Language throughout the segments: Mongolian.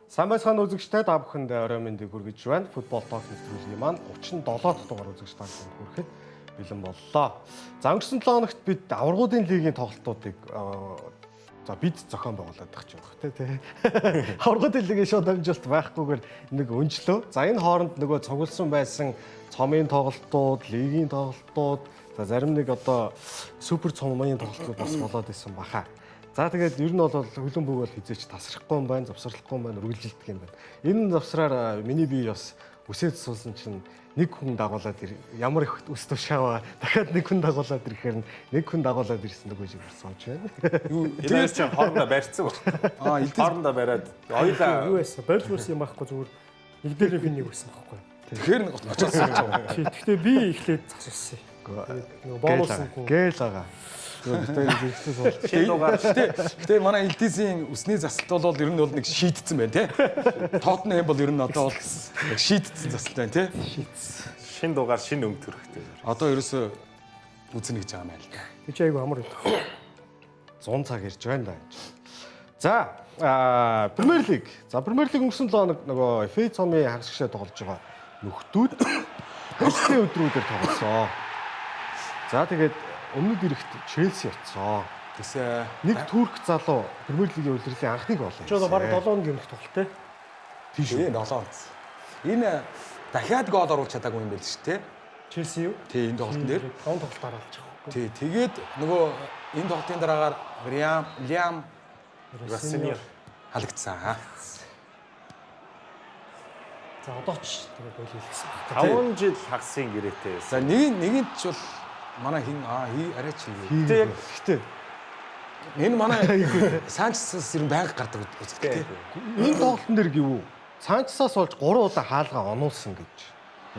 Сайн байцгаана үзэгчтэй, та бүхэнд орой мэндийг хүргэж байна. Football Talk нэвтрүүлгийн маань 37 дахь дугаар үзэгч та бүхэнд хүрэхэд бэлэн боллоо. За, өнгөрсөн 7 хоногт бид аваргуудын лигийн тоглолтуудыг за бид зохион байгуулад тах юм бах тий. Аваргуудын лигийн шууд амжилт байхгүйгээр нэг өнжлөө. За, энэ хооронд нөгөө цугласан байсан цомын тоглолтууд, лигийн тоглолтууд, за зарим нэг одоо супер цомын тоглолтууд бас болоод исэн баха. За, тэгээд ер нь бол хөлөн бүг бол хизээч тасрахгүй юм байна, завсарлахгүй юм байна, үргэлжилдэг юм байна. Энэ завсраар миний бие бас үсээд суусан чинь нэг хүн дагуулад ямар их үс тушааваа, дахиад нэг хүн дагуулад ирэхээр нэг хүн дагуулад ирсэн нөгөө шиг сууж байна. Юу, энэ чинь хоорондоо барьцсан баг. Аа, илдээ хоорондоо бариад хоёлаа юу байсан? Болж мөрсөн юм байхгүй, зүгээр нэг дээр би нэг байсан байхгүй. Тэгэхээр нэг очоод сууж байгаа. Тэгэхдээ би эхлээд засуулсан. Тэгээд нөгөө бонус нь гээл байгаа. Зүгээр бид хоёр зэрэгцээ суулж. Шинэ дугаар. Гэтэ манай Элдисийн үсний засалт бол ер нь бол нэг шийдсэн байна тий. Тоттенхэм бол ер нь одоо бол яг шийдсэн засалт байна тий. Шинэ дугаар, шинэ өнгө төрхтэй. Одоо ерөөсөө үзнэ гэж байгаа юм байна л да. Тэг чи айгу амар байдаг. 100 цаг ирж байна да. За, Премьер лиг. За, Премьер лиг өнгөрсөн 7 хоног нөгөө FA цомын хагас гişээ тоглож байгаа нөхдүүд ажлын өдрүүдээр тоглосон. За, тэгээд өмнөд эрэгт Челси очсон. Тэсээ Нэг турк залуу Премьер лигийн улирлын анхны гол Чи одоо бараг 7 хоногийн өмнөх тоглолт те. Тийм 7 онц. Энэ дахиад гол оруулах чадаагүй юм байл шүү дээ. Челси юу? Тий, энэ тоглолтын дээр. 5 тоглолт дараалж байгаа байхгүй. Тий, тэгээд нөгөө энэ тоглолтын дараагаар Лиам Лиам Росиньор халагдсан. За, одоо ч тэгээд гол хийлгэсэн баг. 5 жил хагасын гэрээтэй байсан. За, нэг нэг нь ч бол манай хин аа хий арайч хийгээ. Гэтэ яг Гэхдээ Энэ манай Санчесээс ер нь байнга гардаг үзэгдэл тий. Энэ тоглолтын дээр гэв үү? Санчесаас болж 3 удаа хаалгаа онуулсан гэж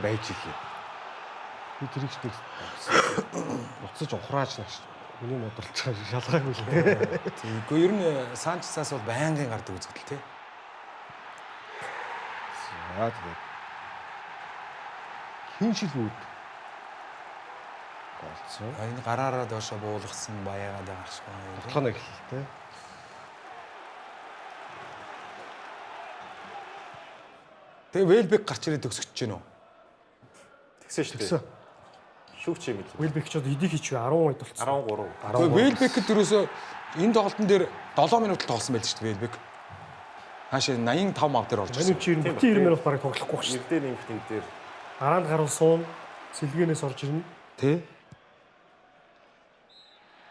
байж илээ. Би тэрийг ч нэг буцаж ухрааж нэгш хүний модруулж байгаа шалгаагүй л дээ. Тэгэхгүй ер нь Санчесаас бол байнгын гардаг үзэгдэл тий. За, тэгээд хин шил үүд голцсон. А энэ гараараа доошо буулгасан баяагаад байгаа шиг байна. Тоглоно эхэллээ. Тэгээ Велбек гарч ирээд төгсөж гин үү? Тэгсэн шүү Тэгсэн. дээ. Шүүгч юм л. Уилбек ч одоо эдийг хийчихвэ 10 хэд болцсон. 13. Тэгээ Велбекэд ерөөсөө энэ тоглолтын дээр 7 минут л тоглосон байл шүү дээ Велбек. Хаашаа 85 мав дээр орж Манай ирсэн. чи ер нь бүтэн 90 минут бараг тоглохгүй шүү. Нэг дээр нэмэх, нэг дээр. Гараанд гаруул суун сэлгэнээс орж ирнэ. Тий.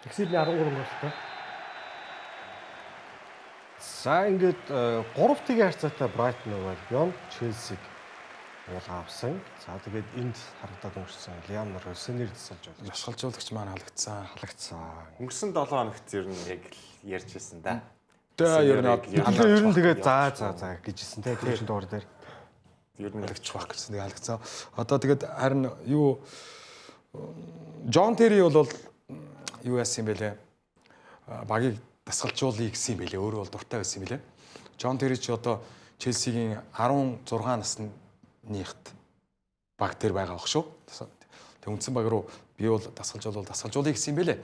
Тэгсэл 13 голтой. За, ингээд 3-1 харьцаатай Брайтон Альбион Челсиг уулга авсан. За, тэгээд энд харагдаад өнгөрсөн Лиам Росенер засалж болж Дасгалжуулагч маань халагдсан. халагдсан. Өнгөрсөн 7 хоногт ер нь яг л ярьж ирсэн да. Тэгээ ер нь Тэгээ ер нь тэгээд за за за гэжсэн те түрүүчийн дугаар дээр. Ер нь халагдчих байх гэсэн. Тэгээ халагдсан. Одоо тэгээд харин юу Джон Терри бол юу яасан юм бэ лээ? Багийг дасгалжуулъя гэсэн юм бэлээ. Өөрөө бол дуртай байсан юм бэлээ. Джон Терри ч одоо Челсигийн 16 насныхт баг дээр байгаа ах шүү. Тэг үндсэн баг руу би бол дасгалжуулвал дасгалжуулъя гэсэн юм бэлээ.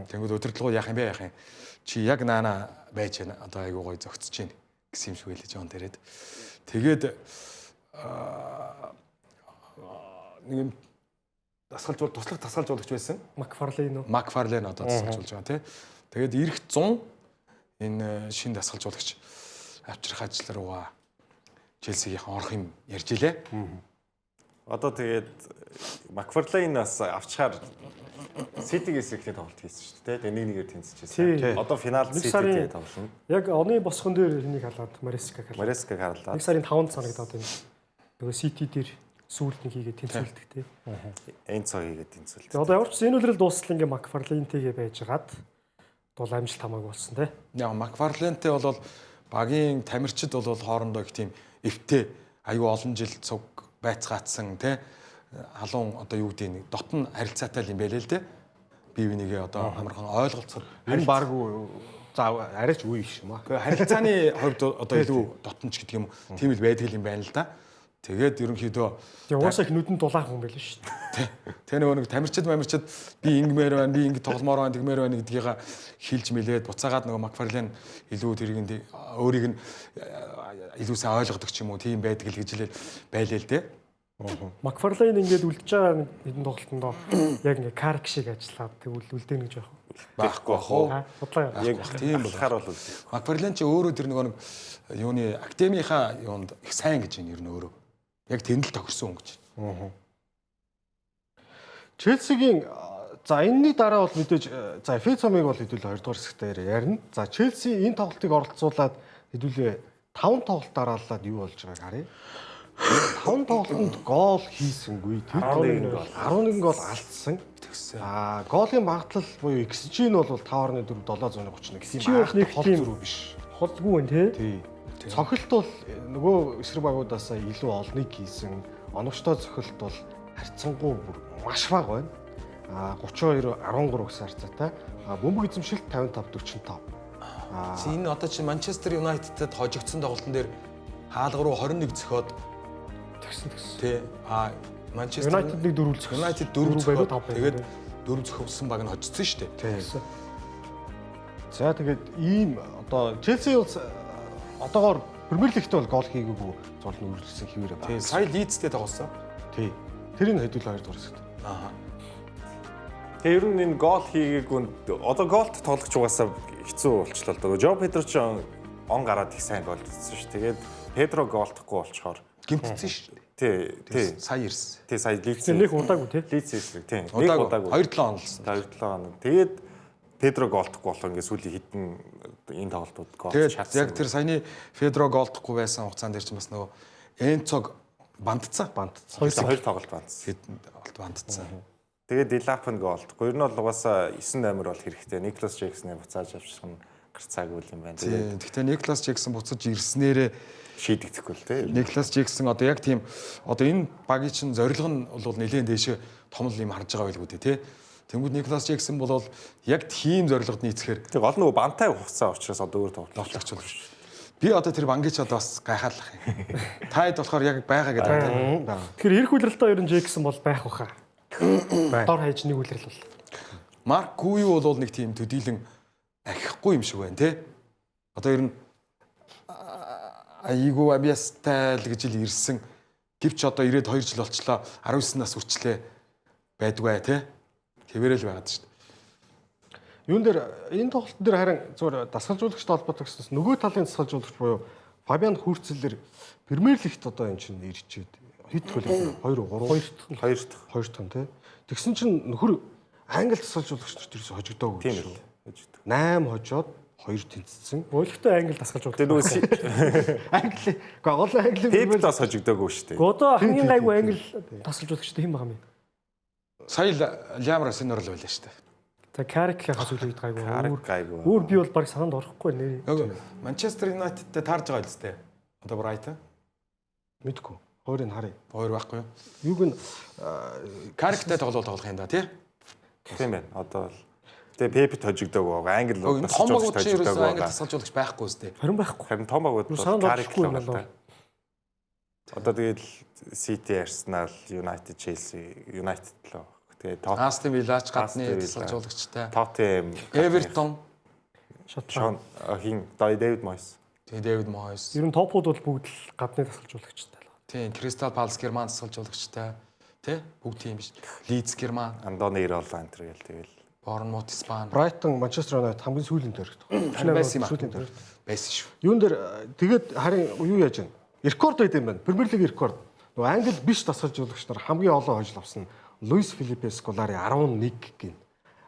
Тэнгүүд өдөртлөгөө яах юм бэ, яах юм. Чи яг наана байж байна. Одоо айгуу гой зөгцөж байна гэсэн юм шиг байлээ Джон Террид. Тэгээд нэг юм дасгалжуул туслах дасгалжуулагч байсан. Макфарлейн үү? Макфарлен одоо дасгалжуулж байгаа тий. Тэгээд ирэх 100 энэ шинэ дасгалжуулагч авчрах ажил руугаа Челсигийнхэн орох юм ярьж илээ. Одоо тэгээд Макфарлейн бас авчхаар Ситигээс ихний тоглолт хийсэн шүү дээ. Тэгээд 1-1-ээр тэнцчихсэн. Одоо финал Нэг Сити сарын- тоглоно. Яг оны босгон дээр хэнийг халаад, Марискаг халаад. Марескаг харлаа. Нэг сарын 5-нд санагдаад байна. Нөгөө Сити дээр сүүлд нэг хийгээд тэнцвэлдэг тий. Энцо хийгээд тэнцвэл. Тэгээ одоо ямар ч энэ үлрэл дуусал ингээ Макфарлейнтэйгээ байжгаад бол амжилт хамаагүй болсон тий. Яг Макфарлентэй бол багийн тамирчид бол хоорондоо их тийм эвтэй, аюу олон жил цуг байцгаацсан тий. Халуун одоо юу гэдэг нэг дотн харилцаатай л юм байлээ л дээ. Бие бинийгээ одоо амархан ойлголцох. Энэ баг за арайч үе биш юм аа. Гэхдээ харилцааны хувьд одоо илүү дотн ч гэдэг юм, тийм л байдаг юм байна л да. Тэгээд ерөнхийдөө Тэгээ угаасаа их нүдэнд дулаах хүн байл шүү дээ. Тэ нөгөө нэг тамирчид мамирчид би ингэмээр байна, би ингэ тогломоор байна, тэгмээр байна гэдгийг хилж мэлээд буцаагаад нөгөө Макфарлен илүү тэрийг нь өөрийг нь илүү сайн ойлгодог ч юм уу тийм байдаг л гэж л байлээ л дээ. Макфарлейн ингээд үлдэж байгаа нэг хэдэн тоглолтондоо яг ингээд Карк шиг ажиллаад тэгвэл үлдээнэ гэж байх уу? Байхгүй бах уу? Аа, Судлаа яа. Яг Тийм бол. болохоор бол үлдэх. Макфарлен чи өөрөө тэр нөгөө нэг юуны академийнхаа юунд их сайн гэж байна ер нь өөрөө. Яг тэнд л тохирсон хүн гэж. Челсигийн за энэний дараа бол мэдээж за FA цомыг бол хэдүүлээ 2 дугаар хэсэгтээ ярина. За Челси энэ тоглолтыг оролцуулаад хэдүүлээ 5 тоглолт дараалаад юу болж байгааг харъя. 5 тоглолтод гол хийсэнгүй. Тэр 11 гол. 11 гол алдсан. Тэгсэн. Аа голын магадлал буюу XG нь бол 5.4 731 XG тийм бол нэг хол тийм зөрүү биш. Холгүй байна те. Тий. Цохилт бол нөгөө эсрэг багуудаасаа илүү олныг хийсэн. Оновчтой цохилт бол харьцангуй бүр маш бага байна. А 32 13 гэсэн харьцаатай. А бөмбөг эзэмшилт 55 45. А Чи энэ одоо чи Манчестер Юнайтедд хожигдсон тоглолтын дээр хаалга руу 21 зөхиод Тэгсэн тэгсэн. тий а Манчестер Юнайтед нэг дөрөв зөхсөн. Юнайтед дөрөв дөрөв зөхиод тав байв. тэгээд дөрөв зөхөвсөн баг нь хожигдсон шүү дээ. тий. За тэгээд ийм одоо Челси бол одоогоор Премьер Лигт бол гол хийгээгүй зурл нь үргэлжлсэн хэвээрээ Тий байна. сая Лидстэй тоглосон. Тий. Тэр нь хэдүүл 2 дугаар хэсэгт. Аа. Тэгээ ер нь энэ гол хийгээгүй нь одоо голт тоглох угаасаа хэцүү болчлоо л доо. Жо Педро ч он гараад их сайн гол хийсэн шүү. Тэгээд Педро голдохгүй болчоор Гимтсэн шүү дээ. тий тий Сая ирсэн. тий сая Лидс Тэр нэг удаагүй те. Лидс эсрэг тий нэг Удаагүй удаагүй 2-7 онлсон. 2-7 хоног. Тэгээд Педро голдохгүй болохоор ингээ сүүлийн хэдэн энэ тоглолтууд гол Тэгээд шатсан. яг тэр саяны Федро голдохгүй байсан хугацаан дээр чинь бас нөгөө Энцог бандцсан. Бандцсан. хоёр тоглолт бандсан. Хэдэн болт бандцсан. Тэгээд Дилап нь голдохгүй. Ер нь бол угаасаа 9 номер бол хэрэгтэй. Никлас Джексоныг буцааж авчих нь гарцаагүй юм байна. Тэгээд Тий. Гэхдээ Никлас Джексон буцаж ирснээрээ шийдэгдэхгүй л тий. Никлас Джексон одоо яг тийм одоо энэ багийн чинь зорилго нь бол нэлээд дээшээ том л юм харж байгаа байлгүй дээ тий. Тэнгүүд Никлас Джексон бол яг тийм зорилгод нийцэхээр Тэг гол нөгөө бантай хугацаа учраас одоо өөр тоглолт. ловлогч бол биш. Би одоо тэр бангич одоо бас гайхаалах юм. Та хэд болохоор яг байгаа гэдэг байна. Бага. Тэгэхээр ирэх үлрэлтээ ер нь Джексон бол байх баха. Дор хаяж нэг үлрэл бол. Марк Гую бол нэг тийм төдийлөн ахихгүй юм шиг байна тий. Одоо ер нь айгу амьяастай л гэж л ирсэн. Гэвч одоо 92 жил болчлоо 19 нас хүрчлээ байдгүй тий. Тэвэрэл байгаад шүү дээ. Юун дээр энэ тоглолтын дээр харин зүгээр дасгалжуулагчтай холбоотой гэснээс нөгөө талын дасгалжуулагч буюу Фабиан Хүрцлер Премьер Лигт одоо энэ чинь ирчээд хэд хөл 2 3 Хоёр дахь Хоёр дахь. хоёр дахь нь тий. Тэгсэн чинь нөхөр англи дасгалжуулагч нар тэрээс хожигдоогүй Тийм шүү. л. Хожигдсон. 8 хожоод 2 тэнцсэн. Ойлгохтой англи дасгалжуулах. Тэгээ нөгөө Англи үгүй гол нь англи Пеп бас хожигдоогүй шүү дээ. Гэхдээ одоо хамгийн гайгүй англи дасгалжуулагчтай хэн байгаа юм бэ? Сая Лямра Сенор л байлаа шүү дээ. За Карик хас үйл үед гайгүй. Карик Өөр гайгүй. өөр би бол баг санаанд орохгүй нэр. Нөгөө Манчестер Юнайтедтэй таарж байгаа л зү. Одоо Брайтон мэдгүй. Хоёрыг нь харъя. хоёр байхгүй юу? Юуг нь Кариктай тоглол тоглох юм да тий. Тийм байна. Одоо бол тэгээ Пепт хожигдоогүй байгаа. Англи Нөгөө энэ том багууд чинь ерөөсөө хожигдоогүй англи байгаа. дасгалжуулагч байхгүй үстэй. Харин байхгүй. Харин том багууд Юу бол санаанд Карик орохгүй л юм байгаа. байна. Одоо тэгэл City, Arsenal, United, Chelsea, United л байгаа. Тэгээ Tot- Астон Виллач гадны Aston Villa. дасгалжуулагчтай. Tottenham, Эвертон, Шотланд. Шон хин Дэвид Мойс. тий Дэвид Мойс. Ер нь топууд бол бүгд л гадны дасгалжуулагчтай л. Тий Кристал Палас Герман дасгалжуулагчтай. Тий бүгд тийм биш. Лидс Герман, Андони Ирола энэ төр гэл тэгэл. Борнмут Испани. Брайтон, Манчестер Юнайтед хамгийн сүүлийн тойрогт. Харин байсан юм аа. Сүүлийн тойрогт. Байсан шүү. Юун дээр тэгээд харин юу яаж вэ? Рекорд байд юм байна. Премьер Лиг рекорд. Нөгөө англи биш дасгалжуулагч нар хамгийн олон хожил авсан нь Луис Филиппе Сколари 11 гин.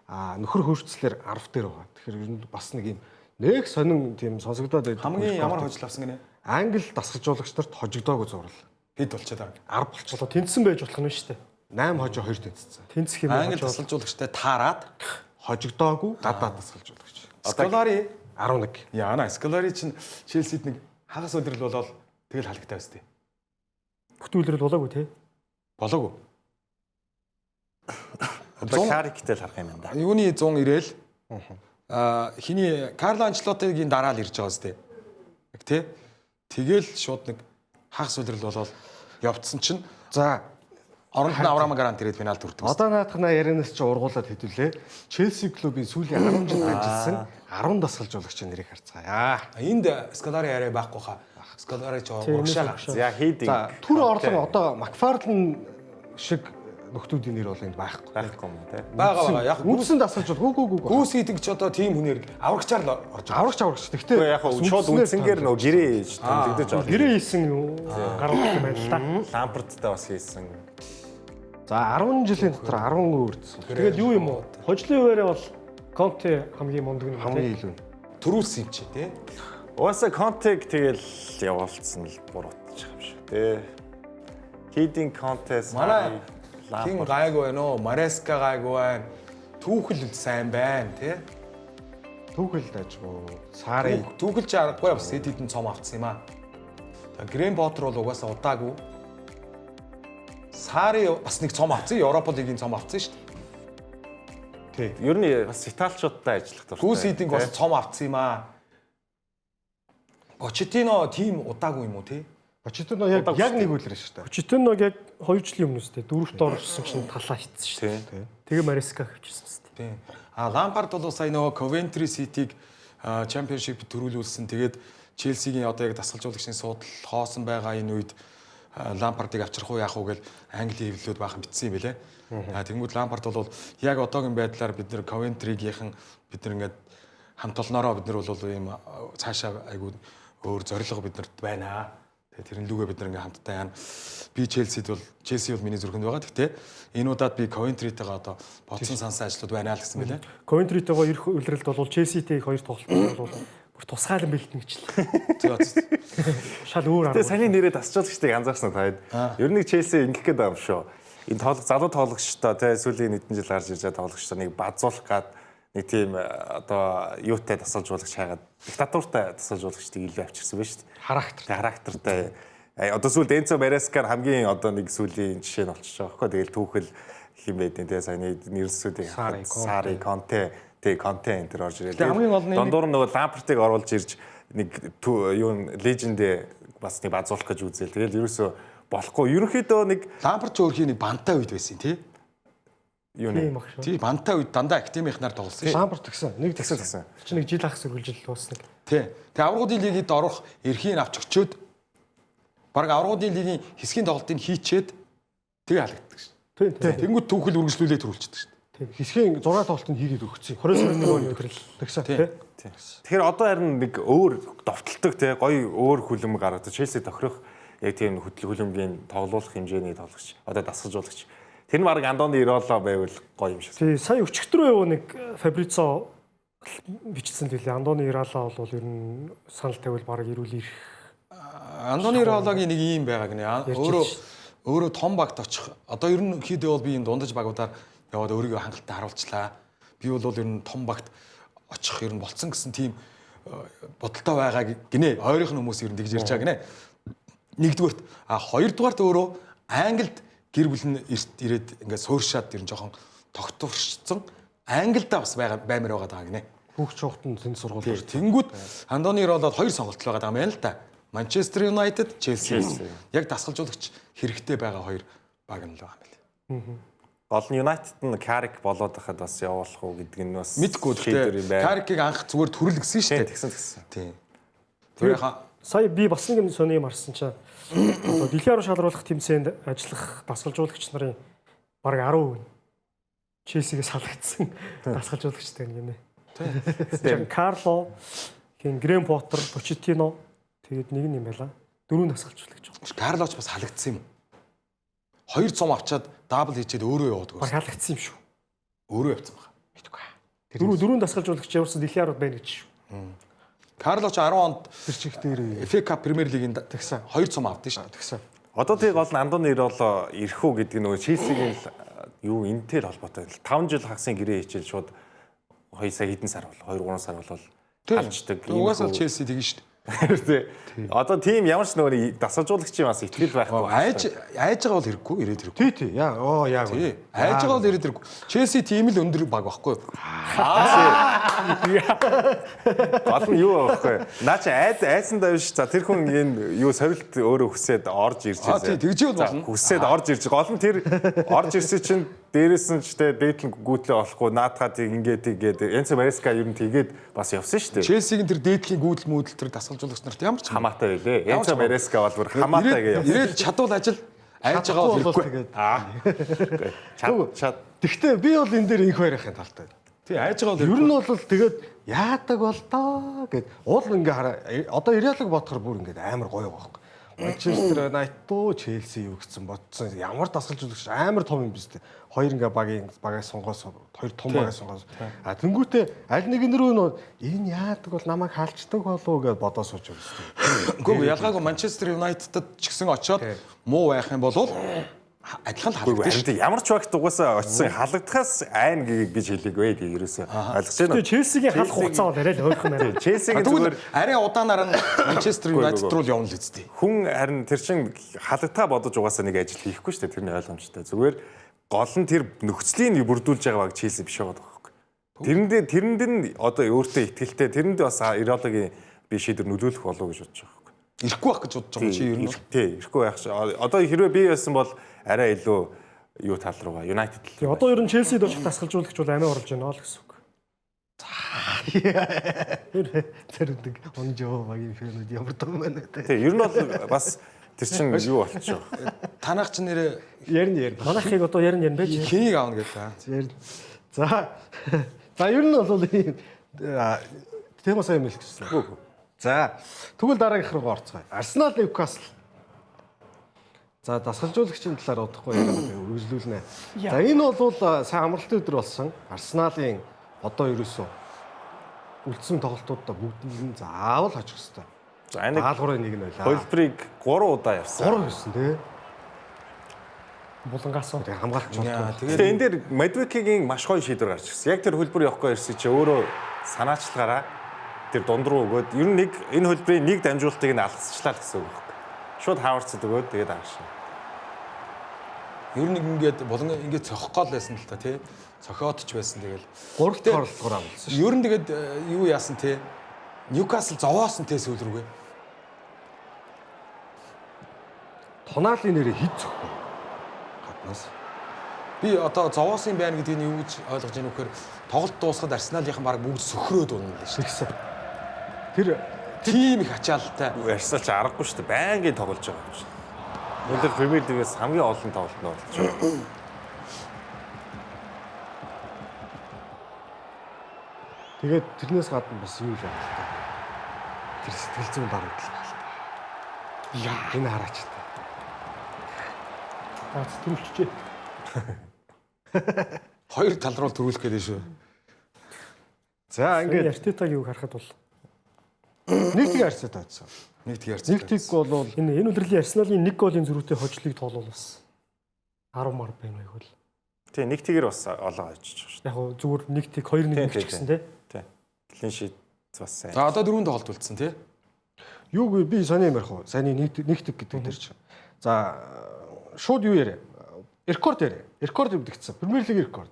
А нөхөр хөрцлэр 10 дээр байгаа. Тэгэхээр ер нь бас нэг юм нэг сонин тийм сонсогдоод байдаг. Хамгийн рекорд. ямар хожил авсан гинэ? Англи дасгалжуулагч нарт хожигдоогүй зурвал. Хэд болчиход байгаа. 10 болчихлоо. Одоо тэнцсэн байж болох нь шүү дээ. 8 хожоо 2 тэнцсэн. Тэнцэх юм байна. Англи дасгалжуулагчтай таарад Хожигдоогүй гадаад дасгалжуулагч. Сколари 11. Яна Сколари чинь Челсид нэг хагас өдрөл болоод тэгэл халагтай байс тээ. Бүтэн үлрэл болоогүй те. Болоогүй. Одоо Кариктэй л харах юм байна да. Юуны 100 ирээл аа хиний Карло Анчлотигийн дараа л ирж байгаа үстэй. Яг тий. Тэгэл шууд нэг хагас үлрэл болоод Явцсан чинь За оронд нь Авраам Грант ирээд финалд хүрдэг. Одоо наадах на ярианаас чи ургуулад хэдүүлээ. Челси клубын сүүлийн 10 жил ажилласан 10 дасгалжуулагчийн нэрийг харцгаая. Энд Сколари арай байхгүй хаа. Сколари ч урагшаа. За Хидинг. За түр орлон одоо Макфарлен шиг нөхдүүдийн нэр бол энд байхгүй. Байхгүй юм уу те. Бага бага. Яг Үндсэн дасгалжуул гүү гүү гүү. Гүүс хийдэг ч одоо тийм хүнээр аврагчаар л орж байгаа. Аврагч аврагч. Гэхдээ Гэхдээ яг хөө шууд үндсэнгээр нөгөө гэрээ хийж тэмдэгдэж орно. Гэрээ хийсэн юу гаргах юм байна л да. Лампарттай бас хийсэн. За 10 жилийн дотор 10 үрдсэн. Тэгээд юу юм уу? Хожлын үеэрээ бол Конте хамгийн мундаг нь Хамгийн илүү. Төрүүлсэн юм чи тий. Угаасаа Контег тэгэл явуулсан л буруутчих юм шиг те. Хидинг Конте Манай Сари хин Лампарт. гайгүй байна уу? Мареска гайгүй байна. Түүхэл сайн байна тий. Түүхэл дажгүй. Сари Түүхэл ч аргагүй бас хэд хэдэн цом авцсан юм аа. За Грэм Поттер бол угаасаа удаагүй. Сари бас нэг цом авцсан. Европа лигийн цом авцсан шүү дээ. тий. Ер нь бас италичуудтай ажиллах дуртай. Гүүс хийдинг бас цом авцсан юм аа. Почетино тийм удаагүй юм уу тий? Почетино яг Удаагүй яг шүү нэг үлрэн шүү дээ. Почетино яг 2 жилийн өмнө үстэй дөрөвт орсон чинь талаа хитсэн шүү дээ. Тий. Тэгээ Мареска хөвчсөн үстэй. Тийм. А Лампард бол сая нөгөө Coventry City-г Championship төрүүлүүлсэн. Тэгээд Челсигийн одоо яг дасгалжуулагчийн суудал хоосон байгаа энэ үед Лампардыг авчрах уу яах уу гэж Английн хэвлэлүүд баахан бичсэн юм билэ. А тэнгууд Лампард бол яг одоогийн байдлаар бид нэр Coventry-гийнхэн бид нар ингээд хамт олноороо бид нар бол ийм цаашаа айгуу өөр зорилго бид нарт байна. Тэгээ тэрэн лүүгээ бид нар ингээ хамтдаа яана. Би Челсид бол Челси бол миний зүрхэнд байгаа. Гэхдээ энэ удаад би Coventry-тэйгээ одоо бодсон сансан ажлууд байна л гэсэн мэлээ. Ковентритойгоо ирэх улиралд бол Челситэй их хоёр тоглолт бол бүр тусгаалan бэлтэн гэчлээ. Зөө. Шал өөр Тэгээ арга. саний нэрээ тасчуулагчдыг анзаарсан таад. Ер нь Челси ингэх гээд байгаа юм шүү. Энэ тоглох залуу тоглогчтой те сүүлийн хэдэн жил гарч ирж байгаа тоглогчтой нэг базуулах гад нэг тийм одоо юутай тасалжуулагч хайгаад диктатуртай тасалжуулагчдыг илүү авчирсан байна шүү дээ. Характер. Тэ характертай. Одоо сүүлд Энцо Мареска хамгийн одоо нэг сүүлийн жишээ нь болчихж байгаа байхгүй. Тэгэл түүхэл хин байдیں۔ Тэ саяны нэрсүүдийг Сари, Конте. Сари, Конте, тэ Конте энэ төр орж ирээ. Тэ хамгийн гол нь дундуур нь нөгөө Лампартыг оруулж ирж нэг юу леженд бас нэг базуулах гэж үзээл. Тэгэл ерөөсөө болохгүй. Ерөнхийдөө нэг Лампард ч өөрхийн нэг бантай үед байсан тий. юу Тийм нэг баг шүү. Тий, бантай үед дандаа академийнхнаар тоглосон шүү. Лампард тэгсэн. Нэг тэгсэн тэгсэн. тэгсэн. Чи нэг жил хагас үргэлжил дуусна. Тий. Тэгээ аврагуудын лигийг орох эрхийг авч өчөөд баг аврагуудын лигийн хэсгийн тоглолтыг хийчээд тэгээ халагддаг шүү. Тийм тийм. Тэнгүүд түүхэл үргэлжлүүлээ төрүүлчихдэг шүү. Хэсгийн 6 тоглолтод хийгээд өгсөн. 20 21 оны тохирол. Тэгсэн. Тий. Тэгэхээр одоо харин нэг өөр довтолдог те гоё өөр хүлэм гаргадаг. Челси тохирох яг тийм хүлэмгийн тоглуулах хэмжээний тоглогч. Одоо дасгалжуулагч. Тэр нь баг Андоны Ироло байвал гоё юм шиг. Тий, сая өчигдрөө юу нэг Фабрицо бичсэн лээ. Андоны Ирала бол ер нь санал тавил баг ирүүл ирэх. Андони Рологийн нэг юм байгаа гинэ. Ярьж Өөрөө ирж. өөрөө том багт очих. Одоо ер нь хэд бол би энэ дундаж багуудаар яваад өөрийгөө хангалттай харуулчлаа. Би бол ер нь том багт очих ер нь болцсон гэсэн тийм бодолтой байгаа гинэ. Ойрынх нь хүмүүс ер нь тэгж ярьж байгаа гинэ. Нэгдүгээрт а хоёрдугаарт өөрөө Англид гэр бүл нь ирээд ингээд сууршаад ер нь жоохон тогтворшсон. Англидаа бас байгаа баймар байгаа даа гинэ. Хүүхд чухтан тэнд сургууль. Тэнгүүд Андони Ролоод хоёр сонголт л байгаа юм байна л да. Манчестер Юнайтед, Челси. Яг дасгалжуулагч хэрэгтэй байгаа хоёр баг нь л байгаа юм байна. Гол нь Юнайтед нь Карик болоод байхад бас явуулах уу гэдэг нь бас Мэдгүй шийдвэр юм гэхдээ байна. Карикийг анх зүгээр төрөл гэсэн шүү Тийм, дээ. тэгсэн тэгсэн. Тийм. Тэр яхаа Сая би бас нэг юм сони юм харсан чинь одоо дэлхийн арав шалруулах тэмцээнд ажиллах дасгалжуулагч нарын бараг 10% нь Челсигээс салгагдсан дасгалжуулагчтай гинэ. Тийм. Карло, хин Грэм Поттер, Почетино тэгээд нэг нь юм байла. Дөрөв дасгалжуулагч. Карлоч бас халагдсан юм. Хоёр цом авчаад дабл хийчээд өөрөө яваад Бараг өгсөн. халагдсан юм шүү. Өөрөө явцсан байна. Мэдгүй. Дөрөв дасгалжуулагч явсан дэлхийн арав байна гэж шүү. Карлоч 10 онд Тэр чих дээр FA Cup Premier League-ийн Тэгсэн. хоёр цом авдсан шүү дээ. Тэгсэн. Одоо тий гол нь Андоны Ироло ирэх үү гэдэг нь нөгөө Челсигийн л юу энэтэй л холбоотой. 5 жил хагасын гэрээ хичээл шууд 2 сая хэдэн сар бол 2 3 сар болол Тийм. алждаг. Угаасаа л Челси тэгэн шүү дээ. Тий. Одоо тийм ямар ч нөгөө дасгалжуулагчийн бас итгэл байхгүй. Айж байгаа бол хэрэггүй, ирээд хэрэггүй. Тий, тий. Яа, оо яг. Тий. Айж байгаа бол ирээд хэрэггүй. Челси тийм л өндөр баг байхгүй юу? Гол нь юу байхгүй. Наа чи айсандаа биш. За тэр хүн энэ юу сорилт өөрөө хүсээд орж ирж байсан. Тий, тэгж бол болно. Хүсээд орж ирж. Гол нь тэр орж ирсэн чинь дээрээс нь ч тэ дээдлэн гүйтлээ болохгүй наадхаа тэг ингээд тэгээд Энцо Мареска ер нь тэгээд бас явсан шүү дээ. Челсигийн тэр дээдлийн гүйдэл мүүдэл тэр дасгалжуулагч нарт ямар ч хамаатай байлээ. Энцо Мареска бол бүр хамаатай гэж явсан. Ирээд чадвал ажил айж байгаа бол хэрэггүй. Тэгээд чад. Тэгтээ би бол энэ дээр инх байрахын талтай. Тий, айж байгаа бол ер нь бол тэгээд яадаг бол доо гэд уул ингээ хараа одоо Реалыг бодохоор бүр ингээд амар гоё байгаа байхгүй. Манчестер Юнайтед уу Челси юу гэсэн бодсон ямар дасгалжуулагч амар том юм биз дээ. Хоёр ингээ багийн багаас сонгоос хоёр том багаас сонгоос. А тэнгүүтээ аль нэгэн рүү нөө энэ яадаг бол намайг хаалчдаг болов уу гэж бодоо сууж байгаа юм. Үгүй ялгаагүй Манчестер Юнайтедд ч гэсэн очиод муу байх юм бол адилхан л халагдана шүү дээ. Ямар ч багт угаасаа очисон халагдахаас айн гэж хэлээгүй ээ ерөөсөө. Ойлгож байна уу? Челсигийн халах хугацаа бол арай л ойрхон байна. Челсигийн зүгээр арай удаанаар нь Манчестер Юнайтед руу л явна л үсттэй. Хүн харин тэр чин халагдахаа бодож угаасаа нэг ажил хийхгүй шүү дээ. Тэрний ойлгомжтой. Зүгээр гол нь тэр нөхцөлийн бүрдүүлж байгаа баг Челси биш байгаа байхгүй. Тэрэнд нь одоо өөртөө ихтгэлтэй тэрэнд бас Ирологийн би шийдвэр нөлөөлөх болов гэж бодож байгаа байхгүй. Ирэхгүй байх гэж бодож байгаа чи ер нь. Тий, ирэхгүй байх. Одоо хэрвээ би байсан бол арай илүү юу тал руугаа United л. Одоо ер нь Челсид очих дасгалжуулагч бол амиа оруулж байна л гэсэн үг. Заримдаг онжоо багийн фэнүүд ямар том байна те. Тий, ер нь бол бас тэр чин юу болчих вэ? Танах ч нэрээ ярина. Манайхыг одоо ярина байж. Хэнийг аавна гэдэг. Ярина. За. За ер нь бол ийм тема сайн юм хэлчихсэн. За тэгвэл дараагийнх руу орцгоё. Арсенал Ньюкасл. За дасгалжуулагчийн талаар удахгүй яриад үргэлжлүүлнэ. За энэ бол сайн амралтын өдөр болсон. Арсеналын одоо ерөөсөө үлдсэн тоглолтуудаа бүгдэнд нь заавал хожих ёстой. За энэ даалгаврын нэг нь байлаа. Хөлбрийг 3 удаа явсан. 3 явсан тий. Булангаас тэгээ хамгаалч болтгоо. Тэгээд энэ дээр Мадвикигийн маш гоё шийдвэр гарч ирсэн. Яг тэр хөлбөр явахгүй ирсэн чи өөрөө санаачлагаараа тэр дунд руу өгөөд ер нь нэг энэ хөлбөрийн нэг дамжуулалтыг нь алгасчлаа л гэсэн үг байхгүй. Шууд Хаварцад өгөөд тэгээд агшаа. Ер нь ингээд булан ингээд цохих гол байсан л та тий. Цохиод ч байсан тэгэл. 3 дахь оролдлогоор авсан шүү. Ер нь тэгээд юу яасан тий. Ньюкасл зовоосон тий сүүл рүүгээ. Тонаалын нэрээ хэд цохив. Гаднаас. Би одоо зовоосон юм байна гэдгийг нь юу гэж ойлгож байна вэ гэхээр тоглолт дуусахад Арсеналынхан баг бүгд сөхрөөд унана л шүү. Тэгсэн. Тэр тийм их ачаалалтай. Арсенал ч аргагүй шүү дээ. Байнгын тоглож байгаа юм шиг. Өнөөдөр Премьер Лигээс хамгийн олон тоглолт нь болж байгаа. Тэгээд тэрнээс гадна бас юу л байна л та. Тэр сэтгэл зүйн дарамтлал байна л та. Яа, энэ хараач та. Аа төрүүлчихжээ. Хоёр тал руу төрүүлэх гээд шүү. За ингээд Артетагийн үг харахад бол нэг тийг Арсенал очсон. Нэг тийг Арсенал. Нэг тийг бол энэ удирлын Арсеналын нэг голын зөрүүтэй хожлыг тоолвол бас 10 мар байна байг бол. Тий, нэг тийгэр бас олон хожиж байгаа шүү. Яг гоо зүгээр нэг тийг 2-1 ч гэсэн тий. Тий. Клин шит бас сайн. За одоо дөрөв тоглолт үлдсэн тий. Юугүй би сони юм ярих уу? Саяны нэг тэг гэдэг дээр чинь. За шууд юу яриа? Рекорд яриа. Рекорд эвдэгдсэн. Премьер Лигийн рекорд.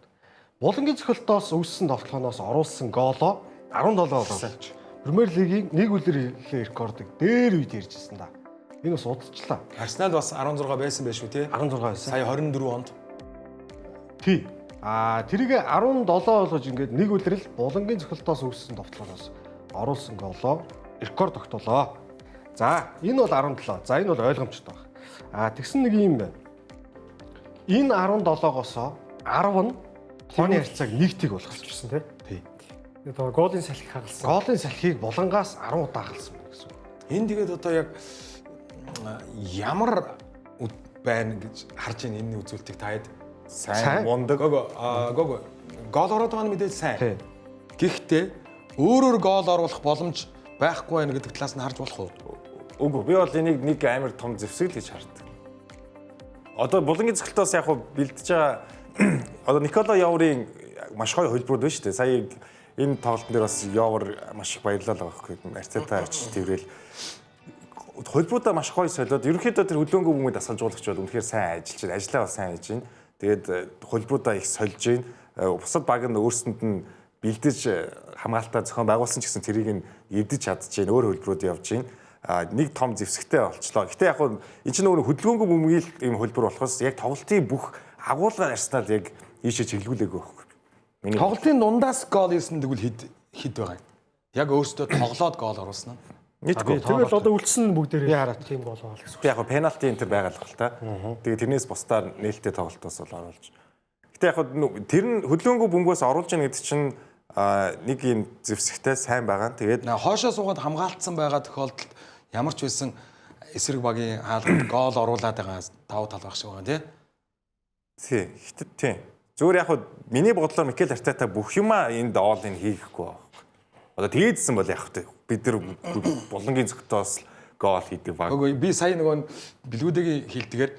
Булангийн цохилтоос үүссэн довтлооноос оруулсан гоолоо 17 гол болж. Премьер Лигийн нэг үлрийн рекордыг дээр үед ярьжсэн да. Энэ бас удажлаа. Арсенал бас 16 байсан байх шүү тий. 16 байсан. Сая 24 онд. Тий. Аа тэрийг 17 болгож ингээд нэг үлрэл Булангийн цохилтоос үүссэн довтлооноос оруулсан гоолоо рекорд тогтоолоо. За энэ бол 17. За энэ бол ойлгомжтой байна. Аа тэгсэн нэг юм байна. Энэ 17-оос 10 нь тооны харьцааг 1-1 болгочихсон тий. Тий. Одоо голын салхи хагалсан. Голын салхийг Булангаас 10 удаа хагалсан байна гэсэн. Энэ тэгээд одоо яг ямар байна гэж харж байна энэ үзүүлэлтийг та хэд сайн мундаг. Гого гол ороод байгаа нь мэдээж сайн. Гэхдээ өөрөөр гол оруулах боломж байхгүй байна гэдэг талаас нь харж болох уу? Үгүй би бол энийг нэг амар том зэвсэг л гэж хардаг. Одоо Булангийн цохилтоос яг хуу бэлдэж байгаа одоо Никола Яврын маш гоё хөлбөрүүд байна шүү дээ. Сая Энэ тоглолтын дээр бас Йовар маш их баярлалаа байгаа байхгүй. Артета очиж тэрвэл хөлбруудаа маш гоё солиод ерөнхийдөө тэр хөлөөнгөө бөмбөг дасгалжуулагч бол үнэхээр сайн ажиллаж байна. Ажлаа бол сайн хийж байна. Тэгээд хөлбруудаа их сольж байна. Бусад баг нь өөрсөнд нь бэлдэж хамгаалтаа зохион байгуулсан ч гэсэн тэрийг нь эвдэж чадж байна. Өөр хөлбрүүд явж байна. Нэг том зэвсэгтэй болчлоо. Гэтэ яг хөө эн чинь нөгөө хөдөлгөөнгүй бөмбөгийн л ийм хөлбөр болохоос яг тоглолтын бүх агуулгаар Арсенал яг ийшээ чиглүүлээгүй байхгүй. Миний Тоглолтын дундаас гол хийсэн тэгвэл хэд хэд байгаа юм? Яг өөрсдөө тоглоод гол оруулсан нь. Мэдгүй. Тэгэл одоо үлдсэн нь бүгдээрээ Би хараад. тийм гол байгаа л гэсэн. Тэг яг хөө пенальти энэ төр байгаа л хэл та. Тэгээ тэрнээс бусдаар нээлттэй тоглолтоос бол оруулж. Гэтэ яг хөө тэр нь хөдөлгөөнгүй бөмбөгөөс оруулж ийн гэдэг чинь нэг юм зэвсэгтэй сайн байгаа. Тэгээд На хоошоо суугаад хамгаалтсан байгаа тохиолдолд ямар ч байсан эсрэг багийн хаалганд гол оруулаад байгаа давуу тал байх шиг байгаа тий. тий, гэтэ тий. Зүгээр яг хөө миний бодлоор Микел Артета бүх юмаа энд all in хийхгүй байгаа. Одоо тэгээдсэн бол яг хөө бид нар булангийн зөгтөөс гол хийдэг баг. Үгүй би сая нөгөө бэлгүүдэгийн хилдгээр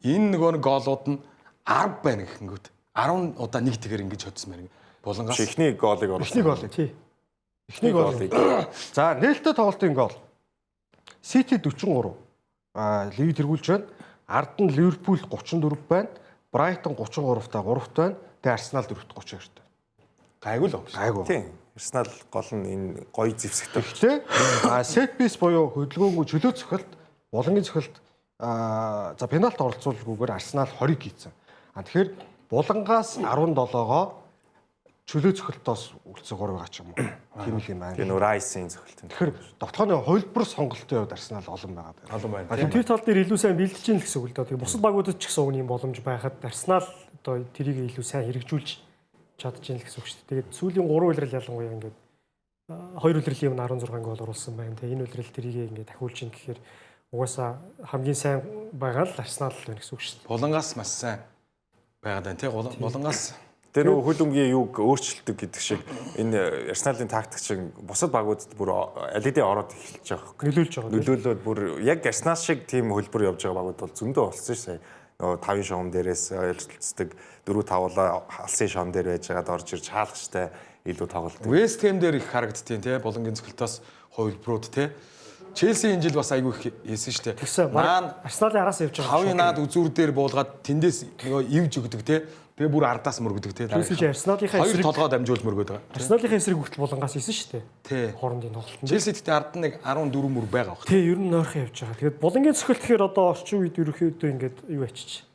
энэ нөгөө нэг гоолууд нь 10 байна гэхэнгүүт 10 удаа нэг тэгэр ингэж хоцсон байна. Булангаас Эхний голыг оруулсан. Эхний голыг. Тий. Эхний голыг. За, нээлттэй тоглолтын гол. Сити 43. Лиг тэргүүлж байна. Ард нь Ливерпул 34 байна. Брайтон 33-таа 3-т байна. Тэгээ Арсенал 4-т 32-т. гайгүй л байна. Гайгүй. Тийм. Арсенал гол нь энэ гоё зэвсэгтэй. Гэхдээ сет пис буюу хөдөлгөөнгүй чөлөө цохилт, булангийн цохилт за пенальт оролцуулгүйгээр Арсенал 20-ыг хийцэн. Тэгэхээр булангаас 17-гоо чөлөө цохилтоос үлдсэн 3 байгаа ч юм уу. Тийм л юм байна. Тэгээ нөө Райсын цохилт. Тэгэхээр довтлооны хувилбар сонголтын хувьд Арсенал олон байгаа байна. Олон байна. Тэр тал дээр илүү сайн бэлдэж ийн л гэсэн үг л доо. Тэгээ бусад багуудад ч гэсэн уг юм боломж байхад Арсенал одоо тэрийг илүү сайн хэрэгжүүлж чадж ийн л гэсэн үг шүү дээ. Тэгээд сүүлийн 3 улирал ялангуяа ингээд 2 улирлын өмнө 16 гол оруулсан байна. Тэгээ энэ улирал тэрийг ингээд дахиулж ийн гэхээр угаасаа хамгийн сайн байгаа л Арсенал л байна гэсэн үг шүү дээ. Булангаас маш сайн байгаад байна тий. Булангаас Тэр нөгөө хөл өмгийн юг өөрчлөлтөг гэдэг шиг энэ Арсеналын тактик чинь бусад багуудад бүр аль хэдийн ороод эхэлж байгаа байхгүй. Нөлөөлж байгаа. Нөлөөлөөд бүр яг Арсенал шиг тийм хөлбөр явж байгаа багууд бол зөндөө болсон шээ. Нөгөө тавын шугам дээрээс ойлцдог 4-5-уулаа алсын шугам дээр байж байгаад орж ирж хаалгачтай илүү тоглолт. Вест Хэм дээр их харагддیں тий. Булангийн цохилтоос хувилбарууд тий. Челси энэ жил бас айгүй их хийсэн шүү дээ. Тэгсэн Наан Арсеналын араас явж байгаа. тавын наад үзүүр дээр буулгаад тэндээс нөгөө ивж өгдөг тий. Тэгээ бүр ардаас мөргөдөг тий. Челси чи Арсеналынхаа хоёр эсрэг толгой дамжуул мөргöd байгаа. Арсеналынхаа эсрэг хүртэл булангаас исэн шүү дээ. Тий. Хоорондын тоглолтод. Челси гэхдээ ард нь нэг 14 мөр байгаа баг. Тий, ер нь нойрхон явж байгаа. Тэгээд булангийн цохилт гэхээр одоо орчин үед ерөнхийдөө ингээд юу ачиж.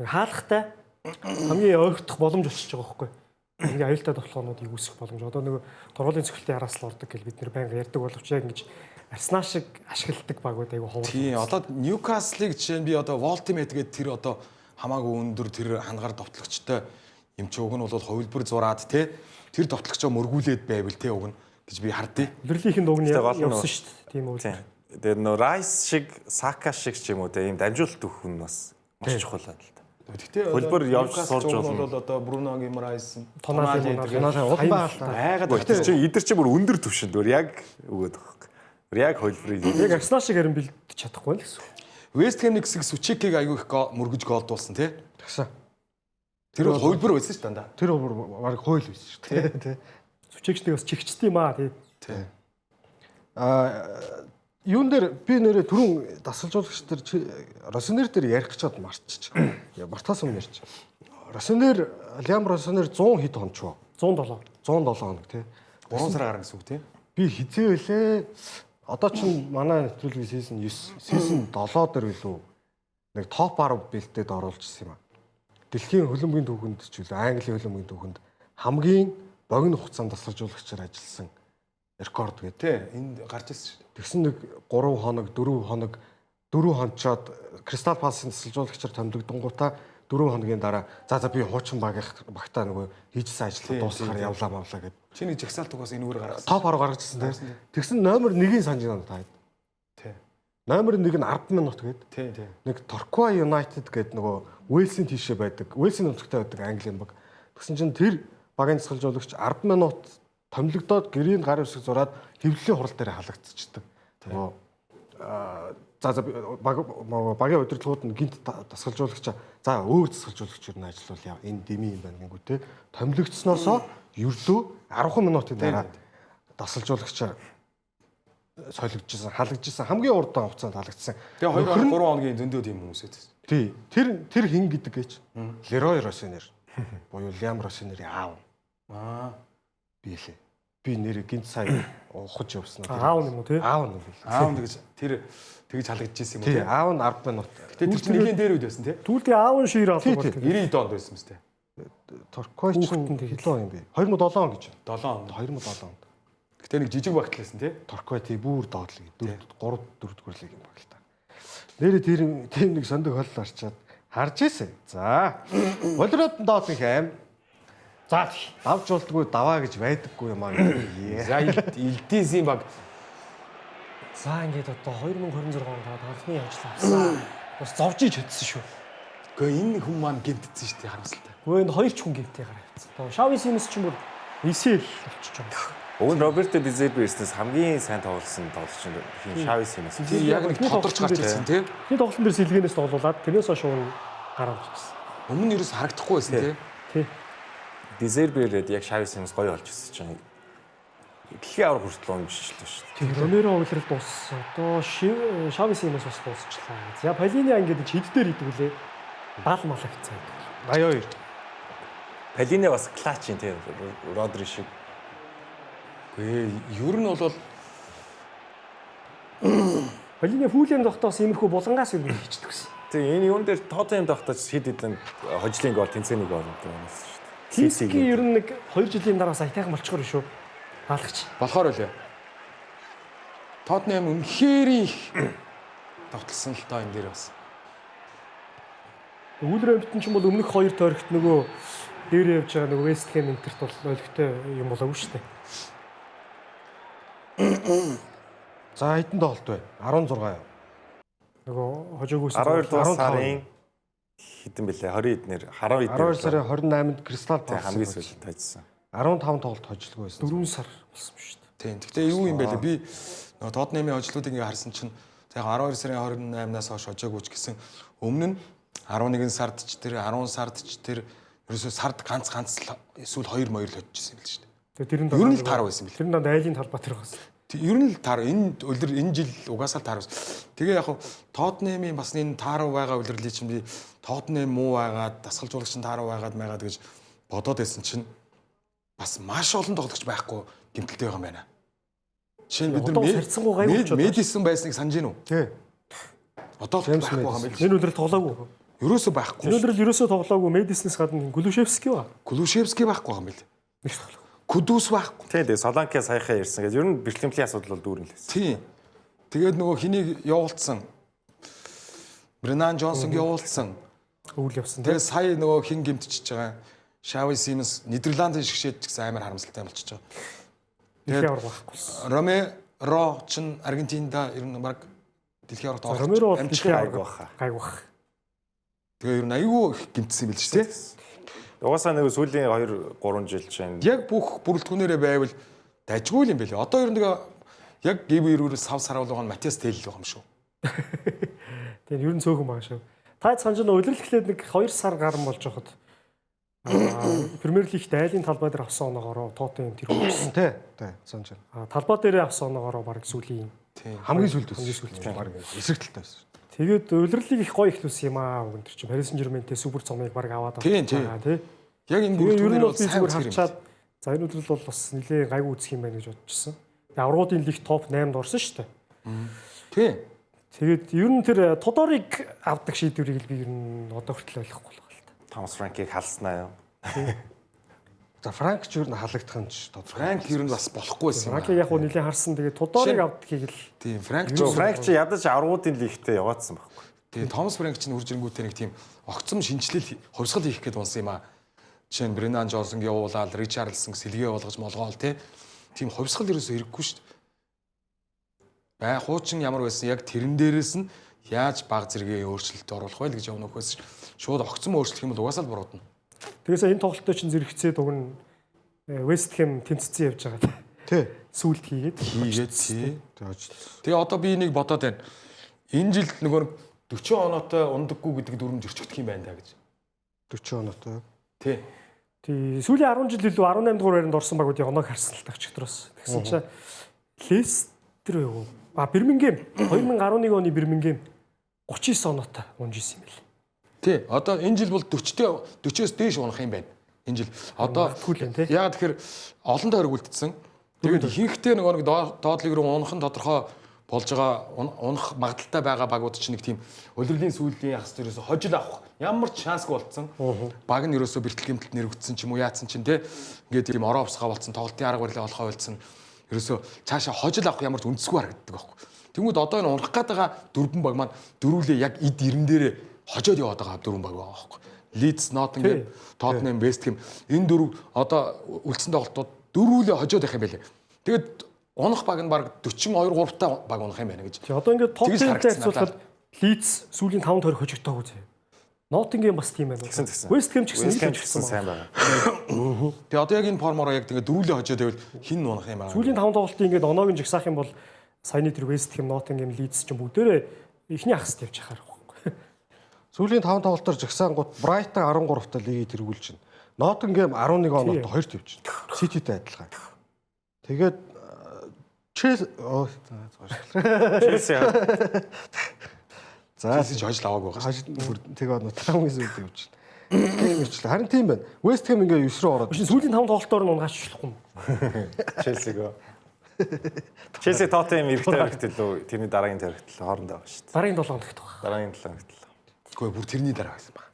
Нэг хаалгатай хамгийн ойртох боломж болчихж байгаа байхгүй. Хамгийн аюултай тоглоомнуудыг үүсгэх боломж. Одоо нөгөө торгуулийн цохилтын араас л ордог гэж бид нэр байнга ярьдаг боловч яг ингэж Арсенал шиг ашигладаг багууд айгүй ховор. Тийм одоо Ньюкаслыг жишээ нь би одоо Волтимет гэдэг тэр одоо хамаагүй өндөр тэр хангаар довтлогчтой юм чи уг нь бол хувилбар зураад те тэр довтлогчоо мөргүүлээд байвал те уг нь гэж би хардъя. Улирлийнхэн дуг нь Гэтэ гол нь явсан шүү дээ. Тийм үү. Тийм. Тэгээд нөө Райс шиг, Сака шиг ч юм уу те ийм дамжуулалт өгөх нь бас маш чухал байна л та. Гэхдээ Хөлбөр явж сурж болно. бол одоо Бруно Гимарайс, Тонали, Тонали улам байгаа л та. байгаад Тэр чинь эдэр чинь бүр өндөр түвшинд бүр яг өгөөд байгаа байхгүй. Бүр яг хөлбөрийг Яг Арсенал шиг харин бэлдэж чадахгүй л гэсэн. үг. Вест Хэм нэг хэсэг Сучикийг айгүй их мөргөж голдуулсан тий. Тэгсэн. Тэр бол хувилбар байсан шүү дээ дандаа. Тэр бүр бараг хууль байсан шүү дээ. Тий. Сүчэгчдэг бас чигчтэй юм аа тий. Тий. Юун дээр би нэрээ түрүүн дасгалжуулагч нар Росенер дээр ярих гэчээд марччих. Мартаас өмнө ярьчих. Росенер, Лиам Росенер 100 хэд хончвоо. 107. 107 хоног тий. 3 сар гарan гэсэн үг тий. Би хизээ байлээ. Одоо ч манай нэвтрүүлгийн сизон 9, сизон 7 дээр билүү нэг топ 10 бэлдээд оруулжсэн юм а. Дэлхийн хөлбөмбөгийн түүхэнд ч үлээ Английн хөлбөмбөгийн түүхэнд хамгийн богино хугацаанд дасгалжуулагчаар ажилласан рекорд гэдэг. Тий, энд гарч ирсэн шүү дээ. Тэгсэн нэг 3 хоног, 4 хоног, 4 хончоод Кристал Паласын дасгалжуулагчаар томилогдонгуудаа 4 хоногийн дараа за би хуучин багийнх багтаа нөгөө хийжсэн ажлаа дуусгахаар явлаа мавлаа гэд. Чи нэг жагсаалт угаас энүүгээр гаргасан. Топ 10 гаргаж ирсэн тийм. Тэгсэн номер 1-ийн санаж байна та. Тий. Номер 1 нь 10 минут гээд. Тий, тий. Нэг Torquay United гээд нөгөө Уэлсийн тийшээ байдаг. Уэлсийн өнцөгтэй байдаг Английн баг. Тэгсэн чинь тэр багийн дасгалжуулагч 10 минут томилогдоод гэрийн гар үсэг зураад хэвлэлийн хурал дээр халагдчихдаг. Нөгөө за багийн удирдлагууд нь гинт дасгалжуулагч за өөр дасгалжуулагч юу н ажиллавал яа энэ дими юм байна гингүү те томилогдсноосоо ердөө 10 минутын дараа дасалжуулагчаар солигдчихсан, халагдчихсан. Хамгийн урдан хугацаанд халагдсан. Тэгээ 2 3 хоногийн зөндөө тийм хүмүүс байсан. Тий. Тэр хин гэдэг гэж Лерой Росенер буюу Лиам Росенерийн аав. Аа. Би лээ. Би нэр гинт сая ухаж явсан. Аав юм уу тий? Аав нь бил. Аав нь тэгж тэр тэгж халагдчихсан юм уу тий? Аав нь 10 минут. Гэтэ тэр чинь нэлийн дээр үед байсан тий? Тэгвэл тэгээ аав нь шир алга бол 90 онд байсан мэт. Туркой ч хэдэн он юм бэ? 2007 он гэж. 7 он. 2007 онд. Гэтэ нэг жижиг багт лсэн тий? Туркой тий бүр доотлог. 4 3 4 дугаар лиг юм баг л та. Нэрээ тэр тийм нэг сондог холл арчаад харж ирсэн. За. Волрод Тоттенхэм. За давж болдгоо даваа гэж байдаггүй юм аа. За Илдизийн баг. За ингээд одоо 2026 онд анхны ажил авсан. Бас зовж иж чадсан шүү. Гэхдээ энэ хүн маань гэмтсэн шүү дээ харамсалтай. Гэхдээ энэ хоёр ч хүн гэмтээ гараа явцсан. Одоо Шави Симс ч юм бүр ACL болчихж байгаа. Уг нь Роберто Дизерби ирснээс хамгийн сайн тоглосон тоглогч нь Шави Симс. Тийм яг нэг тодорч гарч ирсэн тийм. Тэр тоглолтын дээр сэлгэнээс тоглуулад тэрнээс хойш уг нь гараа авчихсан. Өмнө нь ерөөс харагдахгүй байсан тийм. Тий. Дизерби ирээд яг Шави Симс гоё болж ирсэн чинь дэлхийн аварга хүртэл унжчихлаа шүү дээ. Ромеро улирал дууссан. Одоо Шави Симс бас дуусчлаа. За Палиня ингээд хэд дээр идэг вүлээ? 70 мал авцаа идэг. 82. Палиня бас клач юм тийм Родри шиг. Үгүй ер нь бол Палиня Фулхэм тогтоос иймэрхүү булангаас ер нь хийчихдэг гэсэн. Тийм энэ юун дээр Тоттенхэм тогтоож хэд хэдэн хожлын гол тэнцээний гол гэдэг юм байна шүү дээ. Сити ер нь нэг 2 жилийн дараа саятайхан болчихор шүү. Хаалгач. Болохоор үлээ. Тоттенхэм үнэхээр их тогтолсон л доо энэ дээр бас. Вулверхэмптон ч юм бол өмнөх хоёр тойрогт нөгөө дээр явж байгаа нөгөө Вест Хэм Интерт бол ойлгохтой юм болоогүй шүү дээ. За хэдэн тоглолт вэ? 16 яа. Нөгөө хожоогүйсэн 12 дугаар сарын хэдэн бэлээ? 20 эднэр 10 эднэр 12 сарын 28-нд Кристал Палас хамгийн сүүлд тажсан. 15 тоглолт хожлгүй байсан. 4 сар болсон шүү дээ. Тийм. Гэхдээ юу юм бэ лээ? Би нөгөө Тоттенхэмийн хожлуудыг ингээ харсан чинь за яг 12 сарын 28-наас хойш хожоогүй ч гэсэн өмнө нь 11 сард ч тэр 10 сард ч тэр ерөөсөө сард ганц ганц эсвэл 2 моёр л хожижсэн юм л шүү дээ. Тэгээ тэрэн Ер нь л таар байсан бил. Тэр данд айлын талбай тэр байсан. Ер нь л таар энэ улир энэ жил угаасаа таар байсан. Тэгээ яг Тоттенхэмийн бас энэ таар байгаа улирлыг чинь би Тоттенхэм муу байгаад дасгалжуулагч нь таар байгаад майгаад гэж бодоод байсан чинь бас маш олон тоглогч байхгүй гэмтэлтэй байгаа юм байна. Жишээ нь бид нар Мэдисон байсныг санаж гин үү? Тий. Одоо л байхгүй байгаа юм байна. Энэ улирал тоглоогүй. Ерөөсөө байхгүй. Энэ улирал ерөөсөө тоглоогүй. Мэдисонээс гадна Гулушевский ба. Гулушевский байхгүй байгаа юм байна. Нэг тоглоогүй. Кудус байхгүй. Тийм дээ. Соланке саяхаа ирсэн гэж. Ер нь бэлтгэлийн асуудал бол дүүрэн л байсан. Тийм. Тэгээд нөгөө хэнийг явуулсан. Бренан Джонсонг явуулсан. Өвөл явсан. Тэгээд сая нөгөө хин гэмтчихэж байгаа. Шави Симс Нидерландын шгшээд ч гэсэн амар харамсалтай болчихж байгаа. Тэгээд аварга байхгүй. Ромеро ч Аргентинда ер нь баг дэлхийн аваргад орох. Ромеро бол амжих дэлхийн гайгүй аварга баха. Гайгүй бах. Тэгээ ер нь айгүй их гэмтсэн юм л ч тийм. Угаасаа нэг сүүлийн 2 3 жил чинь яг бүх бүрэлдэхүүнээрээ байвал дажгүй юм бэлээ. Одоо ер нь тэгээ яг гэв эрүүрээ сав саруул байгаа нь Матиас Тел л байгаа юм шүү. Тийм ер нь цөөхөн байгаа шүү. Та санаж нь улирал эхлээд нэг 2 сар гарan болж байхад Премьер лигт айлын талбай дээр авсан оноогоороо Тоттенхэм тэр хүрсэн. Тий, тий, санаж байна. Талбай дээр авсан оноогоороо баг сүүлийн хамгийн сүүлд байсан. Хамгийн сүүлд баг эсрэг талтай байсан. Тэгээд улирлыг их гоё эхлүүлсэн юм аа үгэн тэр чинь Paris Saint-Germain-тэй супер цомыг баг аваад Тийм, тийм. байгаа тий. Яг энэ Тэгээд ер нь бүрэлдэхүүнээр бол бол би сайн зүгээр үзэх юм. харчаад за энэ улирал бол бас нэлээд гайгүй үзэх юм байна гэж бодчихсон. Тэгээд аврагуудын лиг топ 8-д орсон шүү дээ. Тийм. Тэгээд ер нь тэр Тодорыг авдаг шийдвэрийг л би ер нь одоо хүртэл ойлгохгүй л байгаа л та. Томас Франкийг халснаа юу? За Франк ч ер нь халагдах нь ч тодорхой. Франк ер нь бас болохгүй байсан юм. Франкийг яг хуу нэлээд харсан. Тэгээд Тодорыг авдгийг л Тийм, Франк ч Франк чи ядаж аврагуудын лигтээ яваадсан байхгүй. Тийм, Томас Франк ч хурж ирэнгүүтээ нэг тийм огцом шинжилэл хувьсгал хийх гээд унсан юм аа. Жишээ нь Бренан Джонсонг явуулаад, Ричарлсон сэлгээ болгож молгоол тий. Тийм хувьсгал ерөөсөө хэрэггүй шүү дээ. Бай хуучин ямар байсан яг тэрэн дээрээс нь яаж баг зэрэгээ өөрчлөлт оруулах вэ гэж явна нөхөөс шууд огцом өөрчлөх юм бол угаасаа л буруудна. Тэгээс энэ тоглолттой чинь зэрэгцээд уг нь Вест Хэм тэнцсэн явж байгаа. Тий. Сүулт хийгээд Хийгээд тий. Тэг ажил. Тэгээ одоо би энийг бодоод байна. Энэ жил нөгөө 40 оноотой ундаггүй гэдэг дүрмж өрчөгдөх юм байна да гэж. 40 оноотой. Тий. Тий, сүүлийн 10 жил илүү 18 дугаар байранд орсон багуудын оноог харсан л тагч дотроос. Тэгсэн чинь Лестер юу? А Бирмингем 2011 оны Бирмингем 39 оноотой унж исэн юм бэл. Тий. Одоо энэ жил бол 40-тэй 40-оос дээш унах юм байна. Энэ жил. Одоо Магадгүй л байна, тий. Яг тэгэхээр олон тойрог үлдсэн. Тэгээд ихэнхдээ нөгөө нэг доод лиг рүү унах нь тодорхой болж байгаа унах магадaltaй байгаа багууд чинь нэг тийм улирлын сүүлийн хагас ерөөсө хожил авах ямар ч шансгүй болцсон. Баг нь ерөөсө бэртэл гэмтэлд нэрвэгдсэн ч юм уу яатсан чинь те ингээд тийм ороо овсгаа болцсон, тоглолтын арга барилаа олохоо болцсон. Ерөөсө цаашаа хожил авах ямар ч үндэсгүй харагддаг байхгүй. Тэнгүүд одоо энэ унах гээд байгаа дөрвөн баг маань дөрвөлээ яг эд ирэн дээрээ хожоод яваад байгаа дөрвөн баг байгаа байхгүй. Leeds, Nottingham, Tottenham, West Ham энэ дөрөв одоо үлдсэн тоглолтууд дөрвөлээ хожоод явах юм байлээ. Тэгээд унах баг нь баг 42 3 та баг унах юм байна гэж. Тий, одоо ингээд Тэгж Тоттенхэмтэй харагдсан харьцуулахад Лидс сүүлийн 5 тойрог хожигдоогүй зэ. Ноттингем бас тийм байна. Тэгсэн тэгсэн. West Ham ч гэсэн West Ham нэг ч гэсэн хожигдсон сайн байна. байгаа. Тэгээ одоо яг энэ формороо яг тэгээд дөрвөлээ хожоод байвал хин унах юм аа. Сүүлийн 5 тоглолтын ингээд оноог нь жагсаах юм бол саяны тэр West Ham, Nottingham, Leeds ч юм бүгдээрээ эхний хагас тавьж яхаар байхгүй. Сүүлийн 5 тоглолтоор жагсаангууд Брайтон 13-та лигийг тэргүүлж байна. Ноттингем 11 оноотой 2 тавьж байна. Сититэй адилхан. Тэгээд Челси Челси за Челси ч хожил аваагүй байгаа. хаш бүр тэг оноо хамгийн сүүлд явж байна. Тийм ичлээ. Харин тийм байна. West Ham ингээ 9 рүү ороод Үгүй сүүлийн 5 тоглолтоор нь унгаачлахгүй юм. Челсиг. Челси Тоттенхэм эрэх тойрогт илүү тэрний дараагийн тойрогт л хоорондоо байгаа шүү дээ. Дараагийн 7 хоногт байгаа. Дараагийн 7 хоногт л. Үгүй бүр тэрний дараа байсан баг.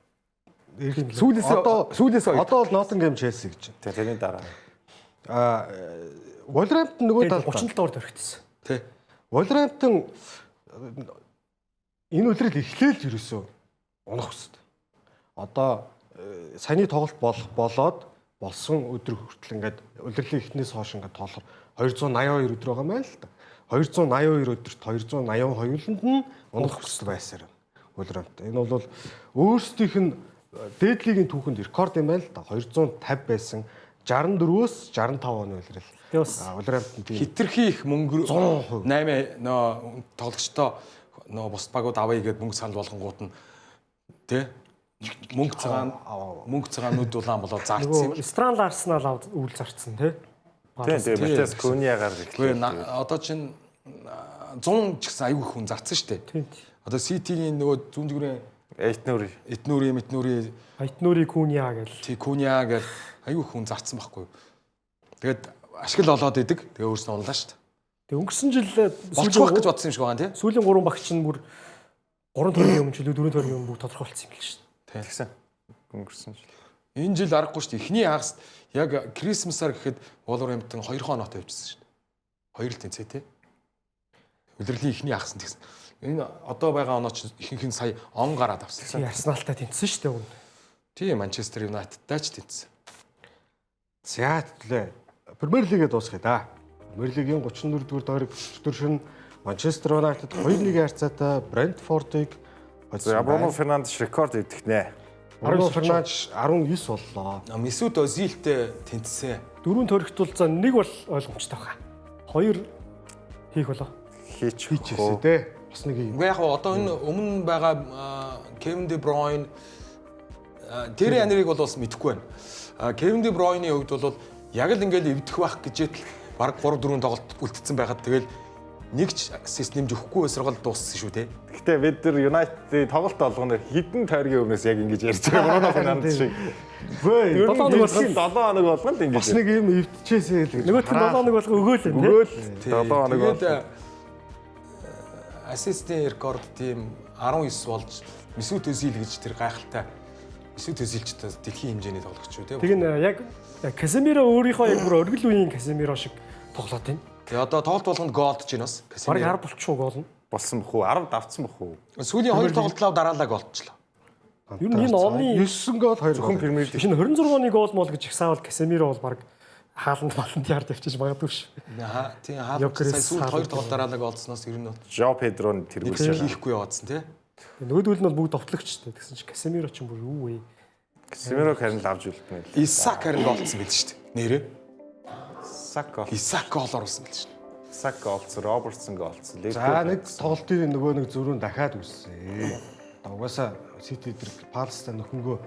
Сүүлээсээ сүүлээсээ одоо бол Ноттингем Челси гэж байна. Тэгээ тэрний дараа. Аа Wolverhampton нөгөө Тэгээд талд 37 дугаар тойрогтсон. Тий. Wolverhampton энэ үлрэл эхлээл ерөөсөө унах өст. Одоо саяны тоглолт болох болоод болсон өдөр хүртэл ингээд улирлын эхнээс хойш ингээд тоолохоор 282 өдөр байгаа юм байна л да. 282 өдөрт 280 хоёуланд нь унах өст байсаар байна. Wolverhampton. Энэ бол өөрсдийнх нь дээд лигийн түүхэнд рекорд юм байна л да. 250 байсан 64-өөс 65 оны улирал. Тэгээ бас Wolverhampton тийм Хитрхи их мөнгө 100%. 8 нөө тоглогчдоо нөө бусд багууд авъя гэд мөнгө санал болгонгууд нь тий мөнгө цагаан мөнгө цагаанууд улаан болоод зарцсан юм. нөгөө Стран Арсенал авд үйл зарцсан тий. Тийм тэгээ Матиас Куниагаар Үгүй эхлэв. одоо чинь 100 ч гэсэн аюу их хүн зарцсан шүү дээ. Тийм. Одоо Ситигийн нөгөө зүүн зүгрээ Эйтнүр Этнүри Метнүри Айтнури Куниа гэл. тий Куниа гэл аюу их хүн зарцсан байхгүй юу. Тэгээд ашиг л олоод идэг. Тэгээ өөрснөө унлаа шүү дээ. Тэг өнгөрсөн жил Болчих байх гэж бодсон юм шиг байгаа тий. сүүлийн 3 багч нь бүр 3 тойргийн өмнө ч илүү 4 тойргийн өмнө бүгд тодорхой болсон юм л шүү дээ. тэгсэн. Өнгөрсөн жил. Энэ жил аргагүй шүү дээ. Эхний хагас яг Крисмасаар гэхэд Wolverhampton 2 оноотой явжсэн шүү дээ. Хоёр л тэнцээ тий. Улирлын эхний хагас нь тэгсэн. Энэ одоо байгаа оноо чинь ихэнх нь сая он гараад авсан. Тийм Арсеналтай тэнцсэн шүү дээ өмнө. Тий Манчестер Юнайтедтай ч тэнцсэн. За тэтлээ. Премьер лигээ дуусгая да. Премьер лигийн 34 дугаар тойрог өчтөр шөнө Манчестер Юнайтед 2-1 харьцаатай Брентфордыг За хоцсон. Бруно Фернандеш рекорд эвдэх нэ. Бруно Фернандеш 19 боллоо. Месут Озилтэй тэнцсэн. Дөрвөн тойрогт бол за нэг бол ойлгомжтой байгаа. Хоёр хийх болоо. Хийчих Хийчихсэн те. Бас нэг юм. Үгүй яг хаа одоо энэ өмнө байгаа Кевин Де Бройн Терри Анриг бол бас мэдэхгүй байна. Кевин Де Бройны хувьд бол яг л ингээл эвдэх байх гэж ятл баг 3 4 тоглолт үлдсэн байхад тэгэл нэг ч ассист нэмж өгөхгүй байсаргал дууссан шүү те. Гэхдээ бид нар Юнайтедийн тоглолт болгоноор хідэн тойргийн өмнөөс яг ингэж ярьж байгаа. Бруно Фернандеш шиг. Бөө 7 хоног болгон 7 хоног болгон л ингэж. бас нэг юм эвдчихээсэй л гэж. Нөгөөх нь 7 хоног болго өгөөл энэ тий. Өгөөл 7 хоног Тэгээд бол. ассистийн рекорд тийм 19 болж Месут Озил гэж тэр гайхалтай Месут Озил ч одоо дэлхийн хэмжээний тоглогч шүү те. Тэг нь яг Каземиро өөрийнхөө яг бүр оргил үеийн Каземиро шиг тоглоод байна. Тэгээ одоо тоглолт болгонд голдж байна бас. Бараг Касемиро. 10 болчихоо гол нь. Болсон бөх үү? 10 давцсан бөх үү? Сүүлийн хоёр тоглолтлоо дараалал голдчихлоо. Ер нь энэ оны 9 гол 2 Зөвхөн гол. Премьер Лиг шинэ 26 оны гол мол гэж ихсаавал Каземиро бол бараг хааланд баланд ярд явчих магадгүй шүү. Аа тийм хаалт Йокерес сая сүүлд хаалт. хоёр тоглолт дараалал голдсноос ер нь бол Жо Педро нь нэг тэргүүлж ч байгаа. хийхгүй яваадсан тий. Нөгөөдөл нь бол бүгд довтлогч шүү дээ. Тэгсэн чинь Каземиро ч юм бүр юу вэ? Касемиро харин л авч үлдмээ л. Исак харин голдсон байл шүү дээ. Нэрээ. Сак гол. Исак гол оруулсан байл шүү дээ. Сак голцсон, Робертсон голцсон. За нэг тоглолтын нөгөө нэг зөрүүн дахиад үүссэн. Одоо угаасаа Сити дээр Паластай нөхөнгөө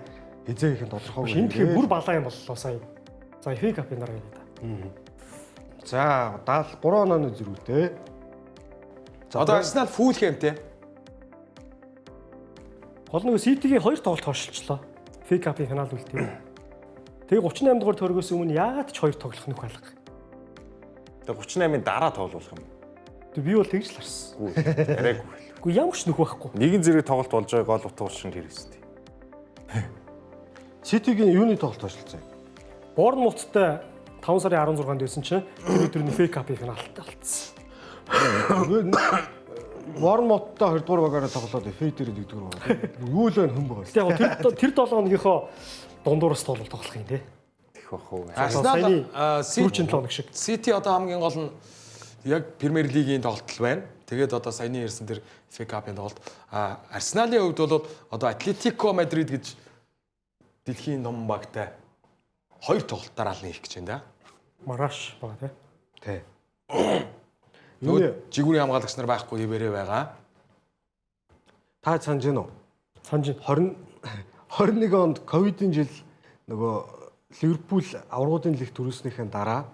Хизээ их нь тодорхойгүй. Шинэ тэгэхээр бүр балаа юм боллоо сая. За FA Cup-ын дараа гэдэг та. За 73 онооны зөрүүтэй. За Одоо Арсенал Фулхэмтэй. Гол нөгөө City-гийн хоёр тоглолт хойшилчлоо. FA Cup-ын финал үлдээ. Тэгээ 38 дугаар тойргоос өмнө яагаад ч хоёр тоглох нөх алга. Тэгээ 38-ын дараа тоглох юм. Тэгээ би бол тэгж л харсан. Үгүй. Арайгүй. Үгүй ямар ч нөх байхгүй. Нэгэн зэрэг тоглолт болж байгаа гол утга учир нь тэр өстэй. City-гийн юуны тоглолт хойшилсан юм? Борнмуттай 5 сарын 16-нд байсан чинь тэр өдөр нь FA Cup-ын финалд алдсан. Борнмуттай 2 дугаар багаараа тоглоод FA дээр 1 дугаар баг. Юу л байна хүн байгаа. Гэтэ яг тэр 7 хоногийнхоо дундуураас тоглолт тоглох юм те. Тэх бах уу. Арсенал саяны Сити Сүүлийн 7 хоног шиг. Сити одоо хамгийн гол нь яг Премьер Лигийн тоглолт л байна. Тэгээд одоо саяны ярьсан тэр FA Cup-ын тоглолт. А Арсеналын хувьд бол одоо Атлетико Мадрид гэж дэлхийн том багтай хоёр тоглолтоор ална хийх гэж байна да. Мараш байгаа те. Тэ. Нөгөө жигүүрийн хамгаалагч нар байхгүй хэвээрээ байгаа. Та санаж гэнэ үү? Санж 20 21 онд ковидын жил нөгөө Ливерпул аваргуудын лиг төрүүлснийхэн дараа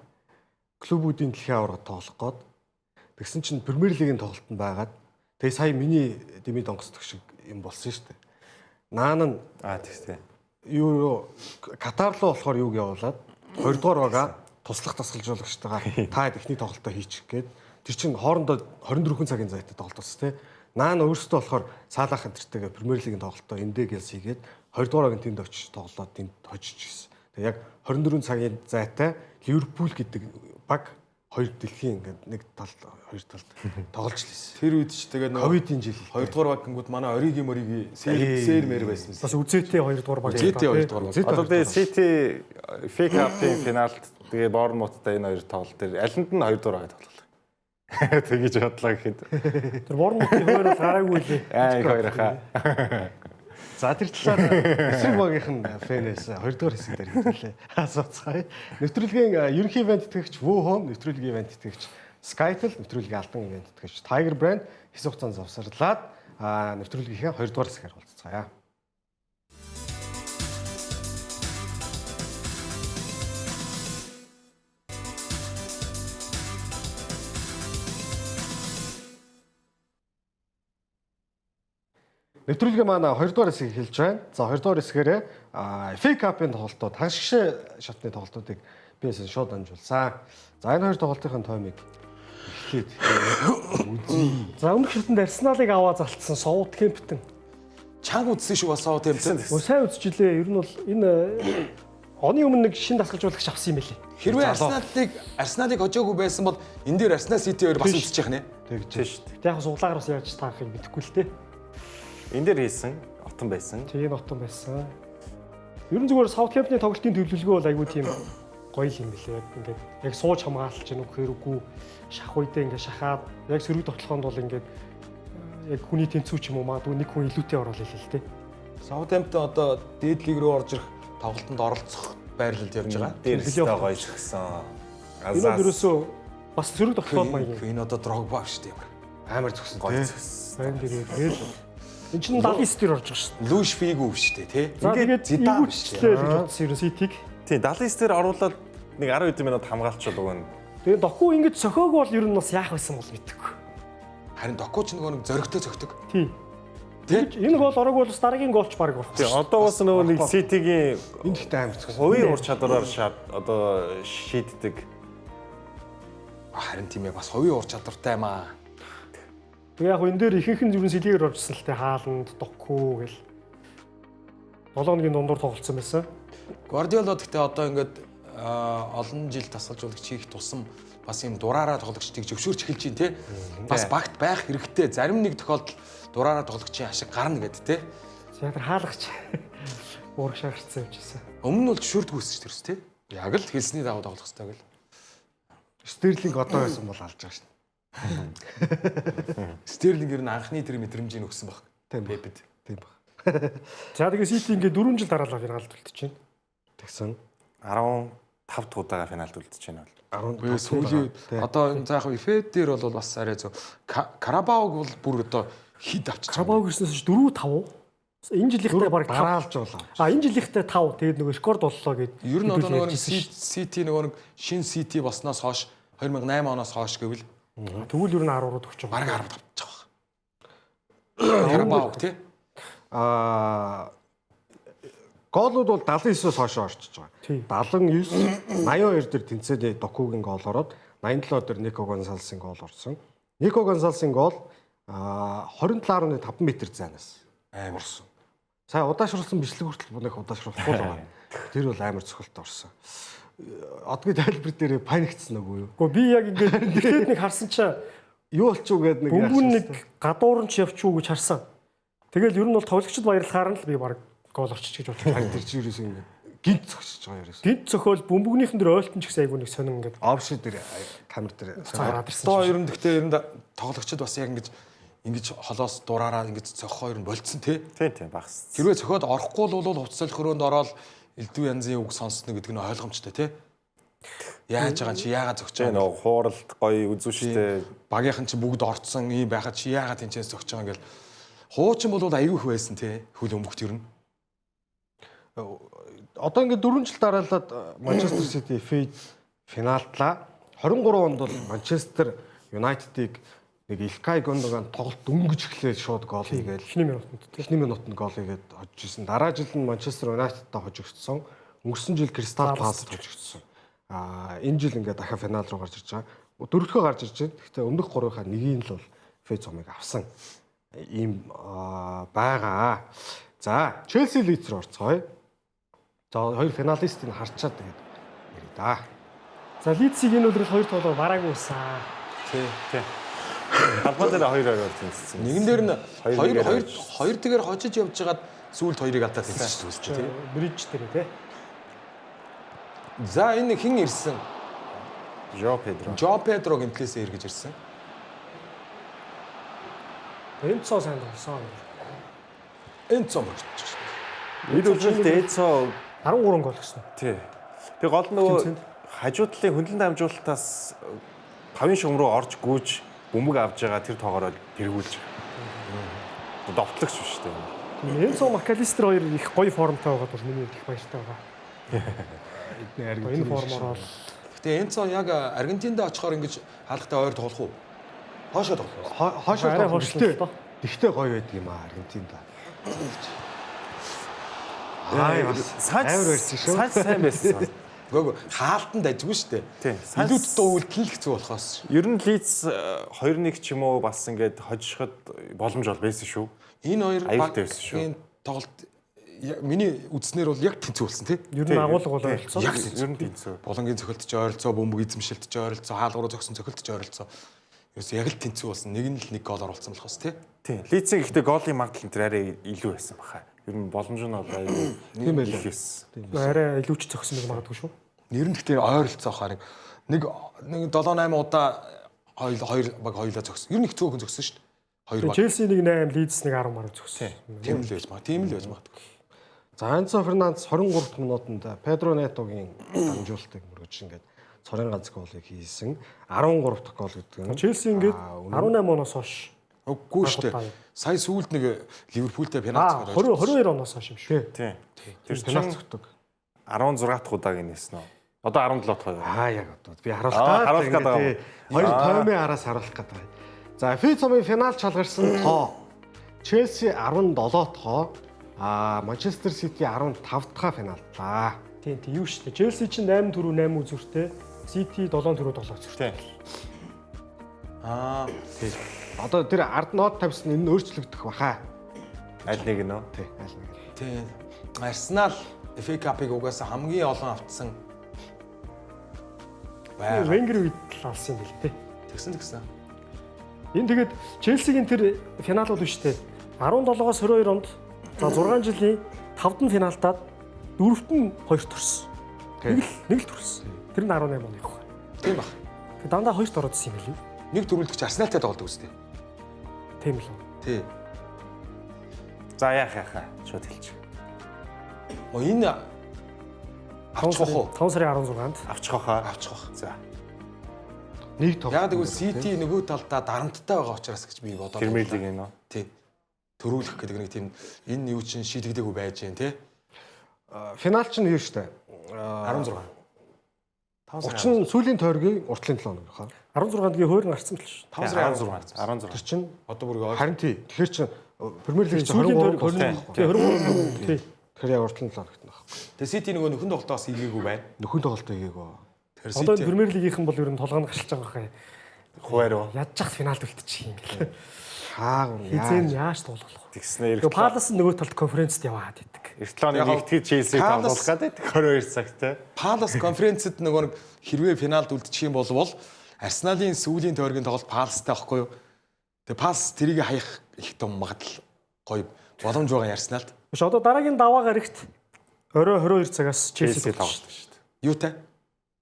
клубүүдийн дэлхийн аварга тоглох гээд тэгсэн чинь Премьер лигийн тоглолтод байгаад тэгээ сая миний дэмий донгосдог шиг юм болсон шүү дээ. Наан нь Аа тийш тий. юу Катар руу болохоор юуг явуулаад 2 дугаар бага туслах дасгалжуулагчтайгаа та эхний тоглолтоо хийчих гээд тэр чинь хоорондоо 24 цагийн зайтай тоглолт болсон тий. Наан өөрсдөө болохоор Салах энтертэйгээ Премьер лигийн тоглолтоо эндээ гэлс хийгээд 2 дугаар багийн тэнд очиж тоглоод тэнд хожиж гисэн. Тэгээ яг 24 цагийн зайтай Ливерпул гэдэг баг хоёр дэлхийн ингээд нэг талд хоёр талд тоглож л байсан. Тэр үед ч тэгээд нөгөө Ковидын жил. хоёрдугаар баг гингүүд манай Ориги Мориги сэр сэр мэр байсан. бас үзээтэй 2 дугаар баг. Зэтэй хоёрдугаар баг. Одоо тэгээ City FA Cup-ын финалд тэгээ Bournemouth-тай энэ хоёр тоглолт дээр алинд нь хоёр дугаар баг тоглолоо. Тэгэж бодлоо гэхэд Тэр Борнмутын хуваар бол гараагүй лээ. аа их хоёр хаа. За тэр талаар эсрэг багийнх нь фэнээс 2 дугаар хэсэг дээр хэвлээ. Асууцгаая. Нэвтрүүлгийн ерөнхий ивент тэтгэгч Woo Home, нэвтрүүлгийн ивент тэтгэгч Skytel, нэвтрүүлгийн алтан ивент тэтгэгч Tiger Brand хэсэг хугацаанд завсарлаад нэвтрүүлгийнхээ 2 дугаар хэсгээр уулзцгаая. Нэвтрүүлгийн маань 2 дугаар хэсгийг эхэлж байна. За 2 дугаар хэсгээрээ FA Cup-ын тоглолтууд, хагас шигшээ шатны тоглолтуудыг би эсэн шууд дамжуулсан. За энэ хоёр тоглолтын тоймыг эхлээд үзье. За өмнөх шатанд Арсеналыг аваа залтсан Саутгемптон. Чанга үзсэн шүү бас Саутгемптон. Өө сайн үзчихлээ. Ер нь бол энэ оны өмнө нэг шин дасгалжуулагч авсан юм байлээ. Хэрвээ Арсеналыг Арсеналыг хожоогүй байсан бол энэ дээр Арсенал Сити хоёр бас үзчих нэ. Тэгж Тийш шүү дээ. Гэтэ яг суглаагаар бас яаж таахыг мэдэхгүй л дээ. Энэ дээр хийсэн, отон байсан. Тэгээ нотон байсан. Ер нь зүгээр Саутгемптны тоглолтын төлөвлөгөө бол айгүй тийм гоё юм билээ. Яг ингээд яг сууж хамгаалж гэнэ үгүй хэрэггүй шах үедээ ингээд шахаад яг сөрөг тоглохонд бол ингээд яг хүний тэнцүү ч юм уу магадгүй нэг хүн илүүтэй орол илээ л дээ. Саутгемптон одоо дээд лиг рүү орж ирэх тоглолтод оролцох байрлалд явж байгаа. Дээр өстой гоё згсэн. Энэ бол ерөөсөө бас сөрөг тоглоход маяг. Энэ одоо Дрогба шүү дээ. амар згсэн гоё тий. згсэн. Байн дээр тэгэл эн чинь 79 дээр орж байгаа шүү дээ. Лүш Фигу шүү дээ, тий. За тэгээд Зидан биш эвгүүчлээ гэж бодсон ер нь Ситиг. Тийм 79 дээр оруулаад нэг 10 хэдэн минут хамгаалчихвал уг нь Тэгээд Доку ингэж сохиог бол ер нь бас яах байсан бол мэдэхгүй. Харин Доку ч нөгөө нэг зөрөгтэй зөгтөг. Тий. Тий. Энэ гол ороог бол бас дараагийн голч баг орохгүй. Тийм одоо бас нөгөө нэг City-гийн Энэ ихтэй амар згсэн. хувийн ур чадвараар шат одоо шийддэг. Харин тийм ээ бас хувийн ур чадвартай юм аа. Тэгээ яг энэ дээр ихэнх нь ер нь сэлгээр оржсэн л те Хааланд, Доку гэл 7 хоногийн дундуур тоглолцсон байсан. Гвардиола гэхдээ одоо ингээд олон жил тасгалжуулагч хийх тусам бас юм дураараа тоглогчдыг зөвшөөрч эхэлж байна те. Бас багт байх хэрэгтэй. Зарим нэг тохиолдолд дураараа тоглогчийн ашиг гарна гэд те. За тэр хаалгач уурах шаарчсан юм чийсэн. Өмнө нь бол зөвшөөрдгөө байсан ч тэрс те. Яг л хэлсний дагуу тоглох хэрэгтэй гэл. Стерлинг одоо байсан бол алж байгаа шин. Стерлинг ер нь анхны тэр мэдрэмжийг өгсөн баг. Тийм баг. Пепед. Тийм баг. За тэгээ Сити ингээд 4 жил дараалал финалд үлдчихэж байна. Тэгсэн. 15 дахь удаага финалд үлдчихэж байна бол. 15 Сүүлийн үед одоо энэ за яг Эфе дээр бол бас арай зөв. Карабауг бол бүр одоо хид авчиж. Карабау гэрснээс ч 4-5 уу? Энэ жилийнхтэй бараг 5. Дараалжуулаа. А энэ жилийнхтэй 5 тэгээд нөгөө рекорд боллоо гэд. Ер нь одоо нөгөө нэг ярьжсэн шүү City нөгөө нэг шин City болсноос хойш 2008 оноос хойш гэвэл дээ. Тэгвэл ер нь 10 руу төгсөж байгаа. бараг 10 тавчих байгаа. Карабау тий. Аа гоолууд бол 79-оос хойш орчиж Тий. байгаа. 79, 82 дээр тэнцээний Докугийн гол ороод 87 дээр Нико Гонсалесын гол орсон. Нико Гонсалесын гол 27.5 м зайнаас Амар. орсон. Сая удаашруулсан бичлэг хүртэл бүх удаашруулахгүй л байгаа. Тэр бол амар цохилт орсон. Одгийн тайлбар дээр паниктсан үгүй юу? Гэхдээ би яг ингээд эхлээд нэг харсан чинь Юу болчих уу гээд нэг бөмбөн нэг гадуур нь ч явчих уу гэж харсан. Тэгэл ер нь бол тоглогчд баярлахаар нь л би бараг гол орчих гэж бодлоо. Харин тэр чи ерөөсөө ингээд гинт зогсож байгаа ерөөсөө. Гинт цохиол бөмбөгнийхэн дээр ойлтон ч гэсэн айгүй нэг сонин ингээд Опши дээр камер дээр гараад ирсэн. Одоо ер нь гэхдээ ер нь тоглогчид бас яг ингэж ингэж холоос дураараа ингэж цохоо ер нь болцсон тий. Тийм тийм багс. Хэрвээ цохиод орохгүй л бол хувцас солих өрөөнд ороод элдв янзын үг сонсно гэдэг нь ойлгомжтой тий. Яаж байгаа чи яагаад зөгч Тийм байгаа нөгөө хууралт гоё үзүүштэй багийнхан чи бүгд орцсон ийм байхад чи яагаад тэнцээс зөгч байгаа ингээл хуучин бол айгүй их байсан тий хөл өмгт ер нь. Одоо ингээд 4 жил дараалаад Манчестер Сити FA финалдлаа. 23 онд бол Манчестер Юнайтедыг нэг Илкай Гүндоган тоглолт дөнгөж эхлээл шууд гол хийгээл Эхний минутанд тий. эхний минутанд гол хийгээд хожиж исэн. Дараа жил нь Манчестер Юнайтедтай хожигдсон. Өнгөрсөн жил Кристал Паласт хожигдсон. Аа энэ жил ингээд дахиад финал руу гарч ирж байгаа. Дөрөвдөхөө гарч ирж байна. Гэхдээ өмнөх гурвынхаа нэгийг л бол FA цомыг авсан. Ийм байгаа. За, Челси Лидс рүү орцгоё. За, хоёр финалистыг харчаад тэгээд ярив да. За Лидсийг энэ өдрөл хоёр тоглоо бараагүй байсан. тий тий. Талбай дээр 2-2-оор тэнцсэн. Нэгэн дээр нь Хоёр хоёр нэгээр хоёр хожиж. хоёр тэгээр хожиж явж байгаад сүүлд хоёрыг алдаад тэнцэж шүү дээ тий. Бридж дээр тий. За энэ хэн ирсэн? Жо Педро. Жо Педро гэмтлээсээ эргэж ирсэн. Энцо сайн тоглосон. Энцо мөрчиж. Эд үзэлт Эцо 13 гол гэсэн. тий. Тэгээ гол нөгөө Тэнцэнд. хажуу талын хөндлөн дамжуулалтаас тавын шугам руу орж гүйж бөмбөг авж байгаа тэр тоогоороо тэргүүлж байгаа. Довтлогч биш үү? Тийм Энцо Макалистер хоёр их гоё формтой байгаад бол миний хувьд их баяртай байгаа. Эдний Одоо Аргентин энэ формоор бол Гэтэ Энцо яг Аргентинд очихоор ингэж хаалгатай ойр тоглох уу? Хоошоо тоглох. хойшоо Арай тоглох. хойшлоо л доо. Тэгтээ гоё байдаг юм аа Аргентинд. Аа бас амар байсан шүү. Санч сайн байсан. Гөөгөө хаалтанд ажгүй шүү дээ. Тий. Илүү дутуу үйлдэл л хэцүү болохоос. Ер нь Лидс 2-1 ч юм уу бас ингээд хожиход боломж бол байсан шүү. Энэ хоёр Аюултай байсан шүү. багийн тоглолт миний үзснээр бол яг тэнцүү болсон тий. ер нь агуулга бол ойролцоо. Яг Ер нь тэнцүү. Булангийн цохилт ч ойролцоо, бөмбөг эзэмшилт ч ойролцоо, хаалга руу зогсон цохилт ч ойролцоо. Ерөөсөө яг л тэнцүү болсон. Нэг нь л нэг гол оруулсан болохоос тий. Тийм. Лидсийн гэхдээ голын магадлал энэ төр арай илүү байсан баха. Ер нь боломж нь бол аюул Тийм байлаа. их байсан. Арай илүү ч зогсон гэж магадгүй шүү. Нэр нь гэхдээ ойролцоо хаа нэг нэг 7 8 удаа хоёр хоёр баг хоёулаа зогсон. Ер нь их цөөхөн зогсон шүү дээ. Хоёр баг. Челси нэг 8, Лидс нэг 10 марав зогсон. Тийм л байж магад. Тийм л байж магадгүй. За Энцо Фернандес 23 дахь минутанд Педро Нетогийн дамжуулалтыг мөргөж ингээд цорын ганц голыг хийсэн. 13 дахь гол гэдэг нь. Челси ингээд Аа, үнэн. 18 оноос хойш Үгүй шүү дээ. Анх удаа. Сая сүүлд нэг Ливерпултэй пенальти аа 20 22 оноос хойш юм шүү. Тийм. Тэр Пенальти чинь зөгтөг. 16 дахь удаагийн нээсэн үү? Одоо 17 дахь хоёр. Аа яг одоо би харуулах Аа, гад харуулах гээд байгаа юм. Хоёр тоймын араас харуулах гээд байгаа. За FA цомын финал чалгарсан тоо. Челси 17 тоо, аа Манчестер Сити 15 дахь финалдлаа. Тийм тийм юу шүү дээ. Челси чинь 8 4 8 үзүртэй, Сити 7 4 7 үзүртэй. Тийм. Аа Тий. Одоо тэр ард нот тавьсан энэ нь өөрчлөгдөх баха. Аль нэг нь үү? Тий, аль нэг. тий. Арсенал FA Cup-ыг угаасаа хамгийн олон автсан байгаа. Венгер үед л алсан юм бэл тээ. Тэгсэн тэгсэн. Энэ тэгээд Челсигийн тэр финалууд биш үү? 17-оос 22 онд за 6 жилийн 5-д нь финалдаад 4-т нь 2-т орсон. Тий. Нэг л нэг л төрсөн. Тэр нь 18 оны явах. Тийм баг. Тэгээд дандаа 2-т ороод исэн юм билий. Нэг төрүүлдэгч Арсеналтай тоглодог үстэй. Тийм л үү. Тий. За яах яхаа. Шууд хэлчих. Мо энэ авчих уу? 5 сарын 16-нд Авчих хаа. Авчих бах. За. Нэг тоглолт. Яг тэгвэл City нөгөө талдаа дарамттай байгаа учраас гэж би бодоод. Премьер лигийн нөө. Тий. Төрүүлэх гэдэг нэг тийм энэ юу чинь шийдэгдээгүй байж гэн тий. Финал чинь юу штэ? 16. 30 сүүлийн тойргийн уртлын 7 хоног хаа. 16-нд гийн хойр нь гарсан мэл шүү. 5 сарын 16 гарсан. 16. Тэр чинь Одоо бүр харин тий. Тэгэхээр чинь Премьер лиг чинь Сүүлийн 23 тойрог 20 тий 23 тий. Тэгэхээр яг уртлын 7 хоногт нь байхгүй. Тэгээ Сити нөгөө нөхөн тоглолтоос ийгээгүй байна. Нөхөн тоглолтоо хийгээгүй. Тэгэхээр Одоо энэ Сити Премьер лигийнхэн бол ер нь толгойн гарчилж байгаа хаа. Хуваар уу. Ядж хат финалд үлдчих юм бэл. Хаагур Хизээ нь яа. яаж тоглох вэ? Тэгснэ Тэгээ Палас нь нөгөө талд конференцд яваад идэг. Эрт 7 оны нэгтгэж Челси Палас- тоглох гэдэг 22 цагт те. Палас конференцэд нөгөө нэг хэрвээ финалд үлдчих юм болвол Арсеналын сүүлийн тойргийн тоглолт Паластай байхгүй юу? Тэгээ Палас тэрийг хаях их том магадлал гоё боломж байгаа Арсеналд. Биш одоо дараагийн даваа гарагт орой 22 цагаас Челси Челси тоглож тоглолт шүү дээ. Юутай?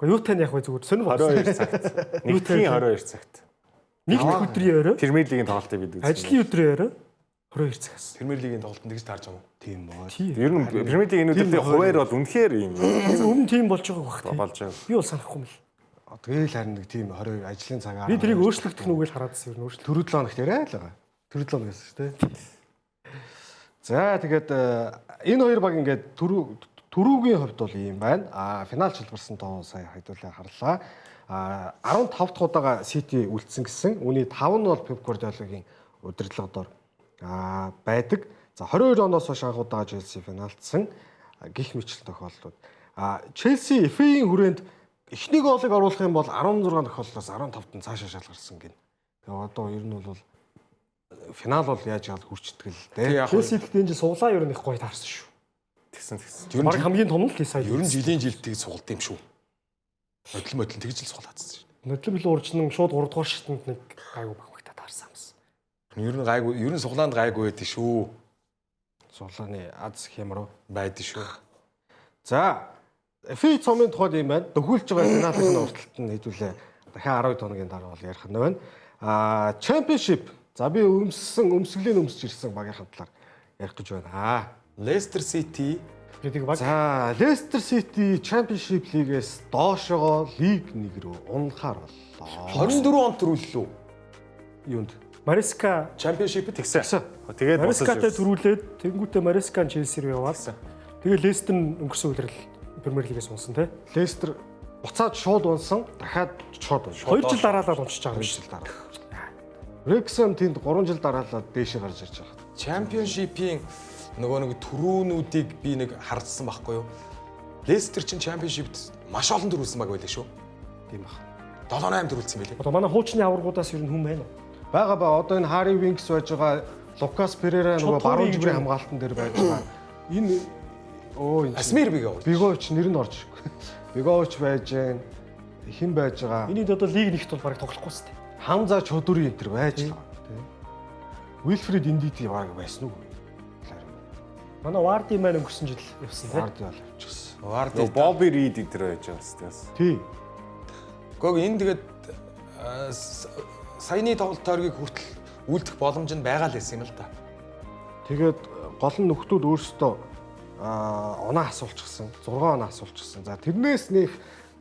Гэхдээ юутай нь яг вэ зүгээр сонир болсон. 22 цагт. Нэгтгэхийн 22 цагт. Нэг дэх өдрийн орой Премьер лигийн тоглолтыг бид үзсэн. ажлын өдрийн орой 22 цагаас. Премьер лигийн тоглолтод тэгж таарж байгаа юм. Тийм боо. Тий. Ер нь Премьер лигийн энэ өдрийн хуваар бол үнэхээр юм Өмнө тийм болж байгааг бах тий. болж байгаа. Би бол санахгүй юм л. Тэгэл харин нэг тийм 22 ажлын цагаар. Би тэрийг өөрчлөгдөх нүгэл хараадсэн ер нь өөрчлөлт. Түрүү 7 хоногт яриа л байгаа. Түрүү 7 хоног гэсэн шүү дээ. За тэгээд энэ хоёр баг ингээд түрүүгийн хувьд бол ийм байна. А финал шалгарсан тоо сая хайдуулаа харлаа. А 15 дахь удаага Сити үлдсэн гэсэн. Үүний 5 нь бол Пеп Гвардиолагийн удирдлага дор байдаг. За 22 оноос хойш анх удаага Челси финалдсан гих мэтлэн тохиолдлууд. А Челси FA-ийн хүрээнд эхний гоолыг оруулах юм бол 16 тохиолдлоос 15-д нь цаашаа шалгарсан гин. Тэгээ одоо ер нь бол финал бол яаж яал хүрчдэг л дээ. Тэгээ яг Челси гэхдээ энэ жил суулаа ер нь их гоё таарсан шүү. Тэгсэн тэгсэн. ер Бараг нь хамгийн том нь л сая. ер нь жилийн жилд тэгж суулд юм шүү. Бодлон бодлон тэгж л суулаадсан шүү. Нодлон билүү уржнан шууд 3 дугаар шатанд нэг гайгүй багмагта таарсан юмсан. Ер нь гайгүй, ер нь суглаанд гайгүй байдаг шүү. Сулааны аз хямруу. Байдаг шүү. За FA цомын тухайд юм байна. Дөхүүлж байгаа финалын урталт нь хэдүүлээ. Дахиад 12 хоногийн дараа бол ярих нь байна. А Championship. За би өмссөн, өмсгөлийн өмсөж ирсэн багийн талаар ярих гэж байна. Лестер Сити Гэдэг баг За Leicester City Championship League-ээс доошогоо League 1 рүү унахаар боллоо. 24 он төрүүллээ. Юунд? Мариска Championship-д Тэгсэн. Тэгсэн. Тэгээд босож Марискатай ирсэн. төрүүлээд тэнгуүтээ Мариска нь Челси рүү яваад. Тэгээ Лестер нь өнгөрсөн үлрэл Премьер Лигээс унсан тий. Leicester буцаад шууд унсан, дахиад шууд унсан. 2 жил дараалал унчиж байгаа юм 2 шиг. жил дараа. Wrexham тэнд 3 жил дараалал дээшээ гарч ирж байгаа. Championship-ийн нөгөө нэг түрүүнүүдийг би нэг хардсан байхгүй юу? Лестер чинь Championship-д маш олон төрүүлсэн баг байлаа шүү. Тийм баг. 7 8 төрүүлсэн байлээ. Одоо манай хуучны аваргуудаас ер нь хүн байна уу? Бага ба одоо энэ Harry Winks байж байгаа, Лукас Перера нөгөө Чотори баруун гэж жибрийн байна. хамгаалтан дээр байж байгаа. Энэ өө энэ чинь Асмир Бигович. Бигович нэр нь орж ирэхгүй. Бигович байж гэн хэн байж байгаа? Энийг одоо лиг нэгт бол бараг тоглохгүй шүү дээ. Хамза Чодүри энэ төр байж л байгаа тийм. Уилфрид Индити бараг байсан уу? Манай Варди маань өнгөрсөн жил явсан тий. Варди бол явчихсан. Варди. Нөгөө Бобби Рид энэ төр байж байгаа бас тийм. Тий. Гэхдээ энэ тэгээд саяны тоглолт тойргийг хүртэл үлдэх боломж нь байгаа л байсан юм л да. Тэгээд гол нь нөхдүүд өөрсдөө оноо асуулчихсан. 6 оноо асуулчихсан. За тэрнээс нэх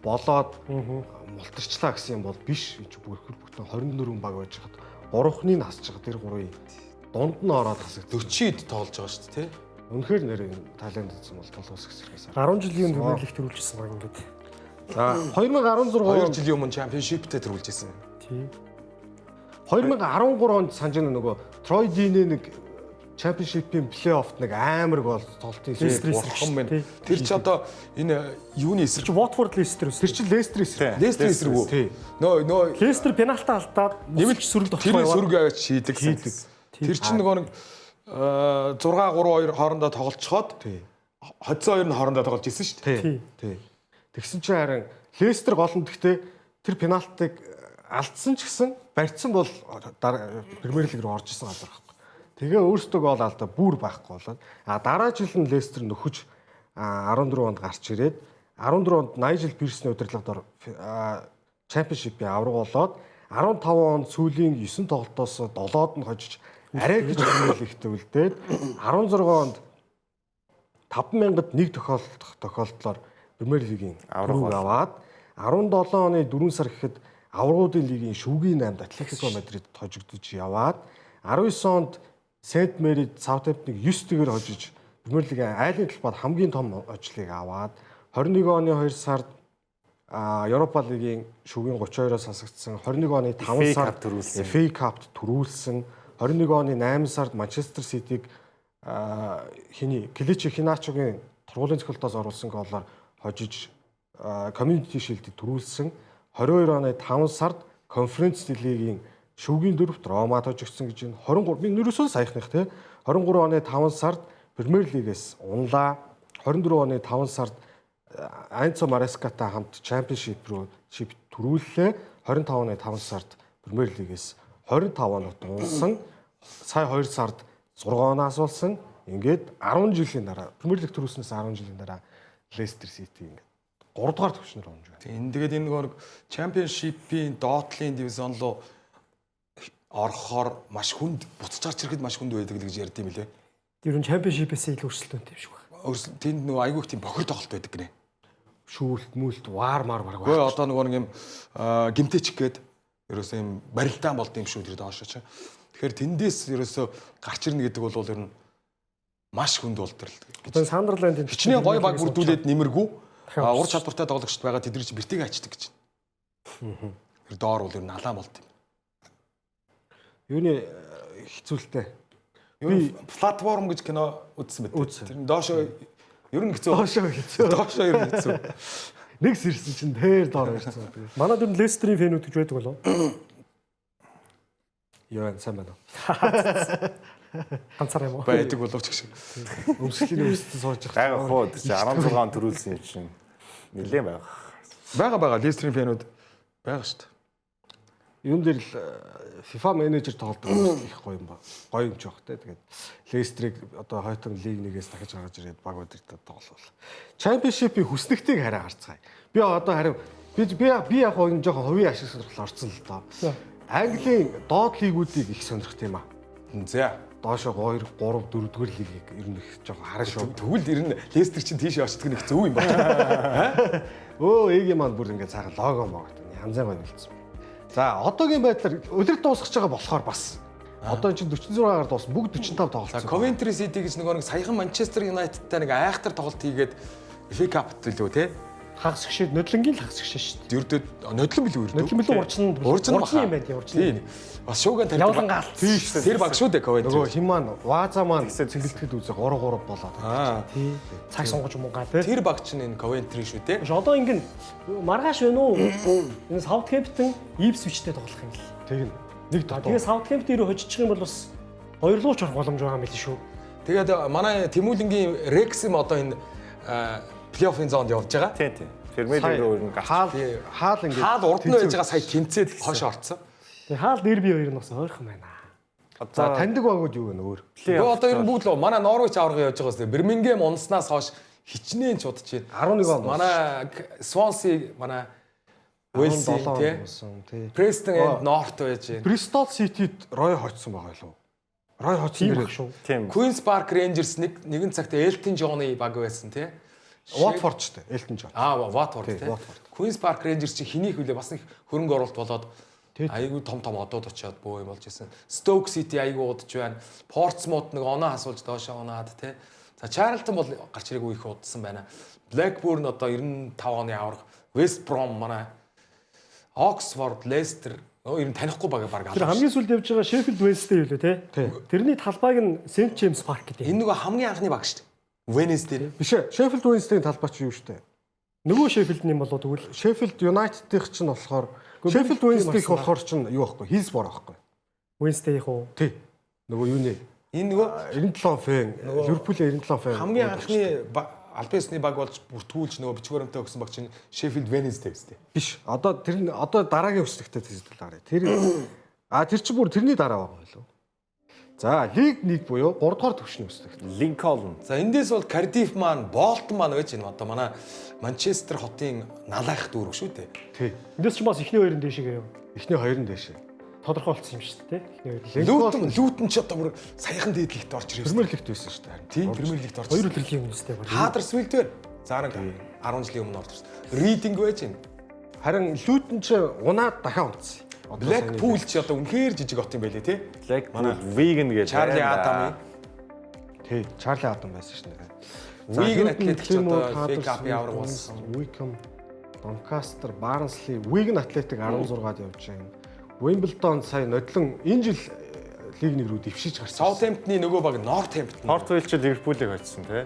болоод мултарчлаа гэсэн юм бол биш. Энэ чинь бүр бүтэн 24 баг байж хад гурвхны нь хасж байгаа тэр гурвын дунд нь ороод хасагдсан. 40-д тоглож байгаа шүү дээ, тий. Үнэхээр нэр энэ Тайланд эзэн бол толгоос хэсгээс. 10 жилийн өмнө Премьер Лиг төрүүлжсэн баг ингээд. За 2016 2 он жилийн өмнө Championship-тэй төрүүлж ирсэн. Тий. 2013 онд санаж байна нөгөө Трой Дины нэг Championship-ийн плей-оффт нэг амар гол тоглолтын Лестер эсрэг. Бурхан минь. Тий. Тэр чи одоо энэ юуны эсрэг? Чи Уотфорд Лестер Тэр чинь Лестер эсрэг. Лестер эсрэг үү? Тий. Нөө Лестер пенальтаа алдаад нэмэлт сөрөг тэр тоглох сөрөг аваач шийдэг. Тэр чинь нөгөө нэг 6 3 2 хоорондоо тоглолцоход Тий. хоцсон хоёр нь хоорондоо тоглож исэн шүү дээ. Тий. Тий. Тэгсэн чинь харин Лестер гол нь гэхдээ тэр пенальтыг алдсан ч гэсэн барьцсан бол Премьер Лиг рүү орж исэн газар байхгүй. Тэгээ өөрсдөө гол алдаа бүр байхгүй болоод а дараа жил нь Лестер нөхөж 14 онд гарч ирээд 14 онд Найжел Пирсний удирдлагад Championship-ийн авраг болоод 15 онд сүүлийн 9 тоглолтоос 7-д нь хожиж арай гэж Премьер Лигт үлдээд 16 онд 5000-д нэг тохиолдох тохиолдлоор Премьер Лигийн Авраг авраг аваад 17 оны 4 сар гэхэд аврагуудын лигийн шүүгийн 8-д Атлетико Мадрид хожигдож яваад 19 онд Сент Мэри Саутгемптоныг 9-тэгээр хожиж Премьер лигийн айлын талбайд хамгийн том ажлыг аваад 21 оны 2 сард Европа лигийн шүгийн 32-оос хасагдсан, 21 оны 5 сард FA Cup-т түрүүлсэн, 21 оны 8 сард Манчестер Ситиг хиний Кличи Хиначогийн тургуулийн цохилтоос оруулсан голоор хожиж Community Shield-д түрүүлсэн, 22 оны 5 сард Conference League-ийн шүгийн дөрөвт Ромад хожигдсон гэж байна. 23 би нэрөөсөө саяхных те 23 оны 5 сард Премьер Лигээс унлаа. 24 оны 5 сард Анцо Марескатай хамт Championship руу шип түрүүллээ. 25 оны 5 сард Премьер Лигээс 25 оноод унсан. Сая 2 сард 6 оноо асуулсан. Ингээд 10 жилийн дараа Премьер Лиг түрүүлснээс 10 жилийн дараа Лестер Сити ингээд 3 дугаар түвшнээр унж байна. Тийм тэгээд энэ нөгөө Championship-ийн доотлын дивизион руу орохоор маш хүнд буцаж гарч ирэхэд маш хүнд байдаг л гэж ярьд юм лээ. Тэр нь Championship-ээс илүү өрсөлдөөнтэй юм шиг байна. Тэнд нөгөө айгүй их тийм бохир тоглолт байдаг гинэ. Шүүлт, мүлт, ваар маар баг. Гэхдээ одоо нөгөө нэг юм гимтэйч гээд ерөөсөө юм барилдаан болд юм шүү тэр доошоо чи. Тэгэхээр тэндээс ерөөсөө гарч ирнэ гэдэг бол ер нь маш хүнд болдог л. Одоо Сандерланд хичнээн гоё баг бүрдүүлээд нэмэргүй ур чадвартай тоглогчд байгаа тэдний чинь бэртийг ачдаг гэж. Тэр доор бол ер нь алаан болд юм. Юуны хэцүүлтэй. Би платформ гэж кино үзсэн мэт. Тэр нь доошоо ер нь хэцүү. Доошоо хэцүү. Доошоо ер нь хэцүү. Нэг сэрсэн чинь тэр доор ирсэн. Манай дүр Лестерийн фэнүүд гэж байдаг болов? Юу вэ, сайн байна уу? Ганцаар юм уу? Байдаг боловч гэж. Өмсгөлийн өмссөн сууж байгаа. Хуу 16 он төрүүлсэн юм чинь нэлээд байгаа. Байгаа Лестерийн фэнүүд байгаа шүү дээ. Юун дээр л FIFA менежер тоглодог их гоё юм ба. Гоё юм ч байх те. Тэгээд Лестерийг одоо хойтон лиг нэгээс дахиж гаргаж ирээд баг удирдах тоглол. Championship-ийн хүснэгтийг хараа харцгаая. Би одоо харин би яг энэ жоохон хувийн ашиг сонирхол орсон л доо. Английн доод лигүүдийг их сонирхт юм аа. За. Доошо 2, 3, 4 дугаар лигийг ер нь их жоохон хараа шүү. Тэгвэл ер нь Лестер чинь тийшээ очдөг нь их зөв юм байна. Өө эгийн маань бүр ингээд цаахан лого могот янзын гоё бэлдсэн. За одоогийн байдлаар өдөр дуусгаж байгаа болохоор бас одоо чинь 46-аар дууссан бүгд 45 тоглолцсон. За Coventry City гэж нөгөө нэг саяхан Manchester United-тай нэг айхтар тоглолт хийгээд FA Cup-т лөө те. Хагас гişэд нодлонгийн л хагас гişэ шүү дээ. Ердөө нодлон билүү ердөө. Нодлон билүү урчин урчин юм байна тий урчин. Тийм. Бас шууган тарьдаг. Явлан гаалт. Тийм шүү. Тэр баг шүү дээ Coventry. Нөгөө хин маань Ваза маань цэнгэлтэхэд үзээ 3-3 болоод. Тий. Цаг сонгож мунгаа тий. Тэр баг чинь энэ Coventry шүү дээ. Одоо ингэн маргааш байна уу? Энэ Southampton Ipswich-тэй тоглох юм л. Тэгнь. Нэг дотоо. Тэгээ Southampton рүү хожчих юм бол бас хоёрлуу ч орох боломж байгаа юм билээ шүү. Тэгээд манай Тэмүүлэнгийн Wrexham одоо энэ плей-оффын зонд явж байгаа. Тийм тийм. Премьер лиг рүү ер нь гарч. Хаал ингээд хаал урд нь байж байгаа сая тэнцээд хойш орцсон. Тэгээ хаал дерби хоёр нь бас ойрхон байна. За таньдаг багууд юу вэ өөр? Гэхдээ одоо ер нь бүгд л манай Норвич аварга явж байгаа юм. Бирмингем унснаас хойш хичнээн ч удаж байна. 11 он. Манай Свонси, манай Уэлси тий. Престон энд Норт байж байна. Бристол Ситид Рой хоцсон байгаа юу? Рой хоцсон дэр шүү. Тийм. Queen's Park Rangers нэгэн цагт Элтон Джоны баг байсан тий. Watford ч тий, Элтон Джон. Watford тий. Queen's Park Rangers чи хэнийг хүлээ бас нэг хөрөнгө оруулалт болоод айгүй том том одууд очиод бөө юм болж исэн. Stoke City айгүй удаж байна. Portsmouth нэг оноо асуулж доошоо унаад тий. За Charlton бол гарч ирээгүй их удсан байна. Blackburn одоо 95 оны аварга, West Brom манай Oxford, Leicester ер нь танихгүй баг баг алаа. Тэр хамгийн сүүлд явж байгаа Sheffield Wednesday юу лээ тий. Тэрний талбайг нь St James Park гэдэг. Энэ нөгөө хамгийн анхны баг шүү дээ. Wednesday. Биш ээ. Sheffield Wednesday-ийн талбай чи юу шүү дээ. Нөгөө Sheffield-ний юм болоо тэгвэл Sheffield United-ийнх чинь болохоор Sheffield Wednesday-ийнх болохоор чинь юу байхгүй? Hillsborough байхгүй. Wednesday-ийнх уу? Тий. Нөгөө юуны? Энэ нөгөө 97 фэн, Ливерпулийн 97 фэн. Хамгийн анхны албан ёсны баг болж бүртгүүлж нөгөө бичвэрамтай өгсөн баг чинь Sheffield Wednesday гэжтэй. Биш. Одоо тэр нь одоо дараагийн өсөлттэй тэсэл гараа. Тэр тэр чинь бүр тэрний дараа байгаа юм лөө. За, Лиг 1 буюу 3 дугаар түвшний өсөлт. Линкольн. За, эндээс бол Cardiff маань, Bolton маань байж байна. Одоо манай Манчестер хотын налайх дүүрэг шүү дээ. Тий. Эндээс ч бас эхний хоёр нь дээшээ юу? Эхний хоёр нь дээшээ. Тодорхой болсон юм шүү дээ, эхний хоёр. Лютон ч одоо бүр саяхан дээдлэгт орж ирсэн. Премьер лигт байсан шүү дээ. Тийм, Премьер лигт орж. Хоёр үлрэлийн өмнө өстэй баг. Huddersfield дээр заараг 10 жилийн өмнө орж ирсэн. Reading байж байна. Харин Лютон ч унаад дахиад унтсан. Blackpool чи одоо үнэхээр жижиг хот юм байлээ тий. Blackpool Wigan гэж Чарли Адамын Тий, Чарли Адам байсан шнэ. Wigan Athletic ч одоо FA Cup-ын аварга болсон. Wickham, Doncaster, Barnsley, Wigan Athletic 16-ад явж байна. Wimbledon сая нодлон энэ жил лиг нэг рүү дэвшиж гарсан. Southampton-ы нөгөө баг Northampton. Port Vale ч Ливерпулийг хоцсон тий.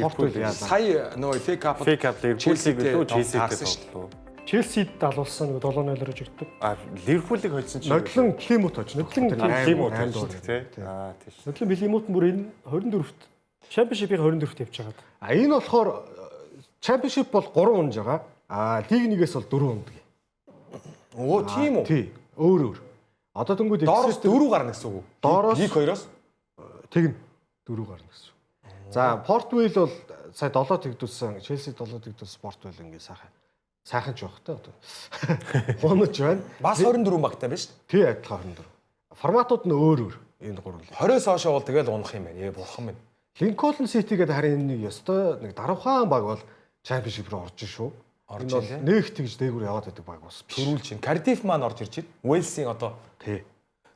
Port Vale яалаа. Сая нөгөө FA Cup-д FA Cup Ливерпулийг илүү Челситэй таарсан шүү дээ. тоглолоо. Челсид далуулсан нөгөө 7-0-оор жигдэг. А Ливерпулийг хоцсон чинь Нодлон Плимут хоч. Нодлон Плимут хоцсон тий. Аа тийш. Нодлон Плимут нь бүр энэ 24-т Championship-ийн 24-т явж байгаад. А энэ болохоор Championship бол 3 унж байгаа. А лиг нэгээс бол 4 ундаг. Өө тийм үү? Тий, өөр өөр. Одоо дөнгөд Доороос 4 гарна гэсэн үг үү? Доороос Лиг 2-оос тэгнэ. 4 гарна гэсэн. За Port Vale бол сая 7 тэгдүүлсэн, Челси 7 тэгдүүлсэн Port Vale ингээ сайхан. Сайхан ч байх та одоо. Хунаж байна. Бас 24 багтай байна шүү дээ. Тий адилхан 24. Форматууд нь өөр өөр энэ гурван лиг. 20-оос хойш бол тэгэл унах юм байна. Ээ бурхан минь. Lincoln City гэдэг харин энэ нэг ёстой нэг даруйхан баг бол Championship руу орж шүү. Орж Энэ бол ийн, нэг тэгж дээгүүр яваад байдаг баг бас биш. Төрүүлж чинь. Cardiff маань орж ирж байна. Уэлсийн одоо Тий.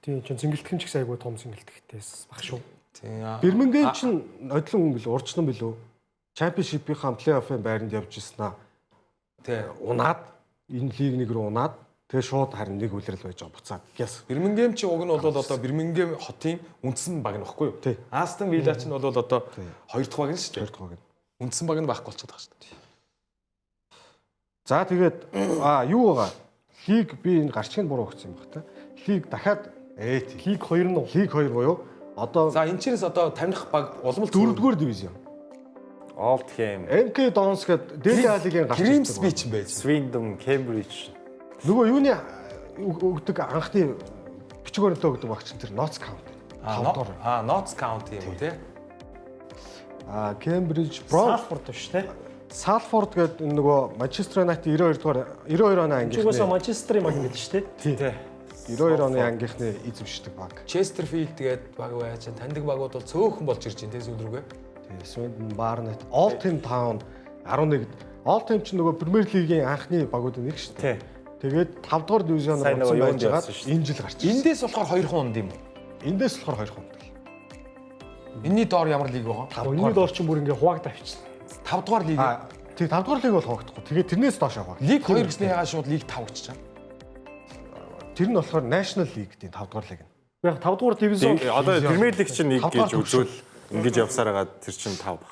Тийм чинь цэнгэлтгэн ч гэсэн айгүй том цэнгэлтгэхтэйс баг шүү. тийм Бирмингем чинь нодлон хүн бил уржлан билүү? Championship-ийн плей-оффын байранд явж ирсэн аа. Тий. Унаад энэ лиг нэг рүү унаад тэгээ шууд харин нэг үлрэл байж байгаа буцаад. Яс. Бирмингем чи уг нь бол одоо Бирмингем хотын үндсэн баг нөхгүй юу? Тий. Астон Вилла чинь бол одоо хоёр дахь баг нь шүү дээ. Хоёр дахь баг. Үндсэн баг нь байхгүй болчиход байгаа шүү дээ. За тэгээд юу байгаа? Лиг би энэ гарчгийг буруу өгсөн юм баг та. Лиг дахиад тий. Лиг 2 нь Лиг 2 буюу одоо За энэ чирээс одоо тамних баг улам л дөрөвдүгээр дивизион. Oldham, MK Dons гэдэг Дели Алигийн гарч Grimsby ч юм байж. Swindon, Cambridge. Нөгөө юуны өгдөг анхны бичиг баримтаа өгдөг багч тэр Notts County. Тавдугаар. Notts County юм уу те? Cambridge, Brom, Salford биш те. Salford гэдэг нөгөө Manchester United 92 дугаар 92 оны Чи угаасаа ангийнхны Манчестерийн баг юм байл шүү дээ. Тий. 92 оны ангийнхны эзэмшдэг баг. Chesterfield тэгээд баг байж таньдаг багууд бол цөөхөн болж ирж байна те сүүл рүүгээ. Тий, Swindon, Barnet, Oldham Town 11 Oldham ч нөгөө Premier League-ийн анхны багуудын нэг шүү дээ. Тий. Тэгээд 5 дугаар дивизионоор Сайн нөгөө унсан юунд байж байгаад явсан шүү дээ. энэ жил гарч ирсэн. Эндээс болохоор 2 хон унд юм уу? Эндээс болохоор 2 хоног. Энийний доор ямар лиг байгаа? Энэний доор чинь бүр ингээ хуваагдаа авчихсан. 5 дугаар лиг. Тий, 5 дугаар лиг бол хуваагдахгүй. Тэгээд тэрнээс доош явах. Лиг 2 гэсний ягаа шууд лиг 5 гэж чам. Тэр нь болохоор National League-ийн 5 дугаар лиг нь. Яг 5 дугаар дивизион Одоо Premier League чинь нэг Тавдугаар гэж үзвэл ингэж явсаар хагаад тэр чинь 5 баг.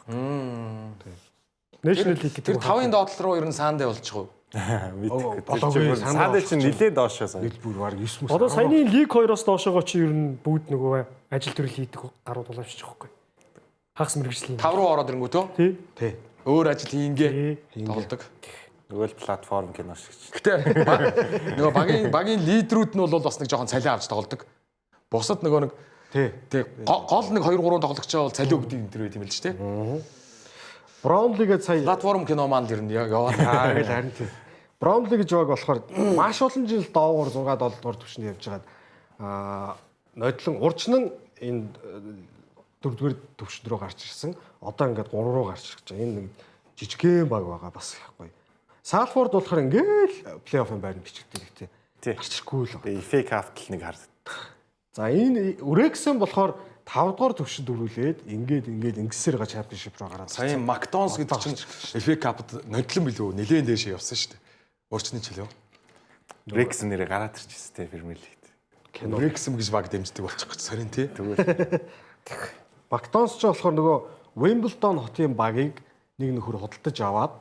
National League Тэр гэдэг. 5-ын доотлол руу ер нь Сандэ болчих уу? Мэдхгүй. Болоогүй, Сандэ чинь нилээд доошоо сая. Нэл бүр баг 9 мөс. Одоо саяны Лиг 2-оос доошоогоо чи ер нь бүгд нөгөө ажил төрөл хийдэг гарууд боловчих жоохгүй. Хагас мэрэгжлийн. 5 руу ороод ирэнгүү төө? Тий. Тий. Өөр ажил хийнгээ Тий. тоглодог. Нөгөө л платформ кино шиг чинь. Гэтэ нөгөө багийн лидерүүд нь бол бас нэг жоохон цалин авч тоглодог. Бусад нөгөө нэг Тий. тий гол нэг 2 3 тоглогчоо бол цалин өгдөг энэ төр байт юм л ч тий. Бромли гээд сая Платформ кино маань л ер нь яваад Аа гэл харин тий. Бромли гэж баг болохоор маш олон жил доогуур 6 7 дугаар түвшинд явж байгаад нодлон уржнан энэ дөрөвдүгээр түвшин рүү гарч ирсэн. Одоо ингээд 3 руу гарч ирж байгаа. Энэ нэг жижигхэн баг байгаа бас их гоё. Салфорд болохоор ингээл плей-оффын байранд бичигддэг их тий. Тий. Гарч ирэхгүй л байна. Тэгээ FA Cup-т л нэг харагддаг. За энэ Үрексен болохоор 5 дугаар түвшинд өрүүлээд ингээд ингээд ингэсээр га чемпионшип руу гараад. Сая Макдональдс гэдэг чинь FA Cup-д нодлон билүү нилээн дээшээ явсан шүү дээ. Урчны чөлөө. Wrexham нэрээ гараад ирчихсэн те Premier League-т. Кино. Wrexham гэж баг дэмждэг болчих гэж сорин тий. Тэгвэл Бактонс ч болохоор нөгөө Wimbledon хотын багийг нэг нөхөр худалдаж аваад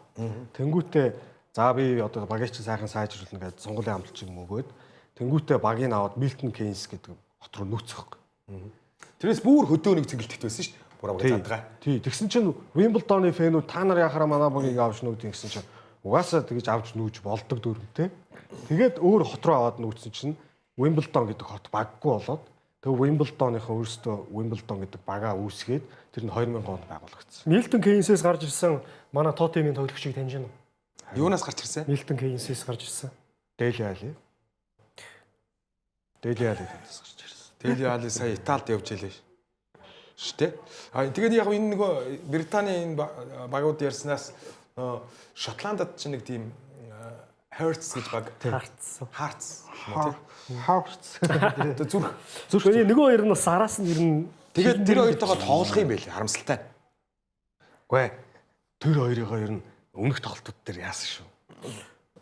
тэнгүүтээ за би одоо багийг чинь сайхан сайжруулна гэж сонгуулийн амлалтыг мөгөөд тэнгүүтээ багийг аваад Milton Keynes гэдэг хот руу нүүцэх. Тэрээс бүр хөдөө нэг цэнгэлтэхт байсан шүү дээ. Бүр баг задгаа. Тий, тэгсэн чинь Wimbledon-ы фэнүүд та нар яхаараа манай багийг авч нүүдэн гэсэн чинь угаасаа тэгж авч нүүж болдог дүрмтэй. Тэгээд өөр хот руу аваад нүүцсэн чинь Wimbledon гэдэг хот баггүй болоод тэгээ Wimbledon-ийнхаа өөрсдөө Wimbledon гэдэг багаа үүсгээд тэр нь 2000 онд байгуулагдсан. Милтон Кейнсээс гарч ирсэн манай Тоттенхэмийн тоглогчийг таньж байна уу? Юунаас гарч ирсэн? Милтон Кейнсээс гарч ирсэн. Дели Али. Дели Али гэдээс гарч ирсэн. Дели Али сая Италид явж илээ. Шүү дээ. А тэгээд яг энэ нөгөө Британий энэ багууд ярьснаас Шотландд чинь нэг тийм Hertz гэж баг. Hearts. Hearts юм уу тий? Hearts. Одоо зүрх. Зүрх. Нөгөө хоёр нь бас араас нь ер нь Тэгээд тэр хоёртойгоо тоглох юм байл харамсалтай. Үгүй ээ. Тэр хоёрыгоо ер нь өмнөх тоглолтууд дээр яасан шүү.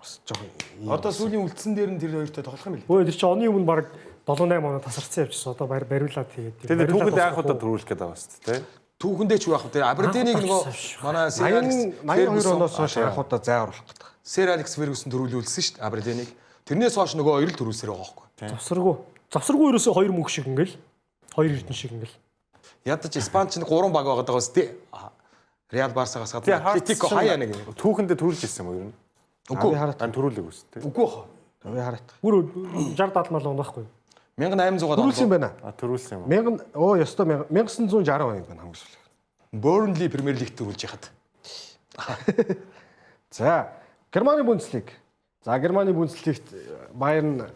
Бас жоохон Одоо сүүлийн үлдсэн дээр нь тэр хоёртой тоглох юм байл. Өө тэр чинь оны өмнө баг 7 8 оноо тасарсан явчихсан. Одоо бариулаад тэгээд. Тэгээд түүхэнд анх удаа төрүүлэх гээд байгаа шүү дээ. Түүхэндээ ч юу яах вэ? Тэр Абердинийг нөгөө манай Сэр Алекс 82 оноос хойш анх удаа зай оруулах гэдэг. Сэр Алекс Фергюсон төрүүлүүлсэн шүү дээ Абердинийг. Тэрнээс хойш нөгөө хоёр л төрүүлсээр байгаа байхгүй. Завсаргүй. Завсаргүй ерөөсөө хоёр мөнх шиг ингээл. Хоёр эрдэнэ шиг ингээл. Ядаж Испани ч 3 баг байгаа даа шүү дээ. Реал Барсагаас гадна Атлетико хаяа нэг. Түүхэндээ төрүүлж ирсэн юм уу ер нь? Үгүй. Ан төрүүлээгүй шүү дээ. Үгүй хаа. Би хараад. Бүр 60 70 мал он байхгүй. 1800-аад Төрүүлсэн юм байна. А төрүүлсэн юм уу? 1000 оо ёстой 1960 он юм байна хамгийн сүүлийн. Бернли Премьер Лигт төрүүлж яхад. За, Германы Бундслиг. За, Германы Бундслигт Байерн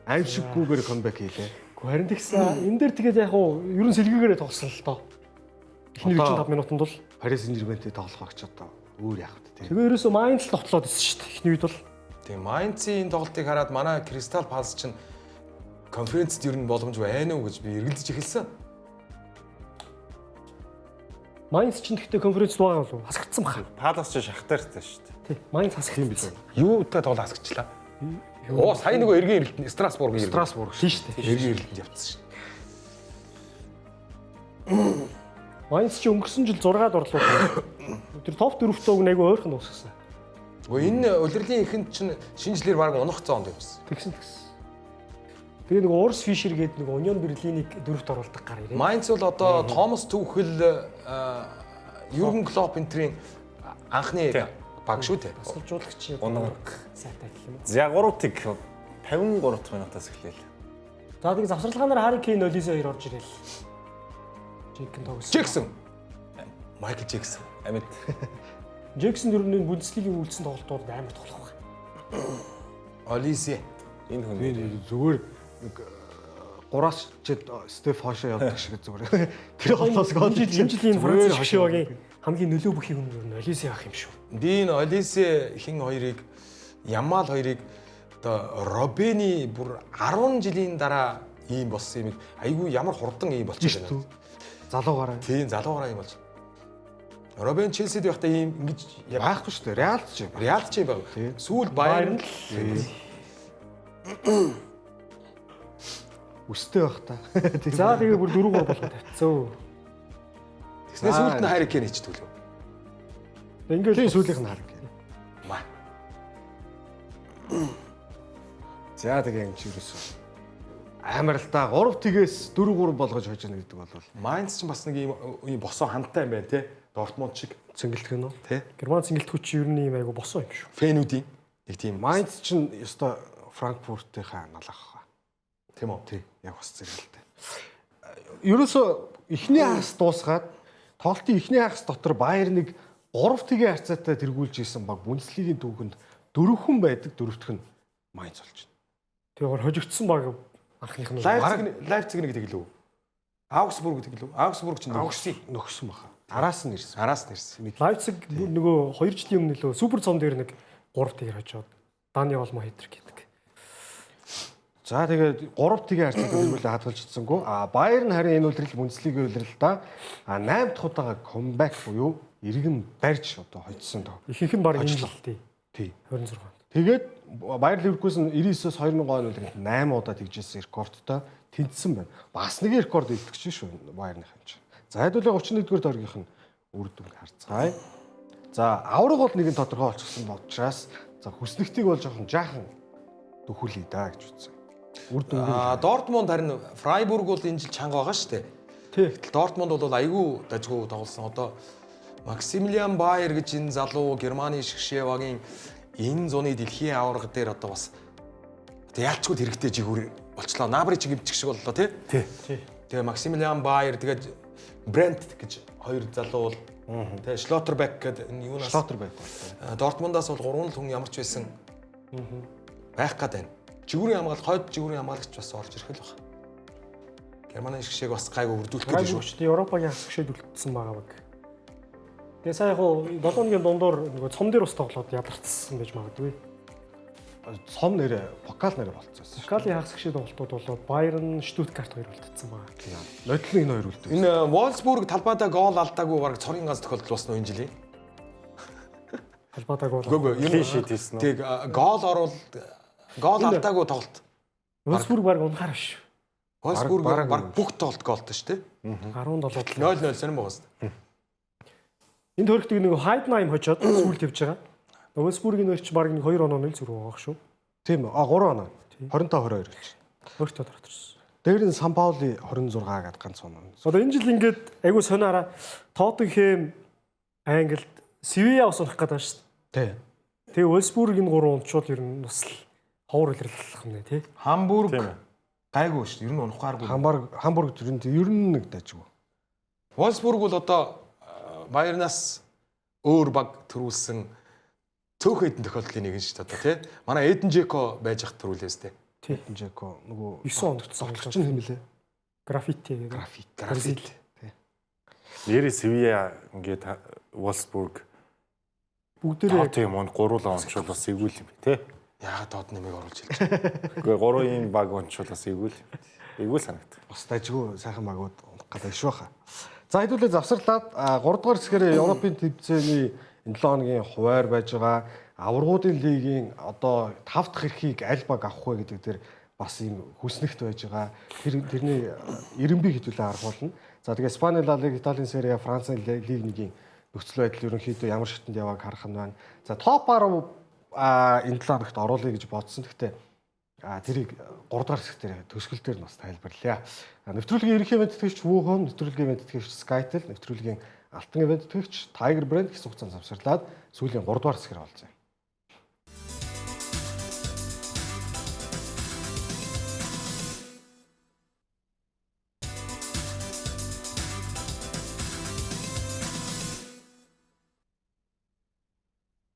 аимшиггүйгээр comeback хийлээ. Гэхдээ харин тэгсэн энэ дээр тэгээд яг уу ер нь сэлгийгээрээ тоглосон л доо. Эхний 45 минутанд бол Парис Сен-Жерментэй тоглох багч одоо өөр яах вэ те. тэгээ ерөөсөө Майнц л тоглоод исэн шүү дээ. Эхний үед бол Тийм Майнцын энэ тоглолтыг хараад манай Кристал Палас чинь конференцд ер нь боломж байна уу гэж би эргэлдэж эхэлсэн. Майнц чинь гэхдээ конференцд байгаа болов хасагдсан баха. Палас ч Шахтартай шүү дээ. Тий. Майнц хасагдсан. Юутай тоглоо хасагчлаа. Оо сая нөгөө эргэн эрэлтэнд Страсбург ирсэн. Страсбург. Тийм шүү дээ. Эргэн эрэлтэнд явцсан шүү. Майнц чи өнгөрсөн жил 6-ад орлоо. Тэр топ 4-т уг айгүй ойрхон дуусгасан. Гэхдээ энэ улирлын эхэнд чинь шинэ жилээр баг унах зоонд явсан. Тэгсэн тэгсэн. Тэгээ нэг Урс Фишер гээд нэг Унион Берлинийг дөрөвт оруулдаг гар ирээ. Майнц бол одоо Томас Түүхэл Юрген Клоп энтрийн анхны баг шүү дээ. Тасалжуулагч Унаг. сайтай гэх юм уу. За 3-ыг 53 дахь минутаас эхлэв. За тэгээ завсарлагаанаар Хари Кейн Олизе хоёр орж ирээл. Джексон тоглосон. Джексон. Майкл Джексон. Амьд. Джексон ер нь Бундслигийн үлдсэн тоглолтууд амар тоглох байх. Олисе. Энэ хүн Би зүгээр нэг гураас чид Стеф хошоо явдаг шиг зүгээр. Тэр холоос гол. Энэ жилийн Франц шигшээ багийн хамгийн нөлөө бүхий хүн ер нь Олизе байх юм шүү. Би энэ Олисе хин хоёрыг Ямал хоёрыг одоо Робени бүр 10 жилийн дараа ийм болсон юм айгүй ямар хурдан ийм болчихсон юм. Залуугаараа. Тийм залуугаараа ийм болж. Робен Челсид байхдаа ийм ингэж Байхгүй шүү дээ. Реалд ч юм. Реалд ч юм баг. Сүүл Байерн л Өстэй байх та. За тэгээ бүр 4-3 болгоо тавьцсан. Тэгснээр сүүлд нь Хари Кейн хийчихдэг лөө. Ингээд Тийм сүүлийнх нь хараг. Маа. За тэгээ юм чи ерөөсөө амар л та 3 тэгээс 4 3 болгож хожно гэдэг бол Майнц ч бас нэг ийм ийм босоо хантай юм байна те. Дортмунд шиг цэнгэлтгэх нь үү? те. Герман цэнгэлтгүүч чи ер нь ийм айгу босоо юм шүү. Фэнүүдийн нэг тийм Майнц ч ёстой Франкфуртийнхаа налах хаа. тийм үү? Тий, яг бас зэрэгтэй. Ерөөсөө эхний хагас дуусгаад тоглолтын эхний хагас дотор Байерныг 3 тэгийн харьцаатай тэргүүлж исэн баг Бундслигийн түүхэнд дөрвөн байдаг, дөрөвтөх нь Майнц болж байна. Тэгээ хожигдсон баг анхных нь. Лайпциг Лайпциг нэг тэглүү. Аугсбург тэглүү. Аугсбург ч нөхсөн. Нөхсөн баха. Араас нь ирсэн. Араас нь ирсэн. Лайпциг нөгөө 2 жилийн өмнө лөө супер цом дээр нэг 3 тэгээр хожоод Дани Олмо хэтрик гэдэг. За тэгээд 3 тэгийн харьцаатай тэргүүлээ хадгалж чадсангүй. А Байерн харин энэ улирал Бундслигийн улиралдаа 8 дахь удаага comeback буюу иргэн барьж одоо хожсон доо. Ихэнх нь баг энэ жил тий. Тий. 26 онд. Тэгээд Байер Ливеркузен 99-оос 2000 он улиралд 8 удаа тэгжсэн рекордтой тэнцсэн байна. Бас нэг рекорд эвдэгч шүү Байерных юм чинь. За хэдүүлээ 31-р тойргийнх нь үр дүнг харцгаая. За авраг бол нэгэн тодорхой болчихсон учраас за хүснэгтийг бол жоохон жаахан дөхүүлье да гэж үзсэн. Үр дүнг Аа Дортмунд харин Фрайбург бол энэ жил чанга байгаа шүү дээ. Тий. Гэтэл Дортмунд бол айгүй дажгүй тоглосон. Одоо Максимилиан Байер гэж энэ залуу Германы шгшээ багийн энэ зуны дэлхийн аварга дээр одоо бас одоо яалчгүй хэрэгтэй жигүүр болчлоо. Набри ч гимчих шиг боллоо тий. Тий. Тэгээ Максимилиан Байер тэгээд Брент гэж хоёр залуу бол тэгээ Шлоттербек гэдэг энэ юунаас Шлоттербек бол. Дортмундаас бол гурван л хүн ямар ч байсан байх гад байна. Жигүүрийн хамгаалал хойд жигүүрийн хамгаалагч бас орж ирэх л баг. Германы шгшээг бас гайгүй үрдүүлэх гэдэг шүү. Фрайбургч Европагийн хасагшид үлдсэн байгаа баг. Тэгээ сая яг уу 7 хоногийн дундуур нөгөө цом дээр бас тоглоод ядарцсан байж магадгүй. Сом нэрэ Покал нэрэ болцсон. Покалын хагас гişээ тоглолтууд болоод Байерн, Штутгарт хоёр үлдсэн байгаа. Нодлон энэ хоёр үлдсэн. Энэ Wolfsburg талбайдаа гол алдаагүй бараг цорын ганц тохиолдол болсон уу энэ жилийн? Талбайдаа гол. Үгүй ээ. Clean sheet хийсэн үү? Тэг гол оруул гол алдаагүй тоглолт. Wolfsburg бараг унахаар биш. Wolfsburg бараг бүх тоглолт голтой шүү дээ. 17 0-0 сонирн байгаа шүү. Энэ төрхтөг нэг Heidenheim хожоод сүүлд явж байгаа. Wolfsburg-ийн нөр чи бараг нэг 2 оноо л зүрх байгаа шүү. Тийм үү? А 3 оноо. 25 22 гэж. Өөртөө орсон. Дээр нь Сан Паули 26 гээд ганц оноо. Одоо энэ жил ингээд айгүй сониараа Тоттенхэм Англид Севиа ус унах гэдэг шүү дээ. Тэгээ Wolfsburg энэ гурван унчвал ер нь бас л ховор илэрлэх юм нэ тий. Хамбург гайгүй шүү. Ер нь унахгааргүй. Хамбург тэр нь ер нь нэг дажгүй. Wolfsburg бол одоо Байернаас өөр баг төрүүлсэн цөөхөн хэдэн тохиолдлын нэг нь шүү дээ одоо тий. Манай Эден Жеко байж хат төрүүлээс тий. Эден Жеко нөгөө 9 онд тоглогч нь хэм лээ? Граффити гэдэг. Граффити. Бразил. Нэрээ Севиа ингээд Wolfsburg бүгдээрээ тийм он гуруулаа ончвол бас эвгүй юм бэ тий. Яагаад Тоттенхэмийг оруулж хэлж байна? Үгүй гурван ийм баг ончвол бас эвгүй л. Эвгүй санагд. Бас дажгүй сайхан багууд унах гэдэг ш баха. За хэдүүлээ завсарлаад 3 дугаар хэсгээр Европын тэмцээний энэ 7 хоногийн хуваар байж байгаа аваргуудын лигийн одоо 5 дахь эрхийг аль баг авах вэ гэдэг дээр бас ийм хүснэгт байж байгаа. Тэрний эренбийг хэдүүлээ харах болно. За тэгээ Испани Ла Лиг, Италийн Сери А, Францын Лиг нэгийн нөхцөл байдал ерөнхийдөө ямар шатанд явааг харах нь байна. За топ 10 энэ 7 хоногт оруулъя гэж бодсон. Гэхдээ тэрийг 3 дугаар хэсэг дээр төсгөл дээр нь бас тайлбарлая. Нэвтрүүлгийн ерөнхий мэндтгэгч Вүүхөн, нэвтрүүлгийн мэндтгэгч Skytel, нэвтрүүлгийн алтан мэндтгэгч Tiger Brand гэсэн хугацаанд завсарлаад сүүлийн 3 дугаар хэсгээр олзъя.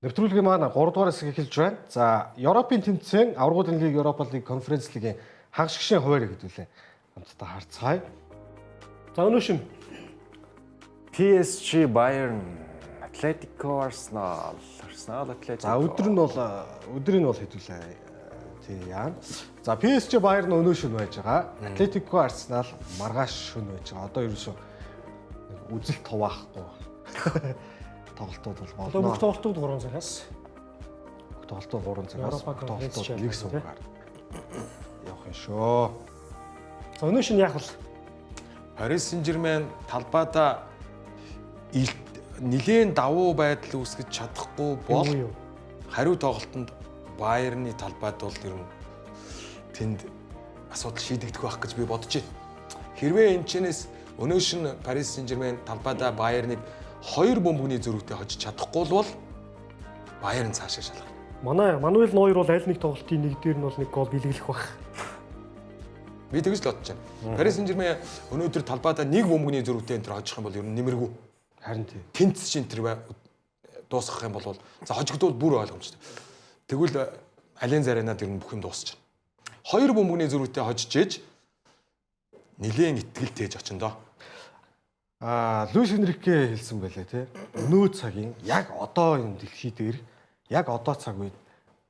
Нэвтрүүлгийн маань 3 дугаар хэсэг эхэлж байна. За, Европын тэмцээн, Аваргуудын лиг, Европа лиг, Конференц лигийн хагас гişийн хуваарийг хэдүүлээ. Хамтдаа харцгаая. За өнөө шин PSG Bayern, Atletico Arsenal, Arsenal Atletico. За өдөр нь бол хэдүүлээ. Тий яа. За PSG Bayern өнөө шин байж байгаа. Atletico Arsenal маргааш шин байж байгаа. Одоо ерөөсөө нэг үзэлт хуваахгүй. Тоглолтууд бол болно. Одоо бүх тоглолтууд 3 цагаас. Бүх тоглолтууд 3 цагаас. Тоглолтууд нэг суугаар явах юм шүү. За өнөө шин яах вэ? Paris Saint-Germain талбайдаа нилээн давуу байдал үүсгэж чадахгүй бол хариу тоглолтод Байерны талбайд бол ер нь тэнд асуудал шийдэгдэх байх гэж би бодож байна. Хэрвээ энэ чэнэс өнөө шин Paris Saint-Germain талбайдаа Байерныг 2 бөмбөгний зөрүүтэй хожиж чадахгүй бол Байерн цаашаа шалгах. Манай Мануэль Нойер бол аль нэг тоглолтын нэг дээр нь бол нэг гол бэлэглэх байх. Би тэгж л бодож байна. Paris Saint-Germain өнөөдөр талбайдаа нэг бөмбөгний зөрүүтэй энэ төр хожих юм бол ер нь нэмэргүй. Харин тий. Тэнцэж энэ төр дуусгах юм бол за хожигдвол бүр ойлгомжтой. Тэгвэл алин заринад ер нь бүх юм дуусчихна. 2 бөмбөгний зөрүүтэй хожиж ээж нилээн итгэл тээж очин доо. Луис Энрике хэлсэн байлээ тий. Өнөө цагийн яг одоо энэ дэлхий дээр яг одоо цаг үед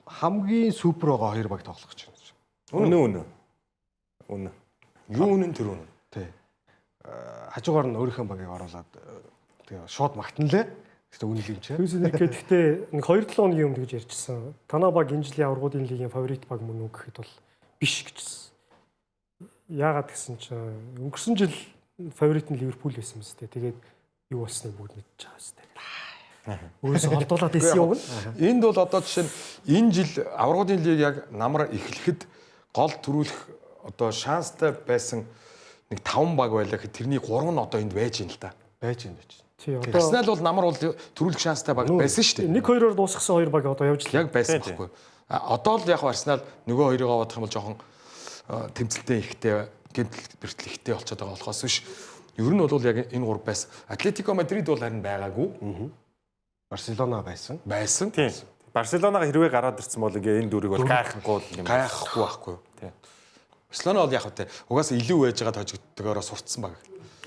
хамгийн супер байгаа хоёр баг тоглох гэж байна. Үнэ. Үнэ. Юу үнэн тэр үнэ. Тий. Хажуугаар нь өөрийнхөө багийг оруулаад тэгээ шууд магтана лээ. Гэхдээ үнэ юм чи. Луис Энрике гэхдээ нэг 2-7 хоногийн өмнө гэж ярьжсэн. Танаа баг энэ жилийн аваргуудын лигийн фаворит баг мөн үү гэхэд бол биш гэжсэн. Яагаад гэсэн чинь өнгөрсөн жил фаворит нь Ливерпул байсан мэт. Тэгээд юу болсныг бүгд мэдчихэж байгаа үстэй. Өөрөөсөө холдуулаад исэн юм. Энд бол одоо жишээ нь энэ жил аваргуудын лиг яг намар эхлэхэд гол төрүүлэх одоо шанстай байсан нэг 5 баг байлаа гэхэд тэрний 3 нь одоо энд байж байна л да. Байж байна гэж. Тий одоо Арсенал бол намар бол төрүүлэх шанстай баг байсан шүү дээ. 1-2-оор дуусгасан хоёр баг одоо явж л. Яг байсан байхгүй. Одоо л яг Арсенал нөгөө хоёрыг авах юм бол жоохон тэмцэлтэй ихтэй гэмтэл бэртэл ихтэй болчиход байгаа болохоос биш. Ер нь бол яг энэ гур байсан. Атлетико Мадрид бол харин байгаагүй. Барселона байсан. Байсан. Тийм. Барселонага хэрвээ гараад ирсэн бол ингээ энэ дүрийг бол гайхахгүй юм. Гайхахгүй байхгүй юу? Тийм. Барселона бол яг үгүй угаасаа илүү байж байгаа тожигддогоороо сурцсан баг.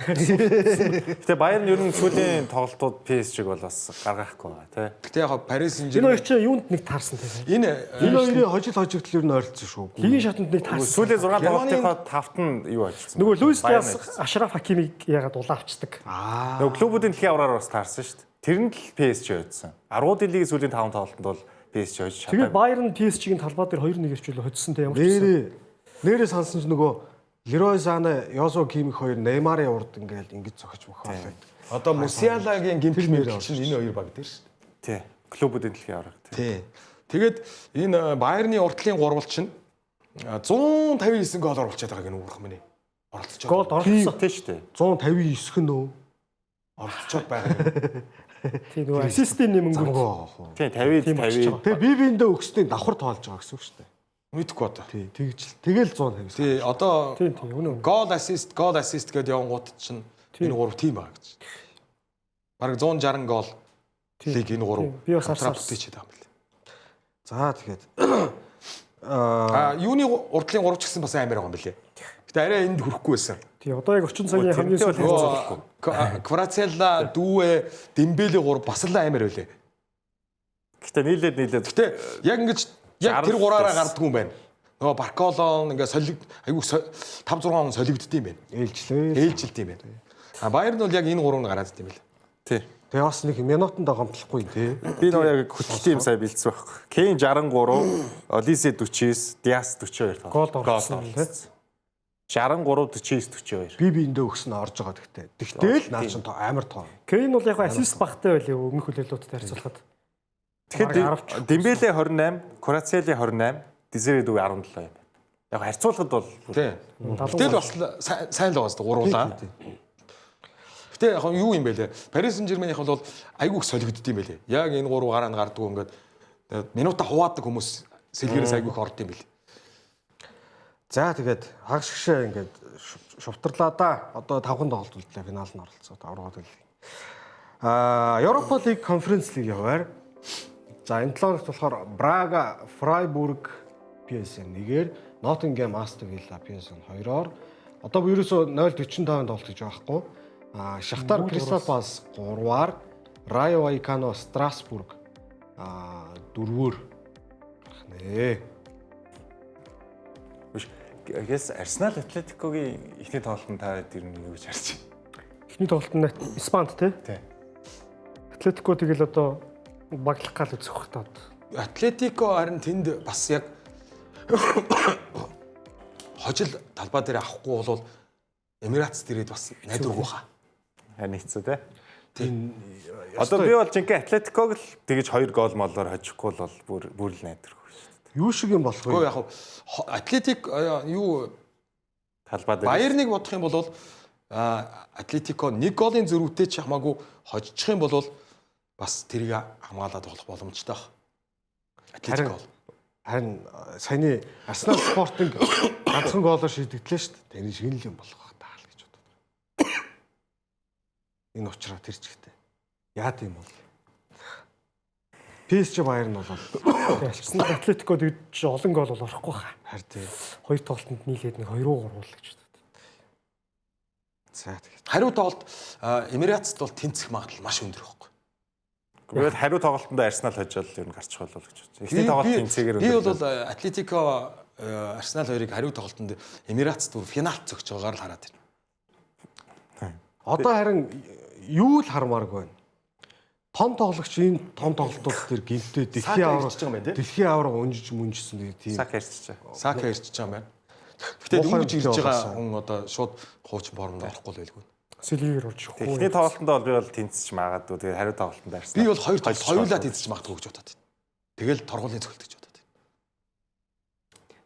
Гэтэ Bayern ер нь сүүлийн тоглолтууд PSG-г бол бас гаргахгүй байгаа тий. Гэтэ яг Paris Энэ Saint-Germain хоёр чинь юунд нэг таарсан тийм. энэ Энэ хоёрын хожил хожигдол ер нь ойролцсон шүү. Лигийн шатанд нэг таарсан. Сүүлийн 6 Германы- тоглолтынхоо тавт нь юу ажилласан. Нөгөө Луис Bayern Диас ажилласан. Ашраф Хакимиг ягаад улаа авчдаг. Нөгөө клубүүдийн дэлхийн авраар бас таарсан шүү дээ. Тэр нь л PSG хоцсон. Аргуудын лигийн сүүлийн 5 тоглолтод бол PSG хожиж Тэгээд чадаагүй. Bayern PSG-ийн талбай дээр 2-1 ирчүүлээ хоцсон те ямар ч байсан. Нэрээ нэрээ сансан ч нөгөө Лерой Сане, Йосо Кимих хоёр Неймарын урд ингээл ингэж зохиж мөхөөлээ. одоо Мусиалагийн гимтэл Тэр нэр мэрэл чинь энэ хоёр баг дээр шүү дээ. Тий. Клубүүдийн дэлхийн авраг. Тий. Тэгээд энэ Байерны уртлын гурвал чинь 159 гол оруулчихад байгааг нь үүрэх мэнэ. Оролцож Гол оролцсон. Тий шүү дээ. 159 нь үү? оролцоод байгаа юм. Тийм нөгөө ассистийн нэмэнгүүд. Замгүй байгаа хөө. Тий 50 Тийм очиж 50 байгаа. Тэгээ би биэндээ өгсдийн давхар тоолж байгаа гэсэн үг шүү дээ. Мэдхгүй одоо. Тий, тэгж л тэгэл 159. Тий, одоо Тийм тийм үнэн. гол ассист, гол ассист гэдээ явангууд чинь энэ гурав тим байгаа гэж. Бараг 160 гол лиг энэ гурав. Тийм, би бас хамтраа харсан. бүтээчихэд байгаа юм байна. За тэгээд А юуны урдлын гурав ч гэсэн бас амар байгаа юм билээ. Гэтэ арай энд хүрэхгүй байсан. Тийм одоо яг орчин цагийн хамгийн Тэрнтэй бол сүүлийн Нөгөө Кварацелла, Дүүэ, Дембеле гурав бас л амар байлээ. Гэтэ нийлээд нийлээд Гэтэ яг ингэж яг тэр 60 гураараа гардггүй юм байна. Нөгөө Барколон ингээ солиг айгүй 5 6 хүн солигдд юм байна. ээлжлээ. Ээлжилт юм байна. А Байерн бол яг энэ гурав нь гараад идэм байл. Тий. Тэгээ бас нэг минутанд гомдлохгүй тий. Би нөгөө яг хөтөлтийн юм сая бэлдсэн байхгүй. Кейн 63, Олисе 49, Диас 42 тоглолт. Гол оролцсон Гол тий. оролцсон. 63 49 42. Би биэндээ өгсөн орж байгаа гэхдээ. Тэгтэл наа чин амар тоо. Кейн бол яг ассист багтай байлээ өмнөх хүлээлтүүдэд харьцуулахад. Тэгэхээр Бараг 10 ч Дембеле 28, Курацели 28, Дезире Дүг 17 юм байна. Яг харьцуулахад бол Тий. Гэтэл бас л сайн л байгаа зү гуруулаа. Гэтэ яг юу юм бэ лээ? Парис Сен-Жерменийх бол айгүй их солигдд юм байлээ. Яг энэ гурав гараа нь гардггүй ингээд тэгээд минута хуваадаг хүмүүс сэлгээрээс айгүй их орд юм бэл. За тэгээд хагас шгшээ ингээд шувтарлаа да. Одоо тавхан тоглолт үлдлээ финал нь оролцоо. Аврагууд лиг. Аа, Европа лиг конференц лигийн хуваар. За энэ 7 хоногт болохоор Брага, Фрайбург PSV 1-ээр, Ноттингем Астон Вилла PSV 2-оор. Одоо би ерөөсөө 0.45 тоглолт гэж байхгүй. Аа, Шахтар Кристал Палас 3-аар, Райо Вайкано Страсбург 4-өөр гарах нэ. биш. Гэс Арсенал Атлетикогийн эхний тоглолтод та ер нь юу гэж харж байна? Эхний тоглолт нь Испанд тий. Тий. Атлетико тэгэл одоо баглах гал үзэх бах таад. Атлетико харин тэнд бас яг хожил талбай дээр авахгүй бол Эмиратс дээрээд бас найдваргүй хаа. Харин хэцүү те. Энэ Одоо би бол жинхэнэ Атлетиког л тэгэж 2 гол молоор хожихгүй бол бүр бүр л найдваргүй шүү дээ. юу шиг юм болох Гэхдээ вэ? яг Атлетик юу Талбай дээр. Баярныг бодох юм бол Атлетико нэг голын зөрүүтэй ч хамаагүй хожчих юм бол бас тэрийг хамгаалаад тоглох боломжтой баг. Атлетико бол. Харин саяны Арсенал Спортинг ганцхан гоолоор шийдэгдлээ шүү дээ. Тэр шиг л юм болох байх таа л гэж бодод. Энэ учраа тэр чигтээ. Яа тийм бол. PSG Bayern бол Арсенал Атлетико тэгж олон гол бол орохгүй хаа. харин тий. Хоёр тоглолтод нийлээд нэг 2-3 л гэж бодод. За тэгээд Хариу тоглолт Эмиратст бол тэнцэх магадлал маш өндөр байхгүй. Би бол хариу тоглолтонд Арсенал хожиол ер нь гарчих болов гэж бодсон. Эхний тоглолт тэнцээгээр Би бол Атлетико Арсенал хоёрыг хариу тоглолтод Эмиратст бүр финалд зөгч байгаагаар л хараад байна. одоо харин юу л хармааргүй байна. Том тоглогч энэ том тоглолтууд дээр гинтээ дэлхийн Сака авраг ирчихэж байгаа юм байна, тий? Дэлхийн авраг унжиж мүнжсэн нэг тийм. Сака ярьчихжээ. Сака ирчихэж байгаа юм байна. Гэтэ Муухай дөнгөж ирж байгаа болсон. хүн одоо шууд хуучин формонд орохгүй л байлгүй. Сэлгээр орж ирэхгүй. Эхний тоглолтонд бол би бол тэнцэж магадгүй. Тэгээд хариу тоглолтонд Арсенал. Би бол хоёр тоглолт хожиж хоёулаа магадгүй. тэнцэж магадгүй гэж бодоод байна. Тэгэл торгуулийн цөлт гэж бодоод байна.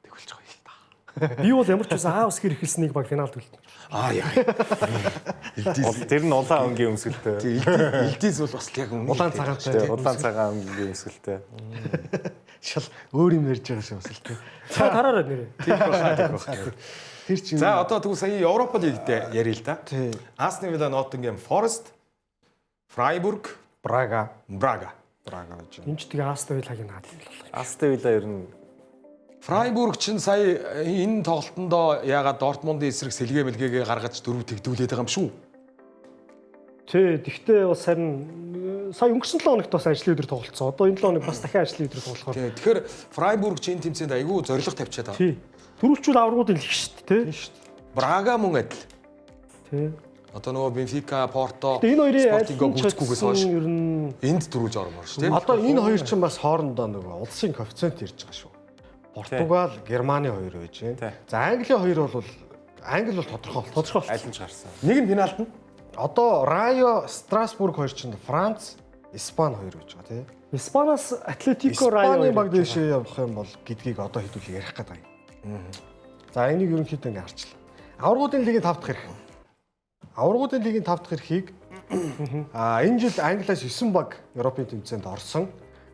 Тэгвэл гоё л та. Би бол ямар ч байсан Аа үсгэр эхэлснийг баг финалд үлдэнэ. Аа яа. Бол тэр нь улаан өнгийн өмсгөлтэй. Илдиз бол бас яг үнэн. Улаан цагаантай. Тий, улаан цагаан өнгийн өмсгөлтэй. Шал өөр юм ярьж байгаа шиг бас л тий. Та тараараа нэрээ. Тэр чинь За одоо тэгвэл сая Европа лиг дээр ярил л да. Тий. Астон Вилла, Ноттингем Форест, Фрайбург, Брага Брага. Брага гэж. байна. Энд ч тэгээ Астон Виллагийн наад юм болох юм. Астон Вилла ер нь Фрайбург чинь сая энэ тоглолтондоо яагаад Дортмундын эсрэг сэлгээ мэлгээгээ гаргаж дөрөв тэгдүүлээд байгаа юм шүү. Тий, тэгтээ бас харин сая өнгөрсөн 7 хоногт бас ажлын өдөр тоглолцсон. Одоо энэ 7 хоног бас дахиад ажлын өдөр тоглохоор. Тий, тэгэхээр Фрайбург ч энэ тэмцээнд айгүй зорилго тавьчаад байгаа. Тий. Төрүүлчүүл аврагуудын лиг шүү дээ, тий. Тийм шүү дээ. Брага мөн адил. Тий. Одоо нөгөө Бенфика, Порто, Тэгээ энэ хоёрын Спортинго гүйцэхгүйгээс хойш ер нь энд төрүүлж ормоор шүү, тий. Одоо энэ хоёр чинь бас хоорондоо нөгөө улсын коэффициент ирж байгаа шүү. Португал, Германы хоёр байж байна. За Английн хоёр бол Англи бол тодорхой болтой. тодорхой болсон. Аль нь ч гарсан. Нэг нь финалд нь Одоо Райо, Страсбург хоёр чинь Франц, Испани хоёр байж байгаа тий. Испаниас Атлетико Райо. Испанийн баг дэшээ явах юм бол гэдгийг одоо хэдүүл ярих гэдэг юм. За энийг ерөнхийдөө ингэ харчлаа. Аврагуудын лигийн 5 дахь эрх. Аврагуудын лигийн 5 дахь эрхийг энэ жил Англиас 9 баг Европын тэмцээнд орсон.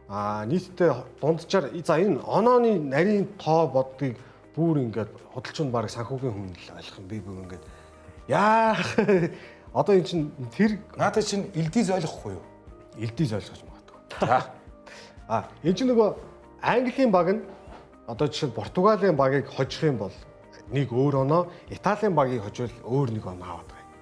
Нийтдээ дунджаар за энэ онооны нарийн тоо боддгийг бүр ингээд худалчин баг санхүүгийн хүн л ойлгох юм, би бүр ингээд яах одоо эн чинь тэр Наадад чинь Илдиз ойлгохгүй юу? Илдиз ойлгож магадгүй. За. Энэ чинь нөгөө Английн баг нь одоо жишээ нь Португалийн багийг хожих юм бол нэг өөр оноо, Италийн багийг хожвол өөр нэг оноо аваад байгаа юм.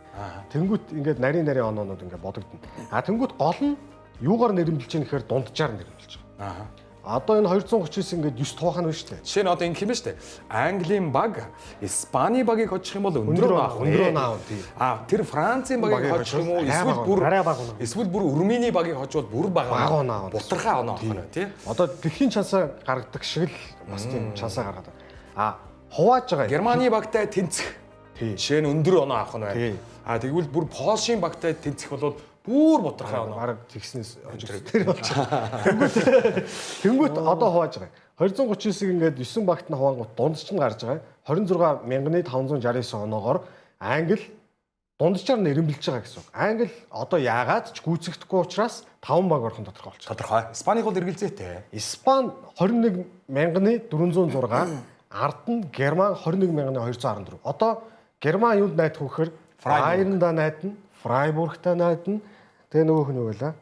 Тэнгүүт ингээд нарийн нарийн оноонууд ингээд бодогдно. Тэнгүүт гол нь юугаар нэрэмжилж байгаа нэхэр дунджаар нэрэмжилж байгаа. Одоо энэ 239 ингээд 9 туух нь байна шүү дээ. Жишээ нь одоо ингэх юм ба штэ. Английн баг Испани багийг хожих юм бол өндөр оноо авах. Өндөр оноо авах, тий. Тэр Францын багийг хожих юм уу эсвэл бүр арай бага оноо. Эсвэл бүр Өрмөний багийг хожвол бүр бага оноо авах. Бутархай оноо авах нь тий. Одоо дэлхийн чансаа гаргадаг шиг л бас тийм чансаа гаргадаг. Хувааж байгаа. Германы багтай тэнцэх. Тий. Жишээ нь өндөр оноо авах нь Тий. байна. Тэгвэл бүр Польшийн багтай тэнцэх бол бүр бутархай оноо. Бараг тэгснээс хожигдсон тэр болж байгаа. Тэнгүүт одоо хувааж байгаа. 239-ийг ингээд 9 багт нь хуваангууд дундч нь гарч байгаа. 26569 оноогоор Англи дунджаар нэрэмбэлж байгаа гэсэн үг. Англи одоо яагаад ч гүйцэгдэхгүй учраас 5 баг орох нь тодорхой болчихсон. Тодорхой. Испанийг бол эргэлзээтэй. Испани 21406, ард нь Герман 21214. Одоо Герман юунд найдах вэ гэхээр Байернда найдана, Фрайбургта найдана. Тэгээ нөгөөх нь юу байлаа?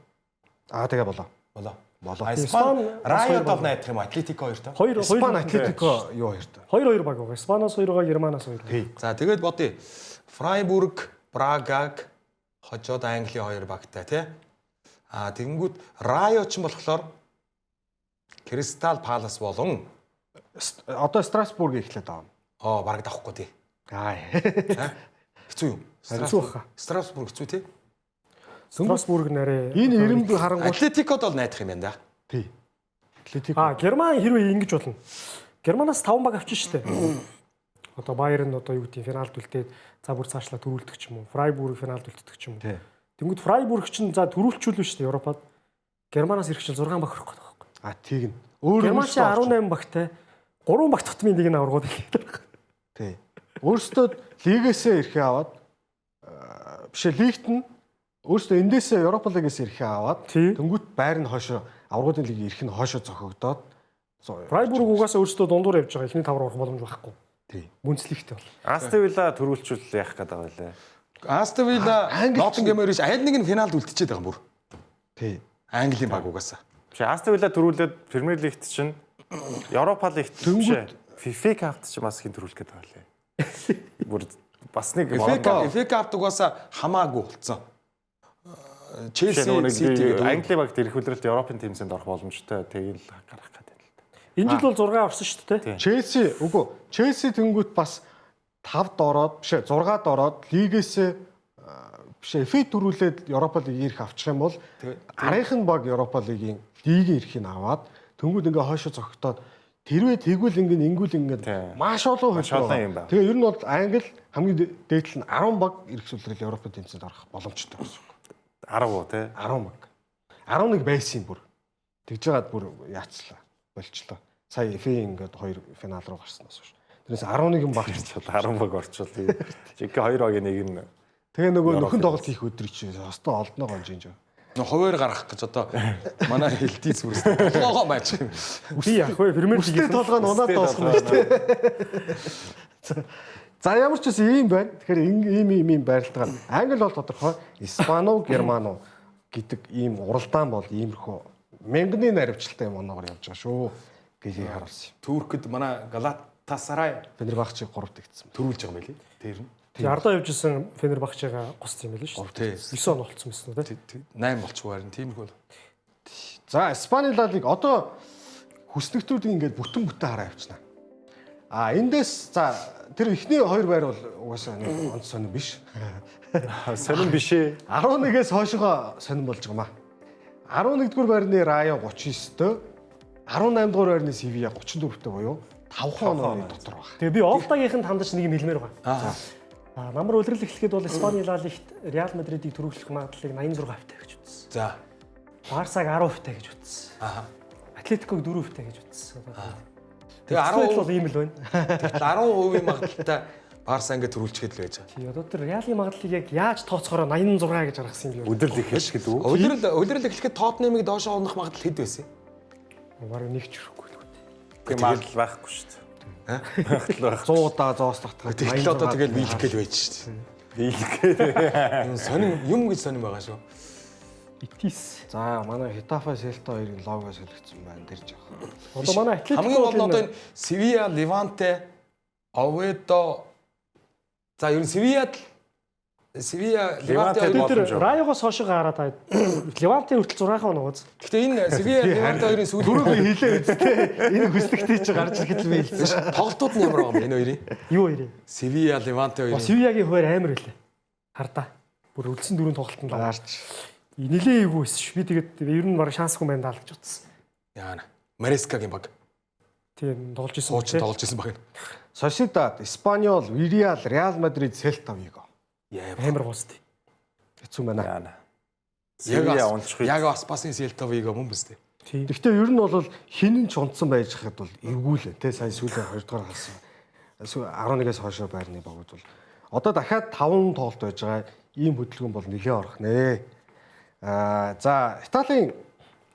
Тэгээ болоо. Болоо. Болоо. Испани Райод бол найдах юм Атлетико хоёртой. Хоёр Испани Атлетико юу хоёртой. 2-2 баг байгаа. Испаниас 2 байгаа, Германаас 2. Тий. За тэгээд бодъё. Фрайбург, Брагаг хожоод Английн хоёр багтай тий. Тэгэнгүүт Райо ч юм болохоор Кристал Палас болон Одоо Страсбург эхлээд байгаа. Бараг давхгүй тий. Хэцүү юм. Хэцүү баха. Страсбург хэцүү тий. Страсбург нарай. Энэ ирэмбэ харангуй. Атлетикод бол найдах юм байна да. Тий. Атлетико. Герман хэрвээ ингэж болно. Германаас 5 баг авчин штэ. Одоо Байерн одоо юу гэдэг финалд үлдээд за бүр цаашлаа төрүүлдэг ч юм уу. Фрайбург финалд үлддэг ч юм уу. Тэнгүүд Фрайбург чинь за төрүүлчихүүлнэ штэ Европод. Германаас ирэх чинь 6 баг өрөх гэдэг байхгүй. Тийг нь. Өөр Герман чинь 18 багтай 3 баг тутмын нэг нь аврагууд хэлдэг. Тий. Өөрсдөө лигээсээ эрхээ аваад бишээ лигт нь өөрсдөө эндээсээ Европа лигээс эрхээ аваад тэнгүүт байр нь хойшоо аврагуудын лигийн эрх нь хойшоо зохигдоод Фрайбург угаасаа өөрсдөө дундуур явж байгаа. Эхний тавар орох боломж байхгүй. Тий. Бүнцлэгтэй бол. Астон Вилла төрүүлчүүл яах гээд байгаа лээ. Астон Вилла, Ноттингем Форест аль нэг нь финалд үлдчихэд байгаа юм бүр. Тий. Английн баг угаасаа. Биш Астон Вилла төрүүлээд Премьер Лигт чинь Европа Лигт биш FIFA Cup-т чинь бас хин төрүүлэх гээд байгаа лээ. Бүр бас нэг FA Cup-т угаасаа хамаагүй болцсон. Челси, Сити гэдэг Англи багт ирэх үлрэлт Европын тэмцээнд орох боломжтой. Тэгэл гарах гэдэг л та. Энэ жил бол 6 орсон шүү дээ. Челси үгүй Челси тэнгүүт бас 5-д ороод биш 6-д ороод лигээсээ биш FA төрүүлээд Европа лигийг ирэх авчих юм бол арийнх нь баг Европа лигийн лигийн эрхийг аваад тэнгүүд ингээ хойшоо зогтоод тэрвээ тэгвэл ингээ ингүүл ингээ маш олон олон юм байна. Тэгээ ер нь бол Англи хамгийн дээдл нь 10 баг ирэх сүлрэл Европын тэмцээнд орох боломжтой гэсэн үг. 10 уу те? 10 баг. 11 байсан юм бүр. Тэгж жагаад бүр яацлаа. Болчлоо. Сая FA ингээд хоёр финал руу гарснаас хойш. Тэрнээс 11 баг 10 баг орчвол. Жинхэнэ хоёр багийн нэг нь. Тэгээ нөгөө нөхөн тоглолт хийх өдөр чи хостоо олдноо гонж юм. Хуваар гаргах гэж одоо манай хэлдий зүрс толгоогоо мааж юм. Би яах вэ? Премьер лигийн толгой нь унаад дуусах юм шүү дээ. За ямар ч үс ийм байна. Тэгэхээр ийм ийм ийм байралтайгаар Англи бол тодорхой, Испани уу, Герман уу гэдэг ийм уралдаан бол иймэрхүү мянганы наривчлалтай юм оноогоор явж байгаа шүү гэж харуулсан юм. Туркд манай Галатасарай Фенербахче 3 тэгсэн. Төрүүлж байгаа юм байли. Тэр нь. Тэгээ ардаа явж исэн Фенербахчега гуссан юм байл шүү дээ. 9 он болцсон байсан уу те? 8 болчихгүй харин тиймэрхүү л. За Испани Ла Лиг одоо хүснэгтүүдийг ингээд бүтэн бүтэн хараа явчихна. А эндээс за тэр эхний хоёр байр бол угаасаа нэг онц сонин биш. Сонин биш ээ. 11-ээс хойшоо сонин болж байгаа маа. 11-р байрны Райо 39-тэй, 18-р байрны Севиа 34-тэй буюу 5 онооны дотор баг. Тэгээ би Офтагийнх нь хандаж нэг юм хэлмээр байгаа. Аа намар үлрэл эхлэхэд бол Испани Ла Лигт Реал Мадридыг түрүүхлэх магадлалыг 86% таа гэж үзсэн. За. Барсаг 10% таа гэж үзсэн. Аа. Атлетиког 4% таа гэж үзсэн. Тэгээ 10% 10% бол ийм л байна. 10% магадлалтай Барса ингээд төрүүлчихэд л байж байгаа. Тий одоо тэр Реалын магадлалыг яг яаж тооцохороо 86 гэж гаргасан юм бэ? Өдөрлөх эхэлж гэдэг үү? Өдрөл эхлэхэд Тоттенхэмийг доошоо унах магадлал хэд байсан юм? Бараг нэг ч хүрэхгүй л үү. Тийм магадлал байхгүй шүү дээ. Магадлал байхгүй. 100 удаа зоос татгаад Тэгэл одоо тэгэл биелэх гээл байж шүү дээ. Биелэх гээд. Сонин юм гэж сонин байгаа шүү. Битис. За манай Хетафе Селта хоёрын лого солигдсон байна тэр жоох. Одоо манай Атлетико хамгийн гол нь одоо энэ Севиа, Леванте, Оведо. За ер нь Севиад Севиа, Леванте хоёр тэр Райогоос хойшоо гараад та Леванте хүртэл 6 оноо үз. Гэхдээ энэ Севиа, Леванте хоёрын сүүлийн Дөрөв хэлээ үсттэй. Энэ хүснэгтээ чи гарч ирэхэд л би хэлсэн. Тоглолтууд нь ямар байгаа юм энэ хоёрын? Юу хоёрын? Севиа, Леванте хоёрын. Севиагийн хуваар амар байлаа. Хардаа. Бүр үлдсэн дөрөв тоглолтод гарч. Нилээ эвгүй байсан шүү. Би тэгээд ер нь баг шансгүй байна даа л гэж утсан. Яана. Марескагийн баг. Тийм тоглож исэн. Хуучин тоглож исэн баг. Сосидад, Испаниол, Вириал, Реал Мадрид, Селта Виго. Амар гоостой. Хэцүү байна. Яана. Севиа унчих. Яг Аспасын Селта Виго мөн биз дээ. Тийм. Гэхдээ ер нь бол хинэн ч унтсан байж хахад бол эвгүй л те сая сүүлийн 2 дугаар харсан. 11-ээс хойшоо байрны багууд бол одоо дахиад 5 тоглолт байж байгаа. Ийм хөдөлгөөн бол нэлээ орох нэ. За Италийн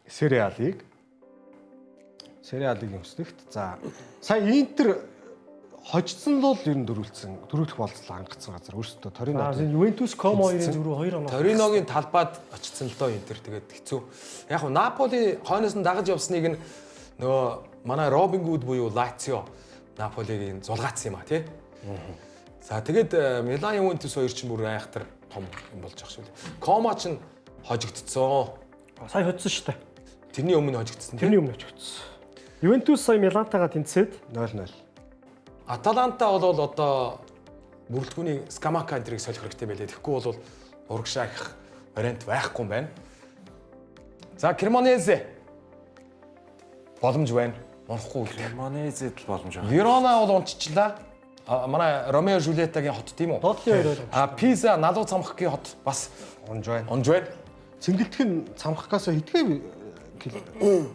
Serie A лиг өснөгт. За сая Интер хожигдсон л бол ер нь дөрүүлсэн. Дөрүүлэх болцол хангацсан газар өөрсдөө Торино. Ювентус Комо хоёрын зөрүү 2 оноо. Ториногийн талбайд очсон л доо Интер тэгээд хэцүү. Яг нь Наполи хойноос нь дагаж явсныг нь нөгөө манай Робин Гуд буюу Лацио Наполигийн зулгаацсан юм а тий. За тэгээд Милан Ювентус хоёр чинь бүр айхтар том юм болж байгаа шүү дээ. Комо чинь хожигдсон. Сая хоцсон шүү дээ. Тэрний өмнө хожигдсон. Тэрний өмнө хожигдсон. Ювентус сая Милантайгаа тэнцээд 0-0. Аталанта бол одоо бүрэлдэхүүний Скамака энтрийг солих хэрэгтэй байлээ. Тэгэхгүй бол урагшаа их вариант байхгүй юм байна. За Кремонезе боломж байна. Унахгүй л. Кремонезед л боломж байна. Верона бол унтчихлаа. Манай Ромео Жулиетагийн хот тийм үү? Доотлын хоёр А Пиза налуу цамхгийн хот бас унж байна. Унж байна. Цэнгэлдэх нь цамхгаас хэдхэн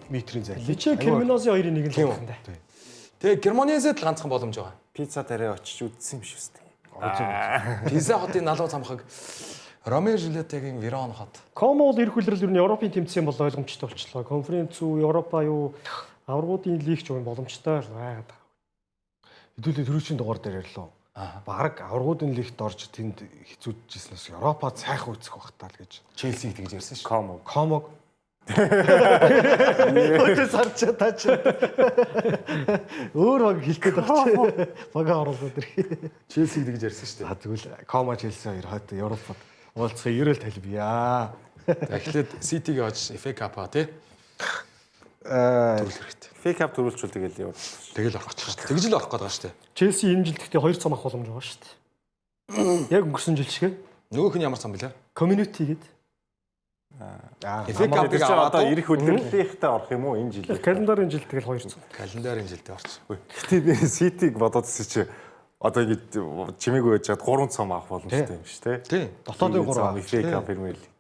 метрийн зай. Личе Кремоносын хоёрын нэг нь л байна. Тэгээ Кремонезед л ганцхан боломж байгаа. Пицца дээр очиж үдсэн юм шиг үстэй. Пиза хотын налуу цамхаг Ромео Жулиетагийн Верон хот. Комо бол ирэх үлрэл ер нь Европын тэмцээн бол ойлгомжтой болчлоо. Конференц үү, Европа юу, аваргуудын лиг ч юм боломжтой л байгаад байгаа. Хэдүүлээ түрүүчийн дугаар дээр ярьлаа. Бараг аваргуудын лигт орж тэнд хэцүүжсэнээс Европа цайхан үүсэх байх таа л гэж. Челсиг тэгж ярьсан шүү. Комо. Комог. Өтөс харж та чи. Өөр баг хэлэх гээд байгаа чи. Бага оруулаад ирэх. Челсиг тэгж ярьсан шүү дээ. За тэгвэл Комо Челси хоёр хойд Европод уулзах ерөөл талбия. За эхлээд Ситигийн хож FA Cup-а тий. Төрөл хэрэгтэй. FA Cup төрүүлчихвэл тэгэл яваад. Тэгэл орох гэж шүү дээ. Тэгж л орох гээд байгаа шүү дээ. Челси энэ жил гэхдээ 2 цом авах боломж байгаа шүү дээ. Яг өнгөрсөн жил шиг. Нөгөөх нь ямар цом бэлээ? Community гэдэг. FA Cup-ыг аваад одоо ирэх өдөрлийнхтэй орох юм уу энэ жил? Календарын жил тэгэл 2 цом. Календарын жилдээ орчих. Гэтэ би Ситиг бодоодсэн чи одоо ингэж чимээгүй байж чад 3 цом авах боломжтой юм шүү дээ. Тий. Дотоодын 3 FA Cup Premier League.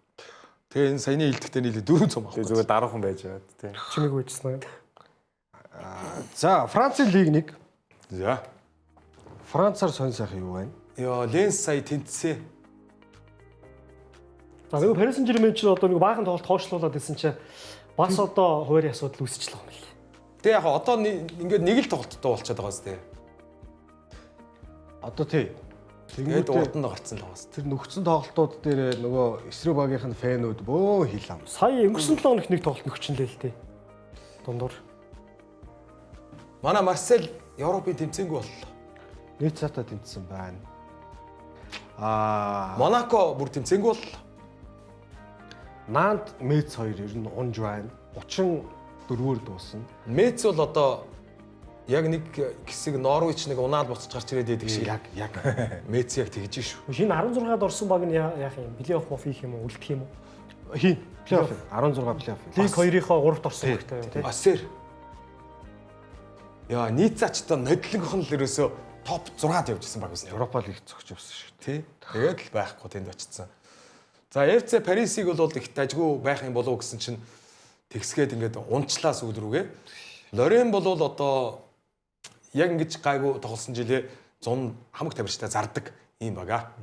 Тэгээ энэ саяны илтгэхдээ нийлээ 4 цом авах. Тэгээ зүгээр даруухан байж байгаа тий. Чимээгүй байжсан. За Францын лиг 1. За. Францаар сонь сайхан юу байна? Йоо, Ленс сая тэнцсэ. За нөгөө Paris Saint-Germain чинь одоо нэг баахан тоглолт хойшлуулад байсан чинь бас одоо хуваарийн асуудал үүсчихлээ юм байна. Тэгээ яг одоо ингээд нэг л тоглолттой болчиход байгаа зү. Одоо тий. Тэгээд урд нь гарцсан л байгаа зү. Тэр нөхцөн тоглолтууд дээр нөгөө эсрэг багийнх нь фэнүүд бөө хил ам. Сая өнгөрсөн 7 хоногт нэг тоглолт нөхчин лээ л дээ. Дундуур. Манай Марсель Европын тэмцээнгүй боллоо. Ниццатай тэмцсэн байна. Аа Монако бүр тэмцээнгүй бол Нант Мец хоёр ер нь унж байна. 34-өр дуусна. Мец бол одоо яг нэг хэсэг Норвич нэг унаал буцаж гарч ирээд байдаг шиг Яг яг. Мец яг тэгж шүү. Шинэ 16-д орсон баг нь яах юм? Плей-офф моф хийх юм уу? Үлдэх юм уу? Хийн. Плей-офф 16 плей-офф. Лиг 2-ийнхоо 3-т орсон багтай юм тий. Асер. Яа, Ницца ч одоо нодлонгох нь л ерөөсөө топ 6-д явж исэн баг байсан. Европа лиг зөгч явсан шүү. Тий. Тэгээд л байхгүй тэнд очсон. За FC Парисыг бол их дажгүй байх юм болов уу гэсэн чинь тэгсгээд ингээд унчлаа сүүл рүүгээ. Лорен бол одоо яг ингэж гайгүй тоглосон жилээ 100 хамаг тамирчтай зардаг ийм бага.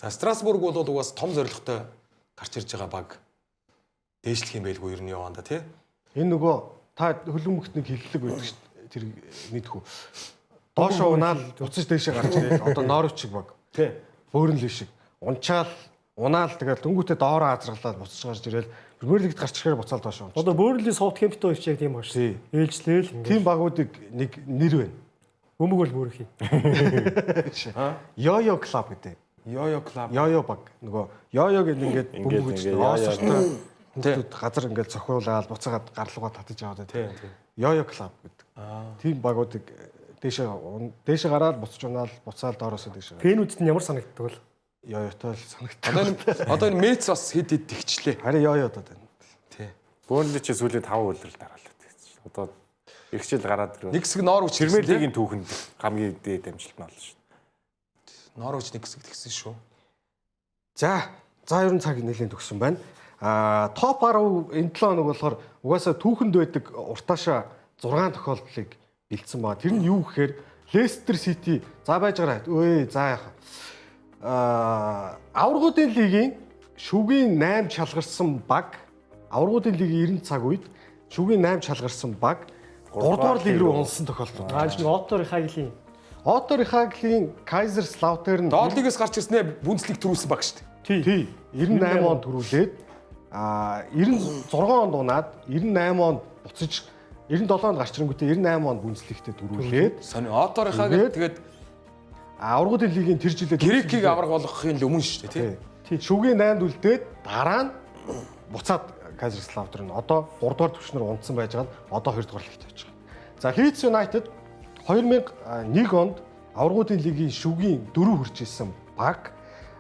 За Страсбург бол угаас том зорилготой гарч ирж байгаа баг. Дээшлэх юм байлгүй ер нь яваанда тий. Энэ нөгөө та хөлбөмбөгт нэг хиллэг байдаг шүү дээ. Тэр мэдхүү. Доошоо унаал буцаж дээшээ гарч ирээд одоо Норвич шиг баг. Тий. Бөөрнли шиг. Унчаал унаал тэгэл дөнгөтэй доороо азраглаад буцаж гарч ирээл Премьер лигт гарч ирэхээр буцаал доошоо унчих. Одоо Бөөрнлийн Саутгемптон хоёр ч яг тийм баг шүү. Ээлжлээл ингээд. Тийм багуудыг нэг нэр байна. Бөмбөг бол бөөрөх юм. Йо-йо клуб гэдэг. Йо-йо клуб. Йо-йо баг. Нөгөө йо-йо гэдэг ингээд Ингээд бөмбөг гэж ингээд йо-йо. оосортой хүүхдүүд газар ингээд цохиулаад буцаагаад гарлуугаа татаж яваад байдаг. Тий, тий. Йо-йо клуб гэдэг. Тийм багуудыг дээшээ дээшээ гараад буцаж унаал буцаал доороосоо дээшээ. Фэнүүдэд нь ямар санагддаг вэ? Йо-йотой л санагддаг. Одоо энэ Мец бас хэд хэд тэгчлээ. Харин йо-йодод байна. Тий. Бөөрнли чи сүүлийн 5 үлрэл дараалал тэгсэн. Одоо эх жил гараад ирвэл Нэг хэсэг Норвич Премьер лигийн түүхэнд хамгийн дээд амжилт нь болно шүү дээ. Норвич нэг хэсэг тэгсэн шүү. За, за ер нь цаг нэлээд төгссөн байна. Аа, топ 10 энэ 7 хоног болохоор угаасаа түүхэнд байдаг уртаашаа 6 тохиолдлыг бэлдсэн байгаа. Тэр нь юу гэхээр Лестер Сити за байж гараа. Өө за яах. Аа, аваргуудын лигийн шүгийн 8 чалгарсан баг аваргуудын лигийн 90 цаг үед шүгийн 8 чалгарсан баг 3 дугаар лиг рүү унсан тохиолдол. Аа нэг Отор Хаглийн Отор Хаглийн Кайзерслаутерн Доод лигээс гарч ирснээр Бүнцлиг төрүүлсэн баг шүү дээ. Тий. 98 онд төрүүлээд аа 96 онд унаад 98 онд буцаж 97 онд гарч ирэнгүүтээ 98 онд бүнцлэгтээ төрүүлээд Сони Оторынхаа тэгээд аваргуудын лигийн тэр жилээ Грекийг аварга болгохын л өмнө шүү дээ тий. Тий. Шүгийн 8-д үлдээд дараа нь буцаад Кайзерслаутер нь одоо 3 дугаар түвшнээр унтсан байж байгаа нь одоо 2 дугаар лигт явж байгаа. За Leeds United 2001 онд аваргуудын лигийн шүгийн 4 хүрч исэн баг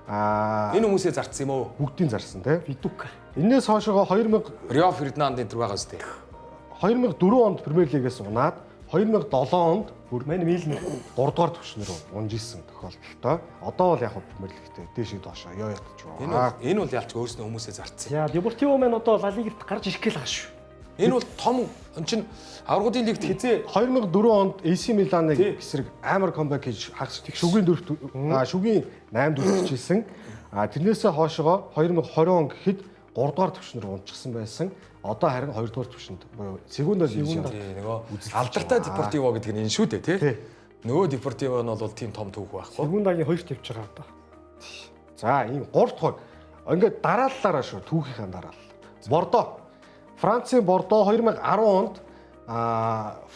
аа Энэ хүмүүсээ зарцсан юм уу? бүгдийн зарсан тий. Видука. Энээс хойшоо 2000 Рио Фердинанд энэ төр байгаа үстэй. 2004 онд Премьер Лигээс унаад 2007 онд Бүр мань Милнер 3 дугаар түвшин рүү унж исэн тохиолдолтой. Одоо бол яг хөө Премьер Лигтээ дээшээ доошоо ёо ятж Энэ байгаа. бол энэ бол ялч өөрснөө хүмүүсээ зарцсан. За Депортиво маань одоо Ла Лигт гарч ирэх гээл байгаа шүү. Энэ бол том эн чин аваргуудын лигт хизээ 2004 онд AC Миланыг Тий. эсрэг амар камбэк хийж хагас шүгийн дөрөвт шүгийн 8-д үлдчихсэн. А тэрнээсээ хойшоо 2020 он гэхэд 3 дугаар түвшин рүү унчихсан байсан. Одоо харин 2 дугаар түвшинд буюу Сегунда дивизион. тий нөгөө алдартай Депортиво гэдэг нь энэ шүү дээ тий. Тий. Нөгөө Депортиво нь бол тийм том түүх байхгүй. Сегундагийн хоёрт явж байгаа одоо. За ийм 3 дахь баг. Ингээд дарааллаараа шүү түүхийнхаа дараалал. Бордо. Францын Бордо 2010 онд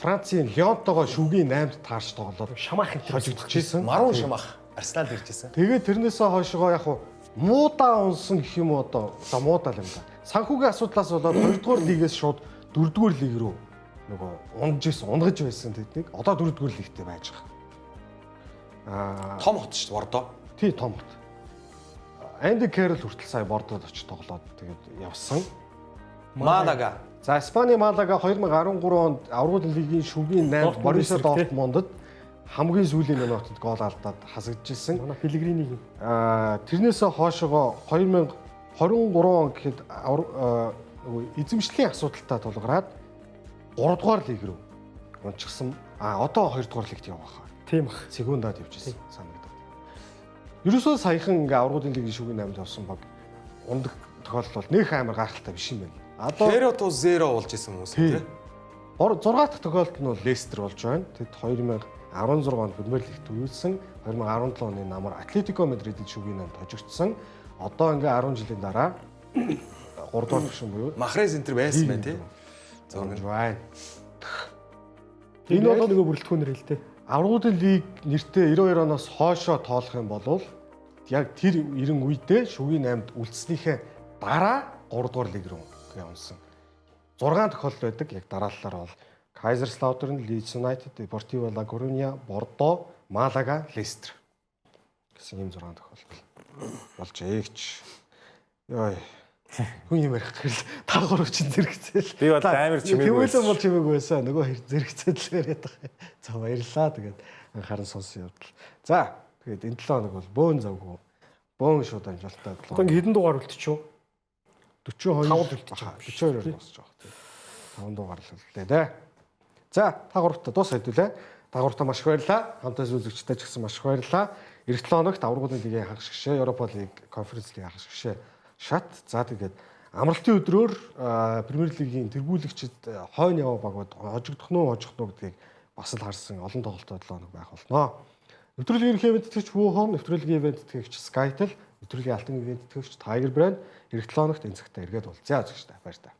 Францын Лионтойгоо шүгийн 8-д таарч тоглоод Шамах энэ хожигдчихсэн. Марун Шамах Арсенал ирж исэн. Тэгээд тэрнээсээ хойшоо яг хуу муудаа унсан гэх юм уу одоо за муудаа л юм да. Санхүүгийн асуудлаас болоод 2 дугаар лигээс шууд 4 дугаар лиг рүү нөгөө унж исэн, унгаж байсан тэднийг одоо 4 дугаар лигтээ байж байгаа. Аа Том хот шүү дээ Бордо. тий том хот. Анди Кэрл хүртэл сая Бордод очиж тоглоод тэгээд явсан. Малага. За Испани Малага 2013 онд Аврал лигийн шүгийн 8 Дортмунд Боруссия эсрэг, тий. Дортмундд хамгийн сүүлийн минутад гол алдаад хасагдчихсан. Манай Пелегринийг юм. Тэрнээсээ хойшоогоо 2023 он гэхэд нөгөө эзэмшлийн асуудалтай тулгараад 3 дугаар лиг рүү унчихсан. А одоо 2 дугаар лигт явах хаа. Тийм ах. Секундад явж ирсэн санагдаад. Ерөөсөө саяхан ингээ аврагын лигийн шүгийн 8-д явсан баг ундаг тохиолдол бол нэх амар гайхалтай биш юм байна. Одоо 0-0 болж исэн хүмүүс тий. 6 дахь тохиолдол нь бол Лестер болж байна. Тэд 2016 онд Премьер Лигт үйлсэн. 2017 оны намар Атлетико Мадридын шүгийн 8-д хожигдсон. Одоо ингээ 10 жилийн дараа 3 дугаар түвшин буюу Махрез энэ төр байсан байна тий. зурж байна. Энэ бол нөгөө бүрэлдэхүүнэр хэл тээ. Аврагуудын лиг нэртэй 92 оноос хойшоо тоолох юм бол Яг тэр 90 үедээ шүгийн 8-д үлдснийхээ дараа 3 дугаар лиг рүү явсан. 6 тохиолдол байдаг. Яг дараалалаар бол Kaiserslautern, Leeds United, Deportivo La Coruña, Bordeaux, Malaga, Leicester гэсэн ийм 6 тохиолдол болж эгч. Йой. Хүн юм ярих гэрэл та гурав чинь зэрэгцээл. Би бол амар чимээгүй байсан. Тэмүүлэн бол чимээгүй байсан. Нөгөө хоёр зэрэгцээл л яриад байгаа. За баярлалаа. Тэгээд анхааран сонсон явдал. За тэгээд энэ 7 хоног бол бөөн завгүй. Бөөн шууд амжилттай Одоо ингээ хэдэн дугаар үлдчихв? 42 Тавд үлдчихэж байгаа. 42-оор дуусч байгаа. Тийм. 5 дугаар л үлдлээ дээ. За та гуравтаа дуус хэдүүлээ. Та гуравтаа маш их баярлалаа. Хамтаас үзэгчтэй ч гэсэн маш их баярлалаа. Эх 7 хоногт аврагуудын лигийн хагас гişээ, Европа лиг, конференц лигийн хагас гişээ шат. За тэгээд амралтын өдрөөр Премьер лигийн тэргүүлэгчид хойно яваа багууд хожигдох нь уу, хожих нь уу гэдгийг бас л харсан олон тоглолттой 7 хоног байх болно. Нэвтрүүлгийн ерөнхий ивент тэтгэгч Wuhan, нэвтрүүлгийн ивент тэтгэгч Skytel, нэвтрүүлгийн алтан ивент тэтгэгч Tiger Brand эх 7 хоногт энэ цагтаа эргээд уулзъя үзэгчтэй. Баяр таа.